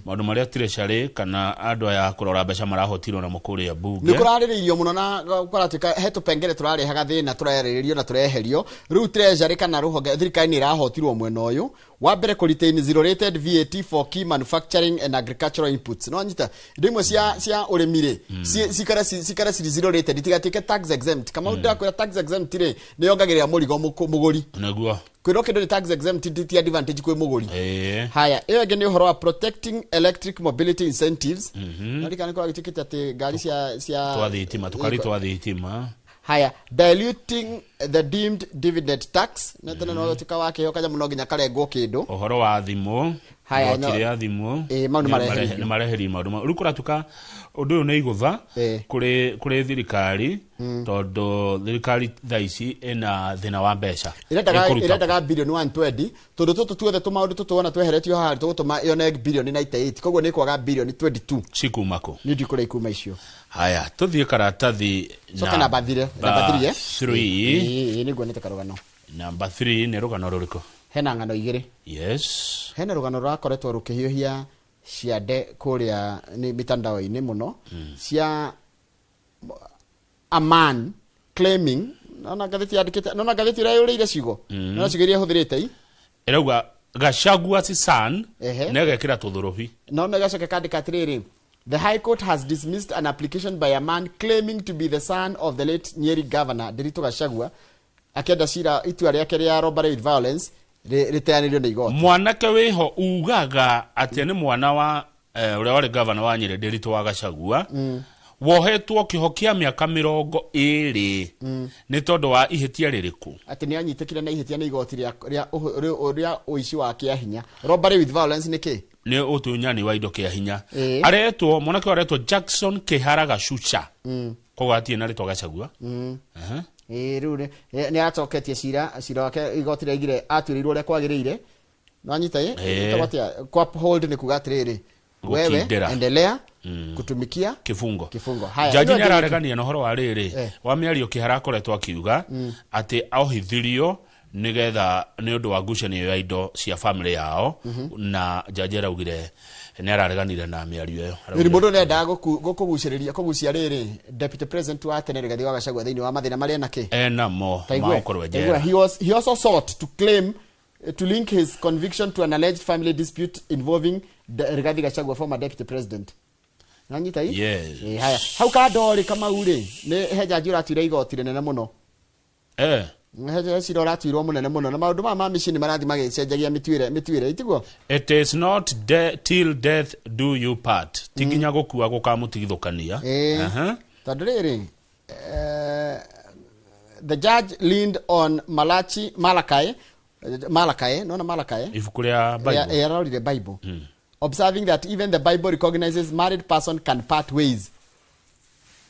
[SPEAKER 5] Maũndũ marĩa Treasury kana andũ aya kũrora mbeca marahotirwo namo kũrĩa bunge.
[SPEAKER 1] Nĩ kũrarĩrĩirio mũno na kũratuĩka he tũpengere tũrarehaga thĩna, tũrarĩrĩrio na tũreherio. Rĩu Treasury kana rũhonge thirikari nĩ ĩrahotirwo mwena ũyũ. Wa mbere kũ retain zero rated VAT for key manufacturing and agricultural inputs. No nyita indo imwe cia ũrĩmi rĩ, cikare cirĩ zero rated, itigatuĩke tax exempt. Kama ũndũ tax exempt rĩ, nĩ yongagĩrĩra mũrigo mũgũri.
[SPEAKER 5] Nĩguo.
[SPEAKER 1] Kwĩrwo kĩndũ nĩ tax exempt ti advantage kwĩ mũgũri. Haya, ĩyo ĩngĩ nĩ ũhoro wa protecting electric mobility incentives. Na rika nĩ kũragĩtuĩkĩte atĩ ngari cia
[SPEAKER 5] twa thitima, tũkari twa thitima.
[SPEAKER 1] Haya, diluting the deemed dividend tax. Na tena no gatuĩka wa kĩheo kanyamũ no nginya karengwo kĩndũ.
[SPEAKER 5] Ũhoro wa thimũ.
[SPEAKER 1] Haya,
[SPEAKER 5] no ya thimũ.
[SPEAKER 1] Maũndũ mareherio.
[SPEAKER 5] Nĩ mareherio maũndũ. Rĩu kũratuĩka ũndũ ũyũ nĩ igũtha kũrĩ thirikari, tondũ thirikari thaa ici ĩna thĩna wa mbeca.
[SPEAKER 1] Ĩrendaga bilioni 120, tondũ tũtũ tuothe tũmaũndũ tũtũ tweheretio haha tũgũtũma yone bilioni 98, koguo nĩ kwaga bilioni 22.
[SPEAKER 5] Cikuma kũ?
[SPEAKER 1] Nĩ ndiũĩ kũrĩa ikuma icio.
[SPEAKER 5] Haya, tũthiĩ karatathi
[SPEAKER 1] Coke namba 3. Namba 3
[SPEAKER 5] 3.
[SPEAKER 1] Nĩ nguonete karũgano.
[SPEAKER 5] Namba 3 nĩ rũgano rũrĩkũ?
[SPEAKER 1] Hena ng'ano igĩrĩ.
[SPEAKER 5] Yes.
[SPEAKER 1] Hena rũgano rũrakoretwo rũkĩhiũhia ciande kũrĩa nĩ mitandao-inĩ mũno, cia a man claiming, nona ngathĩti yandĩkĩte, nona ngathĩti ĩrĩa ciugo, nona ciugo iria ĩhũthĩrĩte i
[SPEAKER 5] ĩrauga Gachagua son negekĩra tũthũrũbi.
[SPEAKER 1] Nona gacoka kandĩka atĩrĩrĩ, the High Court has dismissed an application by a man claiming to be the son of the late Nyeri governor Ndiritu Gachagua, akĩenda cira itua rĩake rĩa robbery with violence rĩteanĩrio nĩ igoti.
[SPEAKER 5] Mwanake wĩho ugaga atĩ nĩ mwana wa ũrĩa warĩ governor wa Nyeri Ndiritu wa Gachagua, wohetwo kĩoho kĩa mĩaka 20 nĩ tondũ wa ihĩtia rĩrĩkũ?
[SPEAKER 1] Atĩ nĩ anyitĩkire na ihĩtia nĩ igoti rĩa ũici wa kĩa hinya. Robbery with violence nĩ kĩ?
[SPEAKER 5] Nĩ ũtunyani wa indo kĩa hinya. Aretwo mwanake aretwo Jackson Kihara Gacuca. Koguo atirĩ na rĩtwa Gachagua.
[SPEAKER 1] Rĩu nĩ aracoketie cira wake igoti rĩaigire atuĩrĩirwo ũrĩa kwagĩrĩire. No anyita kwa uphold nĩ kuga atĩrĩrĩ, wewe endelea kutumikia
[SPEAKER 5] kifungo.
[SPEAKER 1] Haya,
[SPEAKER 5] jaji nĩ araregania na ũhoro wa rĩrĩ wa mĩario Kihara akoretwo akiuga atĩ ohithirio nĩgetha nĩ ũndũ wa ngucanio ya indo cia family yao, na jaji araugire nĩ arareganire na mĩario ĩyo.
[SPEAKER 1] Nĩ mũndũ nĩendaga gũkũgucĩrĩria kũgucia rĩrĩ deputy president wa tene Rigathi wa Gachagua thĩinĩ wa mathĩna marĩa enake
[SPEAKER 5] enamo ma ũkorwo njera.
[SPEAKER 1] He also sought to claim to link his conviction to an alleged family dispute involving Rigathi Gachagua, former deputy president. Nanyita hii?
[SPEAKER 5] Yes.
[SPEAKER 1] Haya. Hau kando rĩ Kamau rĩ nĩ he jaji ũratuire igoti rĩnene mũno. He cira ũratuirwo mũnene mũno na maũndũ maya ma mĩciĩ nĩ marathiĩ magĩcenjagia mĩtuĩre itiguo?
[SPEAKER 5] It is not till death do you part. Ti nginya gũkua gũkamũtigithũkania.
[SPEAKER 1] Tondũ rĩrĩ, the judge leaned on Malachi nona Malachi
[SPEAKER 5] ibuku rĩa Bible.
[SPEAKER 1] Yarorire Bible. Observing that even the Bible recognizes married person can part ways,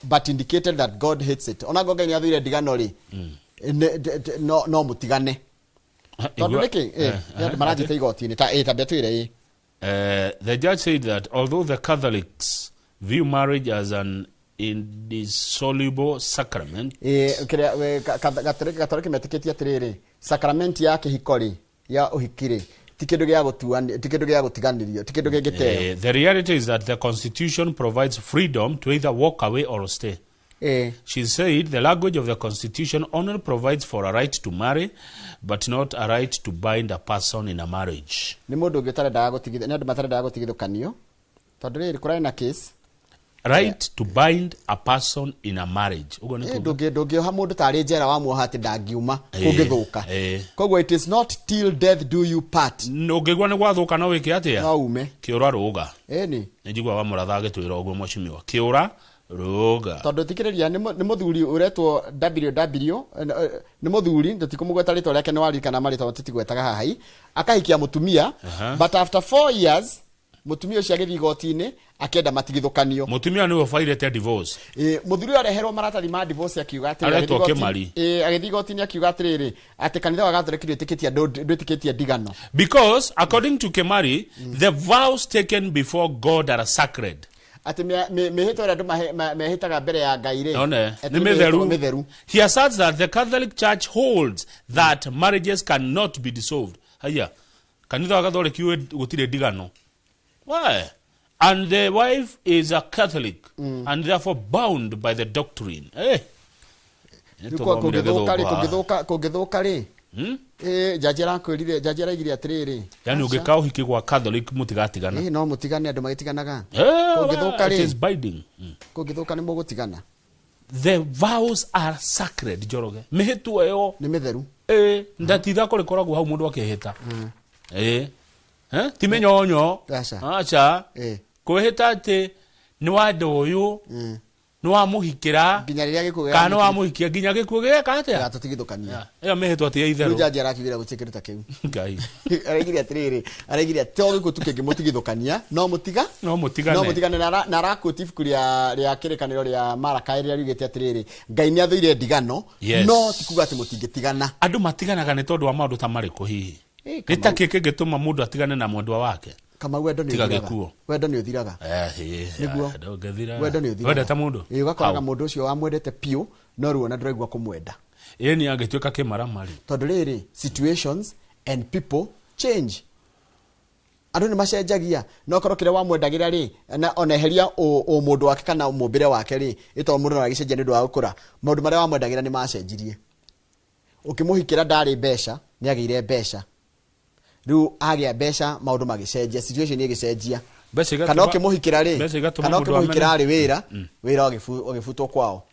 [SPEAKER 1] but indicated that God hates it. Ona Ngai nĩ athũire ndigano rĩ, no mũtigane. Tondũ nĩkĩ? Andũ marathiĩte igoti-inĩ ta tabia twĩre.
[SPEAKER 5] The judge said that although the Catholics view marriage as an indissoluble sacrament,
[SPEAKER 1] Gatoreki metĩkĩtie atĩrĩrĩ, sacrament ya kĩhiko rĩ, ya ũhiki rĩ, ti kĩndũ gĩa gũtuanĩrio, ti kĩndũ gĩa gũtiganĩrio, ti kĩndũ gĩngĩteo.
[SPEAKER 5] The reality is that the constitution provides freedom to either walk away or stay. She said the language of the constitution only provides for a right to marry, but not a right to bind a person in a marriage.
[SPEAKER 1] Nĩ mũndũ ũngĩ ũtarendaga gũtigithũkanio, nĩ andũ matarendaga gũtigithũkanio, tondũ rĩrĩ kũrarĩ na case.
[SPEAKER 5] Right to bind a person in a marriage. Ũguo nĩ kuga.
[SPEAKER 1] Ndũngĩoha mũndũ tarĩ njera wamuoha atĩ ndangiuma kũngĩthũka. Koguo it is not till death do you part.
[SPEAKER 5] Ũngĩigua nĩ gwathũka no wĩke atĩa?
[SPEAKER 1] No ume.
[SPEAKER 5] Kĩũra rũga.
[SPEAKER 1] Ĩni.
[SPEAKER 5] Nĩ njiguaga mũratha agĩtwĩra ũguo mheshimiwa. Kĩũra rũga.
[SPEAKER 1] Tondũ thikĩrĩria nĩ mũthuri ũretwo WW, nĩ mũthuri tũtikũmũgweta rĩtwa rĩake nĩ waririkana marĩtwa tũtigwetaga haha hi. Akahikia mũtumia, but after 4 years mutumia ũcio agĩthiĩ igoti-inĩ akĩenda matigithũkanio.
[SPEAKER 5] Mutumia nĩwe ũbairĩte divorce.
[SPEAKER 1] Mũthuri ũyũ areherwo maratathi ma divorce akiuga atĩrĩrĩ,
[SPEAKER 5] Aretwo Kĩmari.
[SPEAKER 1] Agĩthiĩ igoti-inĩ akiuga atĩrĩrĩ atĩ kanitha wa Gathoreki ndwĩtĩkĩtie ndigano.
[SPEAKER 5] Because according to Kemari, the vows taken before God are sacred.
[SPEAKER 1] Atĩ mĩhĩtwa ĩrĩa andũ mehĩtaga mbere ya Ngai rĩ,
[SPEAKER 5] nĩ mĩtheru. He asserts that the Catholic Church holds that marriages cannot be dissolved. Haya, kanitha wa Gathoreki gũtirĩ ndigano. Why? And the wife is a Catholic and therefore bound by the doctrine.
[SPEAKER 1] Kũngĩthũka rĩ, jaji arakwĩrire, jaji araigire atĩrĩrĩ.
[SPEAKER 5] Yani ũngĩka ũhiki gwa Catholic mũtigatigana.
[SPEAKER 1] No mũtigane, andũ magĩtiganaga. Kũngĩthũka rĩ,
[SPEAKER 5] it is binding.
[SPEAKER 1] Kũngĩthũka nĩ mũgũtigana.
[SPEAKER 5] The vows are sacred, Njoroge. Mĩhĩtwa ĩyo
[SPEAKER 1] nĩ mĩtheru.
[SPEAKER 5] Ndatitha kũrĩkoragwo hau mũndũ akĩhĩta. Ti mĩnyonyo. Aca. Kwĩhĩta atĩ nĩ wenda ũyũ, nĩ wamũhikĩra,
[SPEAKER 1] nginya rĩrĩa gĩkuũ
[SPEAKER 5] kana nĩ wamũhikia nginya gĩkuũ gĩgeka atĩa?
[SPEAKER 1] Gĩgatũtigithũkania.
[SPEAKER 5] Ĩyo mĩhĩtwa ti ya itherũ.
[SPEAKER 1] Rĩu jaji arakiugĩra gũtirĩ kĩndũ ta kĩu.
[SPEAKER 5] Ngai.
[SPEAKER 1] Araigire atĩrĩrĩ, araigire atĩ to gĩkuũ tu kĩngĩmũtigithũkania, no mũtiga?
[SPEAKER 5] No mũtigane.
[SPEAKER 1] No mũtigane na araquote ibuku rĩa kĩrĩkanĩro rĩa Malakai rĩrĩa riugĩte atĩrĩrĩ, Ngai nĩ athũire ndigano, no ti kuuga atĩ mũtingĩtigana.
[SPEAKER 5] Andũ matiganaga nĩ tondũ wa maũndũ ta marĩkũ hihi? Nĩ ta kĩ kĩngĩtũma mũndũ atigane na mwendwa wake?
[SPEAKER 1] Kamau wendo nĩ ũthiraga. Wendo nĩ ũthiraga. Nĩguo. Wendo nĩ ũthiraga.
[SPEAKER 5] Wendete mũndũ?
[SPEAKER 1] Ũgakoraga mũndũ ũcio wamwendete piũ, no rĩu ona ndũraigua kũmwenda.
[SPEAKER 5] Ĩni angĩtuĩka kĩmaramari.
[SPEAKER 1] Tondũ rĩrĩ, situations and people change. Andũ nĩ macenjagia. No korwo kĩrĩa wamwendagĩra rĩ, na ona eheria ũmũndũ wake kana mũmbĩre wake rĩ, ĩtondũ mũndũ no agĩcenjia nĩ ũndũ wa gũkũra. Maũndũ marĩa wamwendagĩra nĩ macenjirie. Ũkĩmũhikĩra ndarĩ mbeca, nĩ agĩire mbeca. Rĩu agĩa mbeca maũndũ magĩcenjia, situation ĩgĩcenjia. Kana ũkĩmũhikĩra rĩ, kana ũkĩmũhikĩra arĩ wĩra, wĩra ũgĩbutwo kwao.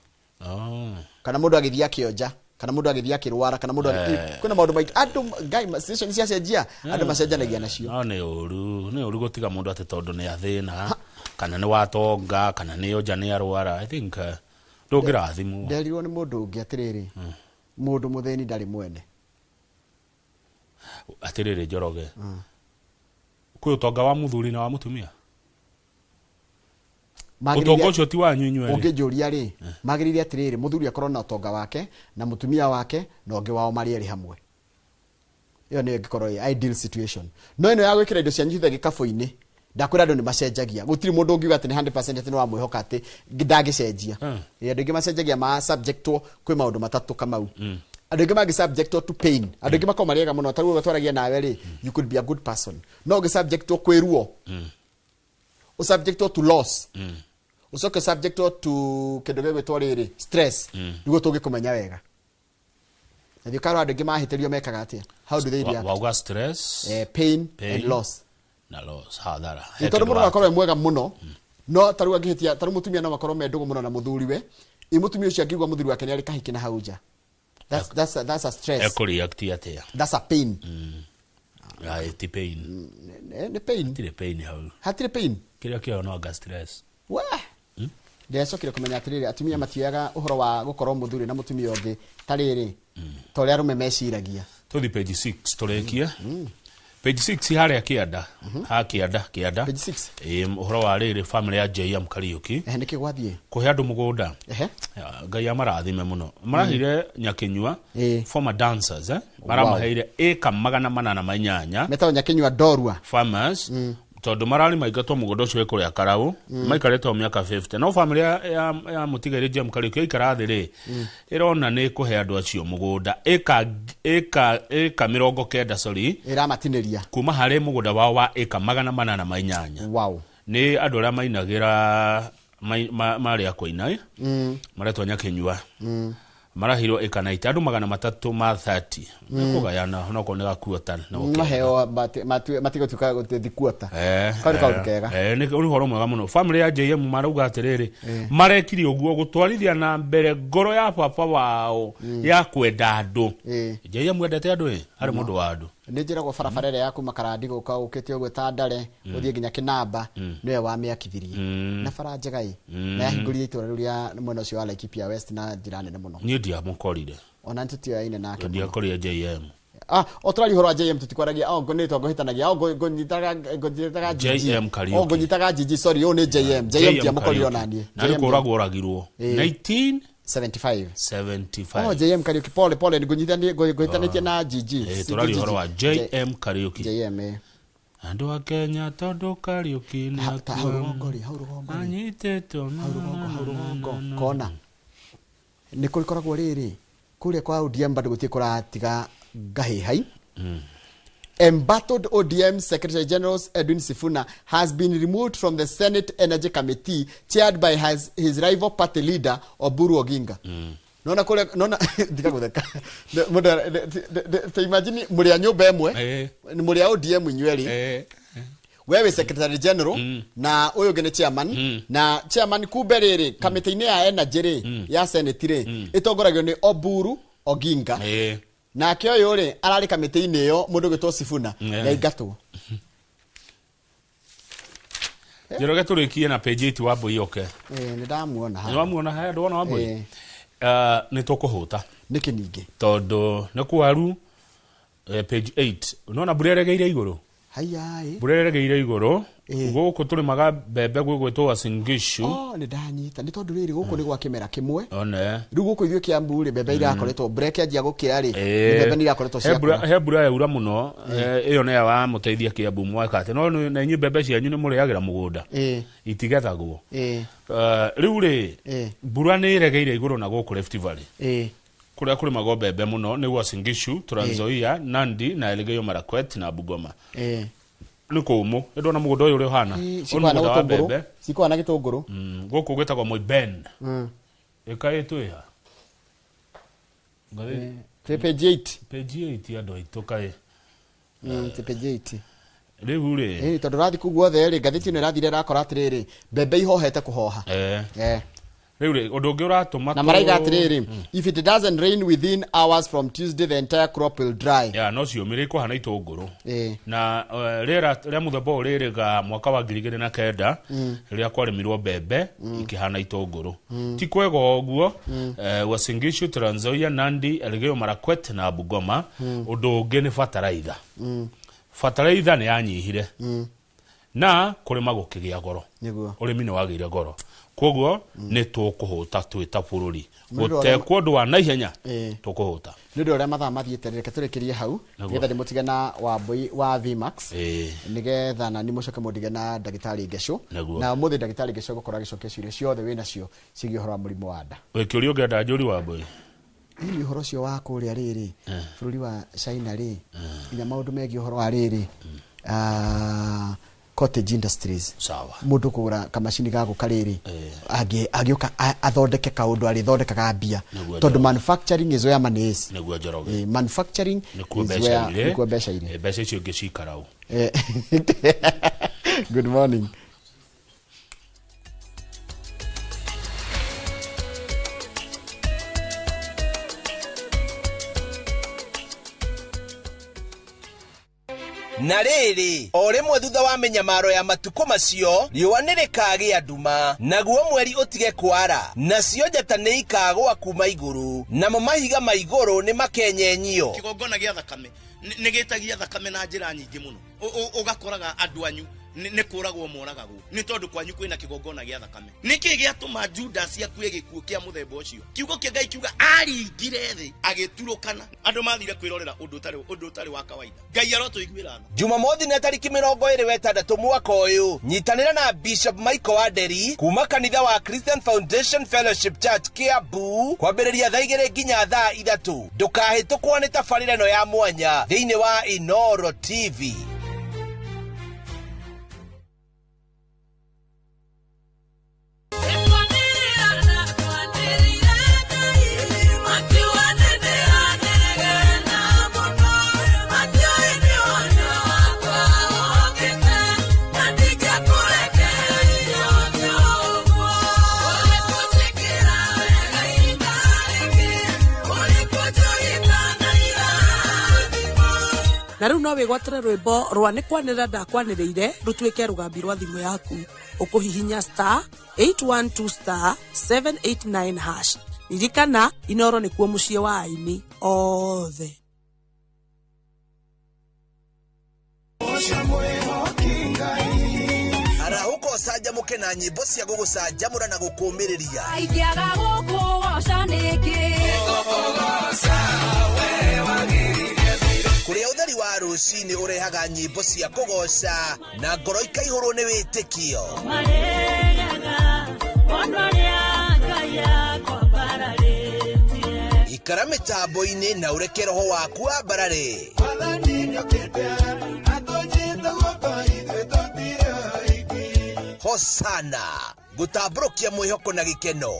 [SPEAKER 1] Kana mũndũ agĩthiĩ akĩonja, kana mũndũ agĩthiĩ akĩrwara, kana mũndũ kwĩna maũndũ maingĩ. Andũ Ngai situation ciacenjia, andũ macenjanagia nacio.
[SPEAKER 5] No nĩ ũru, nĩ ũru gũtiga mũndũ atĩ tondũ nĩ athĩna, kana nĩ watonga, kana nĩ onja nĩ arwara. I think ndũngĩrathimwo.
[SPEAKER 1] Nderirwo nĩ mũndũ ũngĩ atĩrĩrĩ, mũndũ mũthĩni ndarĩ mwene.
[SPEAKER 5] Atĩrĩrĩ Njoroge, kwĩ ũtonga wa mũthuri na wa mũtumia? Ũtonga ũcio ti wanyu inyuerĩ.
[SPEAKER 1] Ũngĩnjũria rĩ, magĩrĩire atĩrĩrĩ, mũthuri akorwo na ũtonga wake na mũtumia wake na ũngĩ wao marĩ erĩ hamwe. Ĩyo nĩyo ĩngĩkorwo ĩ ideal situation. No ĩno ya gwĩkĩra indo cianyu ciothe gĩkabũ-inĩ, ndakwĩra andũ nĩ macenjagia. Gũtirĩ mũndũ ũngiuga atĩ nĩ 100% atĩ nĩ wamwĩhoka atĩ ndangĩcenjia. Andũ aingĩ macenjagia ma subjectwo kwĩ maũndũ matatũ Kamau. Andũ aingĩ mangĩ subjectwo to pain. Andũ aingĩ makoragwo marĩ ega mũno, ta rĩu ũguo twaragia nawe rĩ, you could be a good person. No ũngĩ subjectwo kwĩ ruo, ũsubjectwo to loss, ũcoke subjectwo to kĩndũ gĩgwĩtwo rĩrĩ stress, nĩguo tũngĩkũmenya wega. Na thiĩ ũkarora andũ aingĩ mahĩtĩrio mekaga atĩa? How do they react?
[SPEAKER 5] Wauga stress,
[SPEAKER 1] pain and loss.
[SPEAKER 5] Na loss, hathara.
[SPEAKER 1] Nĩ tondũ mũndũ no akorwo e mwega mũno, no ta rĩu angĩhĩtia, ta rĩu mũtumia no akorwo me ndũgũ mũno na mũthuriwe, ĩ mũtumia ũcio angĩigua mũthuri wake nĩ arĩ kahiki na hau nja. That's a stress.
[SPEAKER 5] Ekũreact atĩa?
[SPEAKER 1] That's a pain.
[SPEAKER 5] Ti pain.
[SPEAKER 1] Nĩ pain.
[SPEAKER 5] Hatirĩ pain hau.
[SPEAKER 1] Hatirĩ pain.
[SPEAKER 5] Kĩrĩa kĩoyo no anga stress.
[SPEAKER 1] Wah! Ndĩracokire kũmenya atĩrĩrĩ, atumia matioyaga ũhoro wa gũkorwo mũthuri na mũtumia ũngĩ ta rĩrĩ, ta ũrĩa arũme meciragia.
[SPEAKER 5] Tũthiĩ page 6 tũrĩkie. Page 6 harĩa kĩanda. Ha kĩanda, kĩanda.
[SPEAKER 1] Page 6.
[SPEAKER 5] Ũhoro wa rĩrĩ family ya JM Kariuki.
[SPEAKER 1] Nĩkĩ gwathiĩ?
[SPEAKER 5] Kũhe andũ mũgũnda. Ngai amarathime mũno. Marahire Nyakinyua, former dancers, Maramaheire ĩka 808.
[SPEAKER 1] Metagwo Nyakinyua Ndorua.
[SPEAKER 5] Farmers. Tondũ mararĩ maingatwo mũgũnda ũcio wĩ kũrĩa Karau, maikarĩte o mĩaka 50. No family ya mũtigairĩ JM Kariuki yaikara thĩ rĩ, ĩrona nĩ kũhe andũ acio mũgũnda ĩka 90, sorry.
[SPEAKER 1] Ĩramatinĩria.
[SPEAKER 5] Kuma harĩ mũgũnda wao wa ĩka 808.
[SPEAKER 1] Wow.
[SPEAKER 5] Nĩ andũ arĩa mainagĩra marĩ a kũina, maretwo Nyakinyua. Marahirwo ĩka 90 andũ 330. Kũgayana onokorwo nĩ gakuota na gũkĩenda.
[SPEAKER 1] Maheo matigũtuĩka gũthiĩ kuota. Kau nĩ kaũndũ kega.
[SPEAKER 5] Nĩ ũhoro mwega mũno. Family ya JM marauga atĩrĩrĩ, marekire ũguo gũtwarithia na mbere ngoro ya baba wao ya kwenda andũ. JM endete andũ ĩ, arĩ mũndũ wa andũ.
[SPEAKER 1] Nĩ njĩragwo barabara ĩrĩa ya kuma Karandi gũka ũkĩte ũguo ta Ndare ũthiĩ nginya Kĩnamba nĩwe wamĩakithirie. Na bara njega ĩ, na yahingũrire itũra rĩu rĩa mwena ũcio wa Laikipia West na njĩra nene mũno.
[SPEAKER 5] Niĩ ndiamũkorire.
[SPEAKER 1] Ona nĩtũtioyaine nake mũno.
[SPEAKER 5] Ndiakorire JM.
[SPEAKER 1] O tũraria ũhoro wa JM tũtikwaragia, o nĩ twangũhĩtanagia, o ngũnyitaga GG.
[SPEAKER 5] JM Kariuki.
[SPEAKER 1] O ngũnyitaga GG, sorry, ũyũ nĩ JM. JM ndiamũkorire ona niĩ.
[SPEAKER 5] Na nĩ kũragwo oragirwo.
[SPEAKER 1] 1975.
[SPEAKER 5] 75.
[SPEAKER 1] Oh, JM Kariuki, pole pole, ngũhĩtanĩtie na GG.
[SPEAKER 5] Tũraria ũhoro wa JM Kariuki.
[SPEAKER 1] JM.
[SPEAKER 5] Andũ a Kenya tondũ Kariuki nĩ
[SPEAKER 1] akua. Hau rũgongo rĩ, hau rũgongo rĩ.
[SPEAKER 5] Anyitĩtwo
[SPEAKER 1] hau rũgongo, hau rũgongo. Kona. Nĩ kũrĩkoragwo rĩrĩ, kũrĩa kwa ODM bado gũtirĩ kũratiga ngahĩhai. Embattled ODM Secretary General Edwin Sifuna has been removed from the Senate Energy Committee chaired by his rival party leader Oburu Oginga. Nona kule nona ndika gutheka. Mundu te imagine muri a nyumba imwe ni muri a ODM inyueri. Wewe Secretary General na uyu ũngĩ nĩ chairman na chairman kumbe rĩrĩ kamĩtĩ-inĩ ya energy rĩ ya Senate rĩ ĩtongoragio nĩ Oburu Oginga. Nake ũyũ rĩ ararĩ kamĩtĩ-inĩ ĩyo mũndũ ũgwĩtwo Sifuna na aingatwo.
[SPEAKER 5] Njoroge tũrĩkie na page 8 wa Mbui oke.
[SPEAKER 1] Nĩ ndamuona haha.
[SPEAKER 5] Nĩ wamuona haha, ndwona wa Mbui? Nĩ tũkũhũta.
[SPEAKER 1] Nĩkĩ ningĩ?
[SPEAKER 5] Tondũ nĩ kwaru page 8. Unaona mbura ĩregeire igũrũ?
[SPEAKER 1] Haiya ĩ.
[SPEAKER 5] Mbura ĩregeire igũrũ. Gũkũ tũrĩmaga mbembe gwĩgwĩtwo Uasin Gishu.
[SPEAKER 1] Oh, nĩ ndanyita. Nĩ tondũ rĩrĩ gũkũ nĩ gwa kĩmera kĩmwe.
[SPEAKER 5] One.
[SPEAKER 1] Rĩu gũkũ ithuĩ Kiambu rĩ mbembe irakoretwo mbura ĩkĩanjia gũkĩra rĩ mbembe nĩ irakoretwo ciakũra.
[SPEAKER 5] He mbura yaura mũno ĩyo nĩyo wamũteithia Kiambu mwaka atĩ no na inyuĩ mbembe cianyu nĩ mũrĩagĩra mũgũnda. Itigethagwo. Rĩu rĩ mbura nĩ ĩregeire igũrũ na gũkũ Rift Valley. Kũrĩa kũrĩmagwo mbembe mũno nĩ Uasin Gishu, Trans Nzoia, Nandi na Elgeyo Marakwet na Bungoma. Nĩ kũũmũ. Nĩ ndona mũgũnda ũyũ ũrĩa ũhana. Ũyũ nĩ mũgũnda wa mbembe.
[SPEAKER 1] Cikũhana na gĩtũngũrũ.
[SPEAKER 5] Gũkũ gwĩtagwo Moiben. Ĩka ĩtwĩha.
[SPEAKER 1] Twĩ page 8.
[SPEAKER 5] Page 8 andũ aitũ kaĩ.
[SPEAKER 1] Twĩ page 8.
[SPEAKER 5] Rĩu rĩ.
[SPEAKER 1] Tondũ rathiĩ kũu guothe rĩ ngathĩti ĩno ĩrathire ĩrakora atĩrĩrĩ mbembe ihohete kũhoha.
[SPEAKER 5] Rĩu rĩ ũndũ ũngĩ ũratũma
[SPEAKER 1] na maraiga atĩrĩrĩ if it doesn't rain within hours from Tuesday the entire crop will dry.
[SPEAKER 5] Ya no ciũmire ikũhana itũngũrũ. Na rĩera rĩa mũthemba ũyũ rĩrĩga mwaka wa 2009 rĩrĩa kwarĩmirwo mbembe ikĩhana itũngũrũ. Ti kwega ũguo Uasin Gishu, Trans Nzoia, Nandi, Elgeyo Marakwet na Bungoma. Ũndũ ũngĩ nĩ bataraitha. Bataraitha nĩ yanyihire. Na kũrĩma gũkĩgĩa goro. Ũrĩmi nĩ wagĩire goro. Koguo nĩ tũkũhũta twĩ ta bũrũri. Gũtekwo ũndũ wa naihenya tũkũhũta.
[SPEAKER 1] Nĩ ũndũ ũrĩa mathaa mathiĩte reke tũrĩkĩrie hau nĩgetha ndĩmũtige na Wambui wa Vmax nĩgetha na nĩ mũcoke mũndige na ndagĩtarĩ Ngecu. Na ũmũthĩ ndagĩtarĩ Ngecu egũkorwo agĩcokia ciũria ciothe wĩnacio ciĩgiĩ ũhoro wa mũrimũ wa nda.
[SPEAKER 5] Wĩ kĩũria ũngĩenda njũri Wambui?
[SPEAKER 1] Hihi ũhoro ũcio wa kũrĩa rĩrĩ bũrũri wa China rĩ nginya maũndũ megiĩ ũhoro wa rĩrĩ cottage industries.
[SPEAKER 5] Sawa.
[SPEAKER 1] Mũndũ kũgũra kamacini ga gũka rĩrĩ angĩũka athondeke kaũndũ arĩthondekaga mbia tondũ manufacturing is where money is.
[SPEAKER 5] Nĩguo Njoroge.
[SPEAKER 1] Manufacturing
[SPEAKER 5] nĩkuo mbeca irĩ. Mbeca icio ingĩ cikara ũ.
[SPEAKER 1] Good morning.
[SPEAKER 4] Na rĩrĩ o rĩmwe thutha wa mĩnyamaro ya matukũ macio riũa nĩ rĩkagĩa nduma naguo mweri ũtige kwara nacio njata nĩ ikagũa kuma igũrũ namo mahiga ma igũrũ nĩ makenyenyio.
[SPEAKER 6] Kĩgongona gĩa thakame nĩ gĩtagia thakame na njĩra nyingĩ mũno. Ũgakoraga andũ anyu nĩ kũragwo moragagwo nĩ tondũ kwanyu kwĩna kĩgongona gĩa thakame. Nĩkĩ gĩatũma Judas akue gĩkuũ kĩa mũthemba ũcio? Kiugo kĩa Ngai kiuga aringire thĩ agĩturũkana. Andũ mathire kwĩrorera ũndũ ũtarĩ wa kawaida. Ngai arotũiguĩra tha.
[SPEAKER 4] Jumamothi nĩ tarĩki 26 mwaka ũyũ nyitanĩra na Bishop Michael Wanderi kuma kanitha wa Christian Foundation Fellowship Church Kiambu kwambĩrĩria thaa 2 nginya thaa 3. Ndũkahĩtũkwo nĩ tabarĩra ĩno ya mwanya thĩinĩ wa Inoro TV.
[SPEAKER 7] Na rĩu no wĩgwatĩre rwĩmbo rwa nĩ kwanĩrĩra ndakwanĩrĩire rũtuĩke rũgambi rwa thimũ yaku. Ũkũhihinya star 812 star 789 hash. Ririkana, Inoro nĩkuo mũciĩ wa aini othe.
[SPEAKER 4] Arahũka ũcanjamũke na nyĩmbo cia gũgũcanjamũra na gũkũmĩrĩria.
[SPEAKER 17] Ingĩaga gũkũgoca nĩkĩ?
[SPEAKER 4] Kũrĩa ũtheri wa rũcinĩ ũrehaga nyĩmbo cia kũgoca na ngoro ikaihũrwo nĩ wĩtĩkio. Ikara mĩtambo-inĩ na ũreke roho waku wambarare. Hosana gũtambũrũkia mwĩhoko na gĩkeno.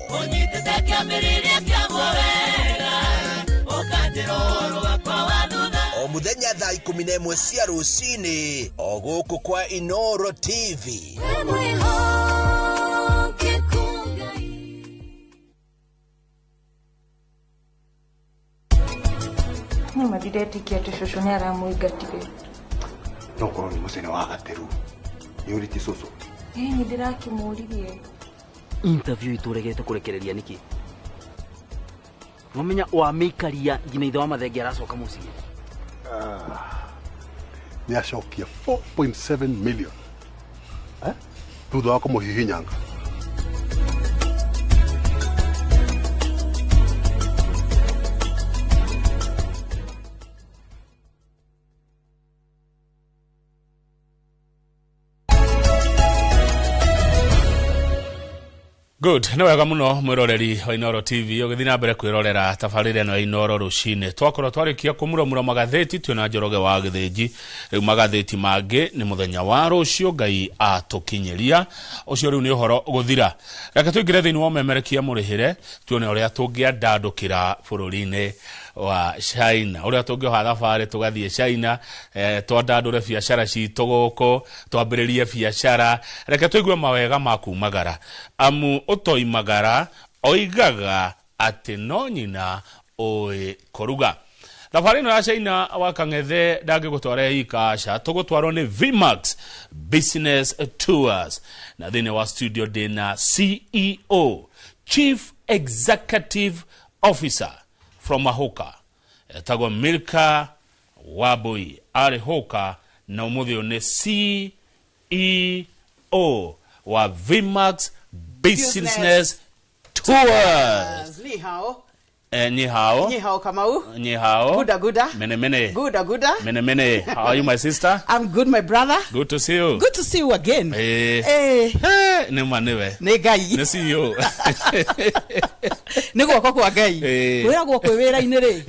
[SPEAKER 4] O mũthenya thaa 11 cia rũcinĩ o gũkũ kwa Inoro TV.
[SPEAKER 16] Nĩ ndiretĩkia atĩ cũcũ nĩ aramũingatire.
[SPEAKER 18] No korwo nĩ mũcene wa gateru nĩ ũrĩtie cũcũ.
[SPEAKER 16] Ĩĩ nĩ ndĩrakĩmũririe.
[SPEAKER 20] Interview itũregete kũrekereria nĩkĩ? Wamenya wamĩikaria nginya ithe wa mathenge aracoka mũciĩ.
[SPEAKER 18] Nĩ acokia 4.7 million thutha wa kũmũhihinyanga.
[SPEAKER 5] Good, nĩ wega mũno mwĩroreri wa Inoro TV ũgĩthiĩ na mbere kwĩrorera tabarĩra ĩno ya Inoro rũcinĩ. Twakorwo twarĩkia kũmuramura magathĩti twĩna Njoroge wa Gĩthĩnji. Rĩu magathĩti mangĩ nĩ mũthenya wa rũciũ Ngai atũkinyĩria. Ũcio rĩu nĩ ũhoro gũthira. Reke tũingĩre thĩinĩ wa ũmemerekia mũrĩhĩre tuone ũrĩa tũngĩandandũkĩra bũrũri-inĩ wa China, ũrĩa tũngĩoha thabarĩ tũgathiĩ China, twandandũre biacara citũ gũkũ, twambĩrĩrie biacara. Reke tũigue mawega ma kumagara. Amu ũtoimagara oigaga atĩ no nyina ũĩ kũruga. Thabarĩ ĩno ya China wa Kang'ethe ndangĩgũtwara ika aca, tũgũtwarwo nĩ Vmax Business Tours. Na thĩinĩ wa studio ndĩna CEO, Chief Executive Officer from Mahoka, etagwo Milka Wambui. Arĩ Hoka na ũmũthĩ ũyũ nĩ CEO wa Vmax Business Tours.
[SPEAKER 21] Ni hao.
[SPEAKER 5] Ni hao.
[SPEAKER 21] Ni hao Kamau.
[SPEAKER 5] Ni hao.
[SPEAKER 21] Guda guda.
[SPEAKER 5] Mene mene.
[SPEAKER 21] Guda guda.
[SPEAKER 5] Mene mene. How are you, my sister?
[SPEAKER 21] I'm good, my brother.
[SPEAKER 5] Good to see you.
[SPEAKER 21] Good to see you again.
[SPEAKER 5] Nĩ ma nĩwe.
[SPEAKER 21] Nĩ Ngai.
[SPEAKER 5] Nĩ CEO.
[SPEAKER 21] Nĩ guoko kwa Ngai. Kwĩragwo kwĩ wĩra-inĩ rĩ.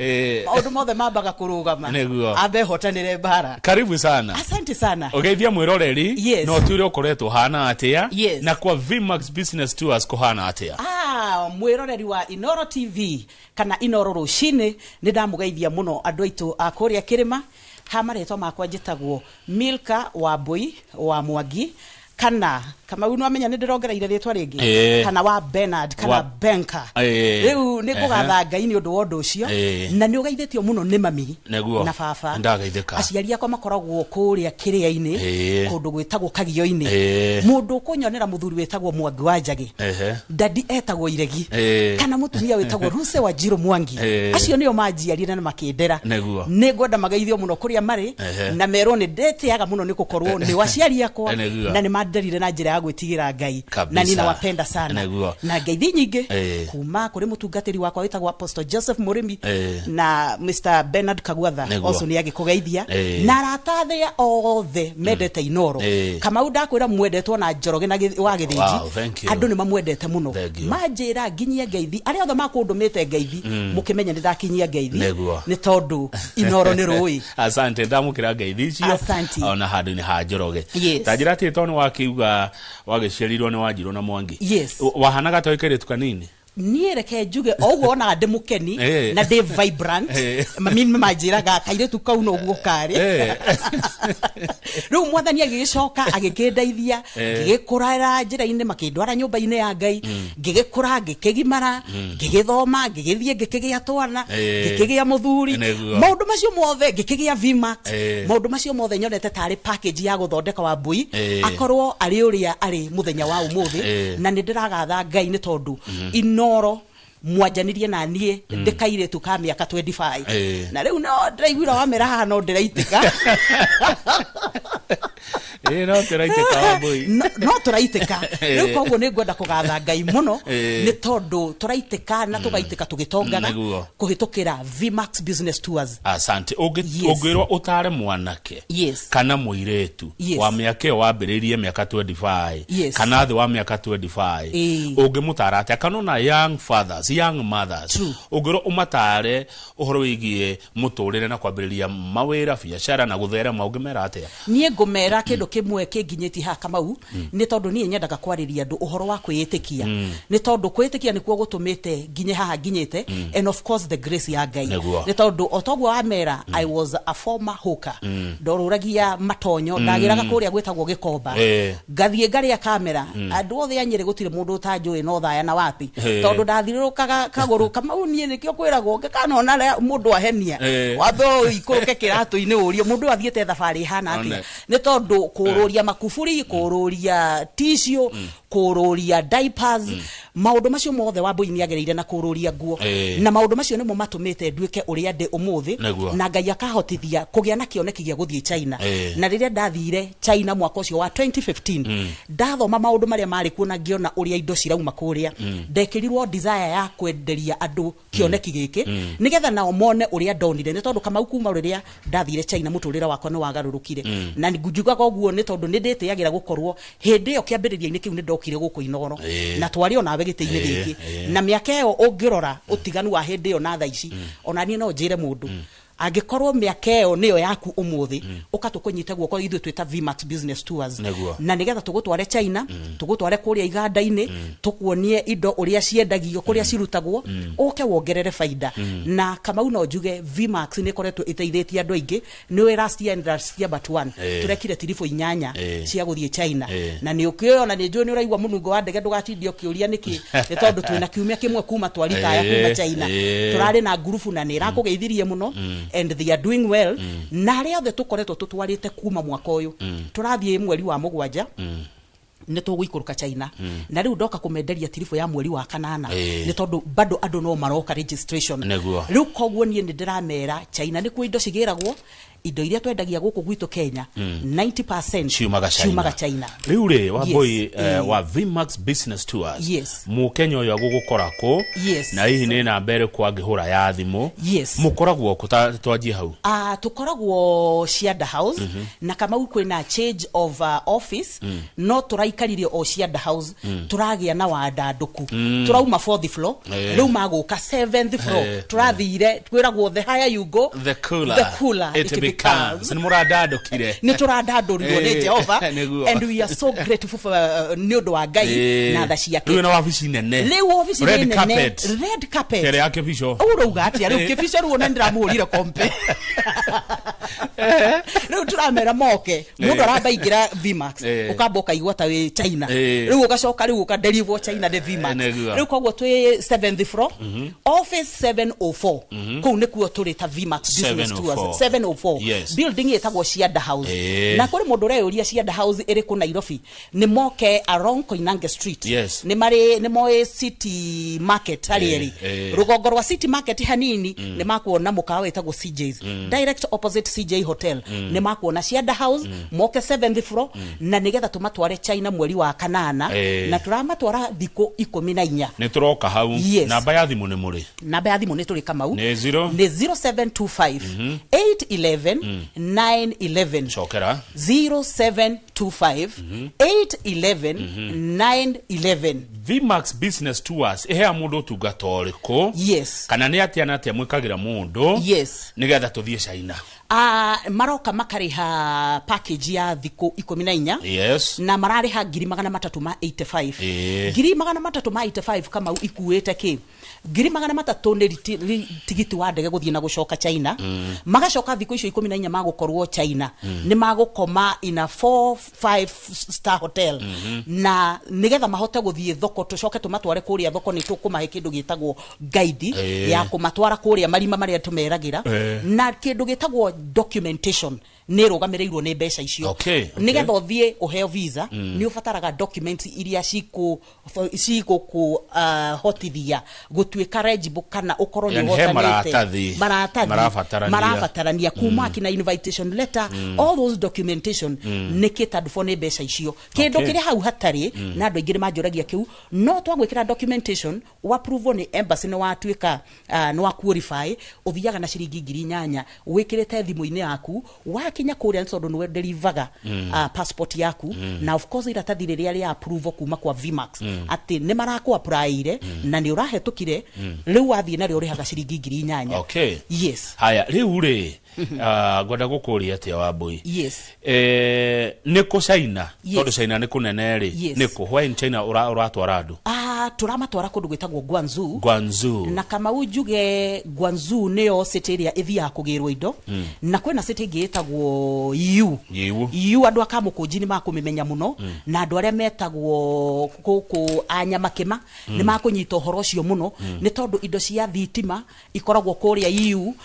[SPEAKER 21] Maũndũ mothe mambaga kũrũgama.
[SPEAKER 5] Nĩguo.
[SPEAKER 21] Ambe hotanĩre mbara.
[SPEAKER 5] Karibu sana.
[SPEAKER 21] Asante sana.
[SPEAKER 5] Ũgeithia mwĩroreri.
[SPEAKER 21] Yes.
[SPEAKER 5] No tuire ũkoretwo hana atĩa.
[SPEAKER 21] Yes.
[SPEAKER 5] Na kwa Vmax Business Tours kũhana atĩa.
[SPEAKER 21] Mwĩroreri wa Inoro TV kana Inoro rũcinĩ nĩ ndamũgeithia mũno andũ aitũ a kũrĩa kĩrĩma. Ha marĩtwa makwa njĩtagwo Milka Wambui wa Mwangi kana Kamau nĩ wamenya nĩ ndĩrongereire rĩtwa rĩngĩ, kana wa Bernard kana Benka. Rĩu nĩ ngũgatha Ngai nĩ ũndũ wa ũndũ ũcio, na nĩ ũgeithĩtio mũno nĩ mami na baba.
[SPEAKER 5] Ndageithĩka.
[SPEAKER 21] Aciari akwa makoragwo kũrĩa kĩrĩa-inĩ kũndũ gwĩtagwo Kagio-inĩ. Mũndũ ũkũnyonera mũthuri wĩtagwo Mwangi wa Njagi, dadi etagwo Iregi, kana mũtumia wĩtagwo Ruse wa Njirũ Mwangi. Acio nĩo manjiarire na makĩndera. Nĩ ngwenda mageithio mũno kũrĩa marĩ, na merwo nĩ ndĩtĩaga mũno nĩ gũkorwo nĩ aciari akwa, na nĩ manderire na njĩra ya gwĩtigĩra Ngai, na ninawapenda sana. Na ngeithi nyingĩ kuma kũrĩ mũtungatĩri wakwa wĩtagwo Apostle Joseph Mũrĩmi na Mr Bernard Kagwatha, also nĩ agĩkũgeithia, na arata arĩa othe mendete Inoro. Kamau ndakwĩra mwendetwo na Njoroge na wa Gĩthĩnji. Andũ nĩ mamwendete mũno, manjĩra nginyie ngeithi arĩa othe makũndũmĩte ngeithi, mũkĩmenye nĩ ndakinyia ngeithi nĩ tondũ Inoro nĩ rũĩ.
[SPEAKER 5] Asante, ndamũkĩra ngeithi icio ona handũ-inĩ ha Njoroge. Ta njĩra atĩ tondũ nĩ wakiuga wagĩciarirwo nĩ Wanjirũ na Mwangi.
[SPEAKER 21] Yes.
[SPEAKER 5] Wahanaga ta wĩ kairĩtu kanini?
[SPEAKER 21] Niĩ reke njuge o ũguo wonaga ndĩ mũkeni na ndĩ vibrant, mami manjĩraga kairĩtu kau no ũguo karĩ. Rĩu Mwathani agĩgĩcoka agĩkĩndeithia, ngĩgĩkũrĩra njĩra-inĩ, makĩndwara nyũmba-inĩ ya Ngai, ngĩgĩkũra, ngĩkĩgimara, ngĩgĩthoma, ngĩgĩthiĩ, ngĩkĩgĩa twana, ngĩkĩgĩa mũthuri, maũndũ macio mothe, ngĩkĩgĩa VMAX. Maũndũ macio mothe nyonete tarĩ package ya gũthondeka Wambui akorwo arĩ ũrĩa arĩ mũthenya wa ũmũthĩ. Na nĩ ndĩragatha Ngai nĩ tondũ Inoro mwanjanirie na niĩ ndĩ kairĩtu ka mĩaka 25, na rĩu no ndĩraiguira wamera haha no ndĩraitĩka.
[SPEAKER 5] Ĩĩ, no tũraitĩka, Wambui.
[SPEAKER 21] No tũraitĩka rĩu, koguo nĩ ngwenda kũgatha Ngai mũno nĩ tondũ tũraitĩka na tũgaitĩka tũgĩtongaga kũhĩtũkĩra VMAX Business Tours.
[SPEAKER 5] Asante. Ũngĩrwo ũtare mwanake kana mũirĩtu wa mĩaka ĩyo wambĩrĩirie, mĩaka 25 kana thĩ wa mĩaka 25, ũngĩmũtara atĩa? Kana ona young fathers, young mothers, ũngĩrwo ũmatare ũhoro wĩgiĩ mũtũrĩre na kwambĩrĩria mawĩra, biacara na gũtherema, ũngĩmera atĩa?
[SPEAKER 21] Niĩ ngũmera kĩndũ kĩmwe kĩnginyĩtie haha, Kamau, nĩ tondũ niĩ nyendaga kwarĩria andũ ũhoro wa kwĩĩtĩkia, nĩ tondũ kwĩĩtĩkia nĩkuo gũtũmĩte nginye haha nginyĩte, and of course the grace ya Ngai. Nĩ tondũ o toguo wamera, I was a former hawker, ndorũragia matonyo, ndagĩraga kũrĩa gwĩtagwo Gĩkomba, ngathiĩ ngarĩa kamera. Andũ othe a Nyĩrĩ gũtirĩ mũndũ ũtanjũĩ no thaya na wapi, tondũ ndathirũrũkaga kagũrũ. Kamau, niĩ nĩkĩo kwĩragwo ngĩkanona mũndũ ahenia, wambe ũikũrũke kĩratũ-inĩ ũrie mũndũ ũyũ athiĩte thabarĩ ĩhana atĩa, nĩ tondũ kũrũria makuburi, kũrũria tissue, kũrũria diapers, maũndũ macio mothe Wambui nĩ agereire, na kũrũria nguo, na maũndũ macio nĩmo matũmĩte nduĩke ũrĩa ndĩ ũmũthĩ, na Ngai akahotithia kũgĩa na kĩoneki gĩa gũthiĩ China. Na rĩrĩa ndathire China mwaka ũcio wa 2015, ndathoma maũndũ marĩa marĩ kuo na ngĩona ũrĩa indo cirauma kũrĩa, ndekĩrirwo desire ya kwenderia andũ kĩoneki gĩkĩ, nĩgetha nao mone ũrĩa ndonire, nĩ tondũ Kamau, kuma rĩrĩa ndathire China mũtũrĩre wakwa nĩ wagarũrũkire. Na njugaga ũguo nĩ tondũ nĩ ndĩtĩagĩra gũkorwo hĩndĩ ĩyo kĩambĩrĩria-inĩ kĩu nĩ ndokire gũkũ Inoro, na twarĩ onawe gĩtĩ-inĩ gĩkĩ, na mĩaka ĩyo ũngĩrora ũtiganu wa hĩndĩ ĩyo na thaa ici, ona niĩ no njĩre mũndũ, angĩkorwo mĩaka ĩyo nĩyo yaku ũmũthĩ, ũka tũkũnyite guoko ithuĩ twĩta VMAX Business Tours, na nĩgetha tũgũtware China, tũgũtware kũrĩa iganda-inĩ, tũkuonie indo ũrĩa ciendagio, kũrĩa cirutagwo, ũke wongerere baida. Na Kamau, no njuge VMAX nĩ ĩkoretwo ĩteithĩtie andũ aingĩ. Nĩ last year and last year but one, tũrekire tiribũ 8 cia gũthiĩ China. Na nĩ ũkĩũĩ, ona nĩ njũĩ nĩ ũraigua mũnungo wa ndege, ndũgatindie ũkĩũria nĩkĩ, nĩ tondũ twĩna kiumia kĩmwe kuma twaritaya kuma China. Tũrarĩ na ngurubu na nĩ ĩrakũgeithirie mũno, and they are doing well. Na arĩa othe tũkoretwo tũtwarĩte kuma mwaka ũyũ, tũrathiĩ mweri wa 7 nĩ tũgũikũrũka China, na rĩu ndoka kũmenderia tiribũ ya mweri wa 8, nĩ tondũ bado andũ no maroka registration. Rĩu koguo niĩ nĩ ndĩramera China nĩkuo indo cigĩragwo. Indo iria twendagia gũkũ gwitũ Kenya, 90%
[SPEAKER 5] ciumaga China.
[SPEAKER 21] Ciumaga China.
[SPEAKER 5] Rĩu rĩ, Wambui, wa VMAX Business Tours, mũkenya ũyũ agũgũkora kũ? Na hihi nĩ namba ĩrĩkũ angĩhũra ya thimũ? Mũkoragwo kũ? Twanjie hau.
[SPEAKER 21] Tũkoragwo Cianda House. Na Kamau, kwĩna change of office, no tũraikarire o Cianda House. Tũragĩa na wandandũku. Tũrauma fourth floor, rĩu magũka seventh floor. Tũrathire, kwĩragwo the higher you go,
[SPEAKER 5] the cooler,
[SPEAKER 21] the cooler
[SPEAKER 5] it
[SPEAKER 21] it
[SPEAKER 5] becomes. Nĩ mũrandandũkire.
[SPEAKER 21] Nĩ tũrandandũrirwo nĩ Jehova, and we are so grateful for, nĩ ũndũ wa Ngai na tha ciake.
[SPEAKER 5] Rĩu na wabici nene.
[SPEAKER 21] Rĩu obici nĩ
[SPEAKER 5] Red
[SPEAKER 21] nene.
[SPEAKER 5] carpet.
[SPEAKER 21] Red carpet.
[SPEAKER 5] Tere ya kĩbico.
[SPEAKER 21] Ũrauga atĩa rĩu? Kĩbico rĩu ona nĩndĩramũhũrire kompe. Rĩu tũramera moke. Mũndũ aramba ingĩra VMAX, ũkamba ũkaigua ta wĩ China, rĩu ũgacoka rĩu ũkaderivwo China nĩ VMAX. Rĩu koguo twĩ seventh floor, office 704. Kũu nĩkuo tũrĩ ta VMAX Business
[SPEAKER 5] 704.
[SPEAKER 21] Tours, 704. Building ĩtagwo Cianda House. Na kũrĩ mũndũ ũreyũria Cianda House ĩrĩ kũ Nairobi, nĩ moke along Koinange Street. Nĩ marĩ nĩ moĩ City Market harĩa ĩrĩ, rũgongo rwa City Market hanini, nĩ makuona mũkawa wĩtagwo CJ's. Direct opposite CJ Hotel, nĩ makuona Cianda House. Moke seventh floor, na nĩgetha tũmatware China mweri wa 8, na tũramatwara thikũ 14.
[SPEAKER 5] Nĩ tũroka hau.
[SPEAKER 21] Yes.
[SPEAKER 5] Namba ya thimũ nĩ mũrĩ?
[SPEAKER 21] Namba ya thimũ nĩ tũrĩ, Kamau.
[SPEAKER 5] Nĩ zero?
[SPEAKER 21] Nĩ 0725 811 911.
[SPEAKER 5] Cokera.
[SPEAKER 21] 0725 811 911.
[SPEAKER 5] Vmax Business Tours iheaga mũndũ ũtungata ũrĩkũ?
[SPEAKER 21] Yes.
[SPEAKER 5] Kana nĩ atĩa na atĩa mwĩkagĩra mũndũ?
[SPEAKER 21] Yes.
[SPEAKER 5] Nĩgetha tũthiĩ China.
[SPEAKER 21] Maroka makarĩha package ya thikũ 14.
[SPEAKER 5] Yes.
[SPEAKER 21] Na mararĩha 385,000. 385,000 Kamau ikuĩte kĩ? 300,000 nĩ tigiti wa ndege gũthiĩ na gũcoka China. Magacoka thikũ icio 14 magũkorwo China. Nĩ magũkoma in a 4-5 star hotel. Na nĩgetha mahote gũthiĩ thoko, tũcoke tũmatware kũrĩa thoko, nĩ tũkũmahe kĩndũ gĩtagwo guide ya kũmatwara kũrĩa marima marĩa tũmeragĩra. Na kĩndũ gĩtagwo documentation nĩ ĩrũgamĩrĩirwo nĩ mbeca icio. Nĩgetha ũthiĩ ũheo visa, nĩ ũbataraga documents iria cigũkũhotithia gũtuĩka eligible kana ũkorwo nĩ
[SPEAKER 5] Yani he
[SPEAKER 21] ũhotanĩte.
[SPEAKER 5] maratathi
[SPEAKER 21] Maratathi
[SPEAKER 5] marabatarania.
[SPEAKER 21] Marabatarania kuma kina invitation letter, all those documentation nĩ catered for nĩ mbeca icio. Kĩndũ kĩrĩa hau hatarĩ, na andũ aingĩ nĩ manjũragia kĩu, no twagwĩkĩra documentation, wa-approve nĩ embassy, nĩ watuĩka nĩ wa qualify, ũthiaga na ciringi 8,000 wĩkĩrĩte thimũ-inĩ yaku. Wakinya kũrĩa, nĩ tondũ nĩwe delivaga passport yaku, na of course iratathi rĩrĩa rĩa approval kuma kwa Vmax, atĩ nĩ marakũ applyire na nĩ ũrahetũkire. Rĩu wathiĩ narĩo ũrĩhaga ciringi 8,000. Yes.
[SPEAKER 5] Haya, rĩu rĩ, ngwenda gũkũria atĩa, Wambui?
[SPEAKER 21] Yes.
[SPEAKER 5] Nĩ kũ China?
[SPEAKER 21] Yes.
[SPEAKER 5] Tondũ China nĩ kũnene rĩ,
[SPEAKER 21] Yes.
[SPEAKER 5] nĩ kũ why in China ũratwara andũ?
[SPEAKER 21] Tũramatwara kũndũ gwĩtagwo Guangzhou.
[SPEAKER 5] Guangzhou.
[SPEAKER 21] Na Kamau njuge Guangzhou nĩyo city ĩrĩa ĩthiaga kũgĩrwo indo. Na kwĩna city ĩngĩ ĩtagwo Yiwu.
[SPEAKER 5] Yiwu.
[SPEAKER 21] Yiwu andũ a Kamũkũnji nĩ makũmĩmenya mũno, na andũ arĩa metagwo gũkũ a Nyamakĩma nĩ makũnyita ũhoro ũcio mũno, nĩ tondũ indo cia thitima ikoragwo kũrĩa Yiwu,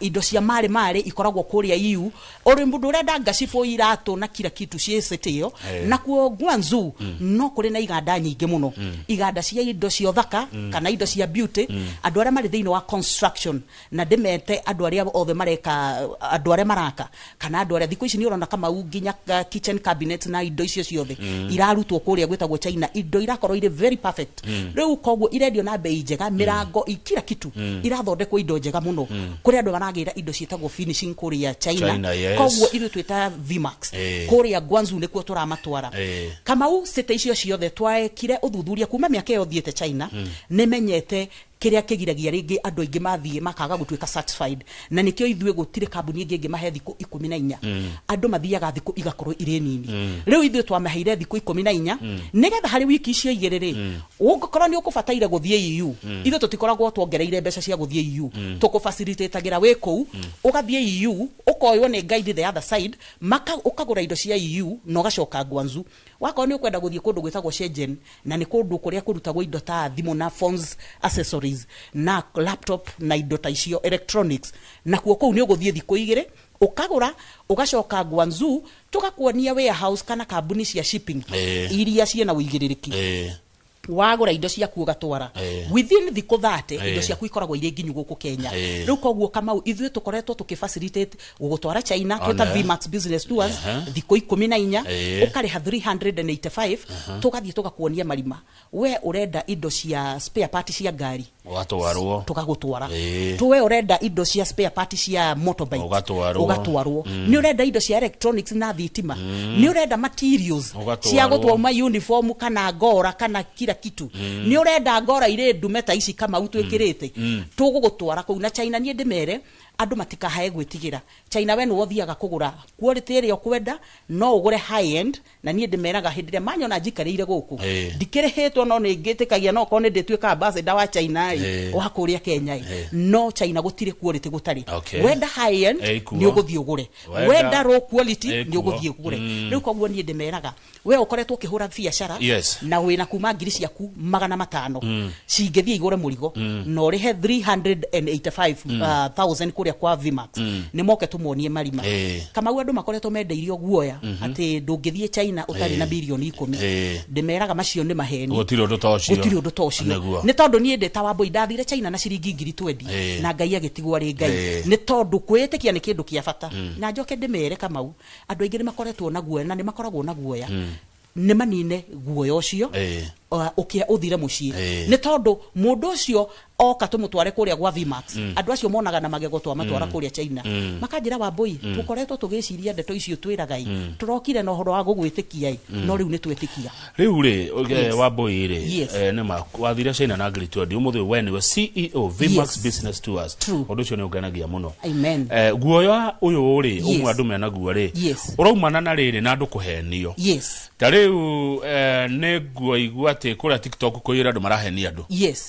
[SPEAKER 21] indo cia marĩ marĩ ikoragwo kũrĩa Yiwu. Ũrĩ mũndũ ũrenda ngacibũ, iratũ na kila kitu ciĩ city ĩyo. Nakuo Guangzhou no kũrĩ na iganda nyingĩ mũno, iganda cia indo cia ũthaka kana indo cia beauty, andũ arĩa marĩ thĩinĩ wa construction, na ndĩmete andũ arĩa othe mareka, andũ arĩa maraka, kana andũ arĩa thikũ ici nĩ ũrona Kamau nginya kitchen cabinet na indo icio ciothe irarutwo kũrĩa gwĩtagwo China, indo irakorwo irĩ very perfect. Rĩu koguo irendio na bei njega, mĩrango, kila kitu irathondekwo indo njega mũno. Kũrĩ andũ maragĩra indo ciĩtagwo finishing kũrĩa China.
[SPEAKER 5] China, yes.
[SPEAKER 21] Koguo ithuĩ twĩta Vmax, kũrĩa Guangzhou nĩkuo tũramatwara. Kamau, city icio ciothe twekire ũthuthuria kuma mĩaka ĩyo thiĩte China, nĩ menyete kĩrĩa kĩgiragia rĩngĩ andũ aingĩ mathiĩ makaga gũtuĩka satisfied, na nĩkĩo ithuĩ gũtirĩ kambuni ĩngĩ ĩngĩmahe thikũ 14. Andũ mathiaga thikũ igakorwo irĩ nini. Rĩu ithuĩ twamaheire thikũ 14, nĩgetha harĩ wiki icio igĩrĩ rĩ, ũngĩkorwo nĩ ũkũbataire gũthiĩ EU, ithuĩ tũtikoragwo tuongereire mbeca cia gũthiĩ EU. Tũkũfacilitatagĩra wĩ kũu, ũgathiĩ EU, ũkoywo nĩ guide the other side, maka ũkagũra indo cia EU na ũgacoka Guangzhou. Wakorwo nĩ ũkwenda gũthiĩ kũndũ gwĩtagwo Shenzhen, na nĩ kũndũ kũrĩa kũrutagwo indo ta thimũ na phones, accessories na laptop na indo ta icio, electronics, nakuo kũu nĩ ũgũthiĩ thikũ 2, ũkagũra, ũgacoka Guangzhou, tũgakuonia warehouse kana kambuni cia shipping iria ciĩna ũigĩrĩrĩki. Wagũra indo ciaku ũgatwara within thikũ 30, indo ciaku ikoragwo irĩ nginyu gũkũ Kenya. Rĩu koguo Kamau, ithuĩ tũkoretwo tũkĩfacilitate gũgũtwara China twĩta Vmax Business Tours, thikũ 14, ũkarĩha 385, tũgathiĩ tũgakuonia marima. We ũrenda indo cia spare part cia ngari,
[SPEAKER 5] Ũgatwarwo.
[SPEAKER 21] Tũgagũtwara. Tuwe ũrenda indo cia spare part cia motorbike,
[SPEAKER 5] Ũgatwarwo.
[SPEAKER 21] Ũgatwarwo. Nĩ ũrenda indo cia electronics na thitima, nĩ ũrenda materials
[SPEAKER 5] Ũgatwarwo.
[SPEAKER 21] cia gũtwama uniform kana ngora kana kila kitu, nĩ ũrenda ngora irĩ ndume ta ici Kamau twĩkĩrĩte, tũgũgũtwara kũu. Na China niĩ ndĩmere andũ matikahae gwĩtigĩra China. We nĩwe ũthiaga kũgũra quality ĩrĩa ũkwenda, no ũgũre high end. Na niĩ ndĩmeraga hĩndĩ ĩrĩa manyona njikarĩire gũkũ, ndikĩrĩhĩtwo, no nĩ ngĩtĩkagia no korwo nĩ ndĩtuĩka ambassador wa China ĩ, wa kũrĩa Kenya ĩ. No China gũtirĩ quality gũtarĩ. Wenda high end,
[SPEAKER 5] Ĩkuo.
[SPEAKER 21] nĩ ũgũthiĩ ũgũre. Wenda low quality, nĩ
[SPEAKER 5] Ĩkuo.
[SPEAKER 21] ũgũthiĩ ũgũre. Rĩu koguo niĩ ndĩmeraga, we ũkoretwo ũkĩhũra biacara na wĩna kuma ngiri ciaku 500, cingĩthiĩ igũre mũrigo, na ũrĩhe 385,000 kũrĩa kwa Vmax, nĩ moke tũmonie marima. Kamau, andũ makoretwo mendeirio guoya atĩ ndũngĩthiĩ China ũtarĩ na 10 mirioni. Ndĩmeraga macio nĩ maheni.
[SPEAKER 5] Gũtirĩ ũndũ ta ũcio.
[SPEAKER 21] Gũtirĩ ũndũ ta ũcio. Nĩ tondũ niĩ ndĩ ta Wambũi ndathire China na ciringi 20,000, na Ngai agĩtigwo arĩ Ngai, nĩ tondũ kwĩĩtĩkia nĩ kĩndũ kĩa bata. Na njoke ndĩmere Kamau, andũ aingĩ nĩ makoretwo na guoya, na nĩ makoragwo na guoya, nĩ manine guoya ũcio, ũkĩa ũthire mũciĩ, nĩ tondũ mũndũ ũcio Oka tũmũtware kũrĩa gwa Vmax. Andũ acio monaga na magego twamatwara kũrĩa China. Makanjĩra Wambui, tũkoretwo tũgĩciria ndeto icio twĩraga i, tũrokire na ũhoro wa gũgwĩtĩkia i, no rĩu nĩ twĩtĩkia.
[SPEAKER 5] Rĩu rĩ, Wambui rĩ, nĩ ma wathire China na ngiri 20, ũmũthĩ we nĩwe CEO Vmax Business Tours. Ũndũ ũcio nĩ ũngenagia mũno.
[SPEAKER 21] Amen.
[SPEAKER 5] Guoya ũyũ rĩ, ũmwe andũ mena guo rĩ, ũraumana na rĩrĩ na andũ kũhenio. Ta rĩu nĩ nguoigua atĩ kũrĩa TikTok kũiyũra andũ marahenia andũ.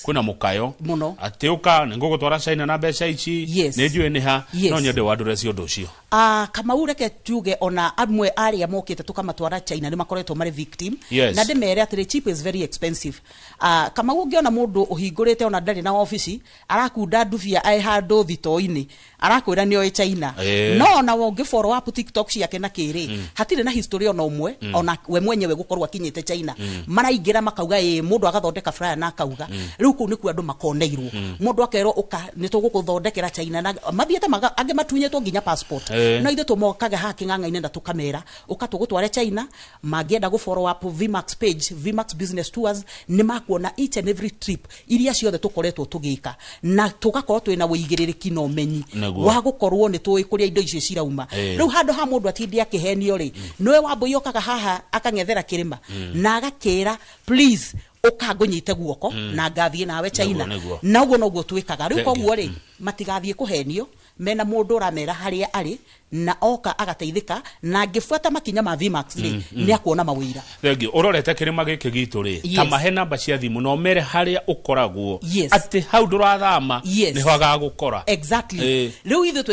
[SPEAKER 5] Kwĩna mũkayo
[SPEAKER 21] mũno
[SPEAKER 5] atĩ ũka nĩ ngũgũtwara China na mbeca ici, nĩ njũĩ nĩ ha, no nyende wandũre cio ũndũ ũcio.
[SPEAKER 21] Kamau reke tuge ona amwe arĩa mokĩte tũkamatwara China nĩ makoretwo marĩ victim. Na ndĩmere atĩrĩ, cheap is very expensive. Kamau ũngĩona mũndũ ũhingũrĩte ona ndarĩ na obici, arakunda ndubia aĩ handũ thitoo-inĩ, arakwĩra nĩoĩ China. No ona ũngĩ follow up TikTok ciake na kĩrĩ, hatirĩ na history ona ũmwe, ona we mwenyewe gũkorwo akinyĩte China. Maraingĩra makauga ĩ, mũndũ agathondeka flyer na akauga. Rĩu kũu nĩkuo andũ makoneirwo. Mũndũ akerwo ũka nĩ tũgũkũthondekera China, na mathiĩte angĩ matunyĩtwo nginya passport. No ithuĩ tũmokaga haha kĩng'ang'a-inĩ na tũkamera ũka tũgũtware China. Mangĩenda gũ follow up Vmax page, Vmax Business Tours, nĩ makuona each and every trip iria ciothe tũkoretwo tũgĩka, na tũgakorwo twĩna wĩigĩrĩrĩki na ũmenyi wa gũkorwo nĩ tũĩ kũrĩa indo icio cirauma. Rĩu handũ ha mũndũ atinde akĩhenio rĩ, nĩwe Wambui okaga haha akang'ethera kĩrĩma na agakĩra please ũka ngũnyite guoko na ngathiĩ nawe China. Na ũguo noguo twĩkaga. Rĩu koguo rĩ, matigathiĩ kũhenio, mena mũndũ ũramera harĩa arĩ na oka agateithĩka, na angĩbuata makinya ma Vmax rĩ, nĩ akuona mawĩra.
[SPEAKER 5] Thengiũ. Ũrorete kĩrĩma gĩkĩ gitũ rĩ, ta mahe namba cia thimũ na ũmere harĩa ũkoragwo, atĩ hau ndũrathama nĩho agagũkora.
[SPEAKER 21] Exactly. Rĩu ithuĩ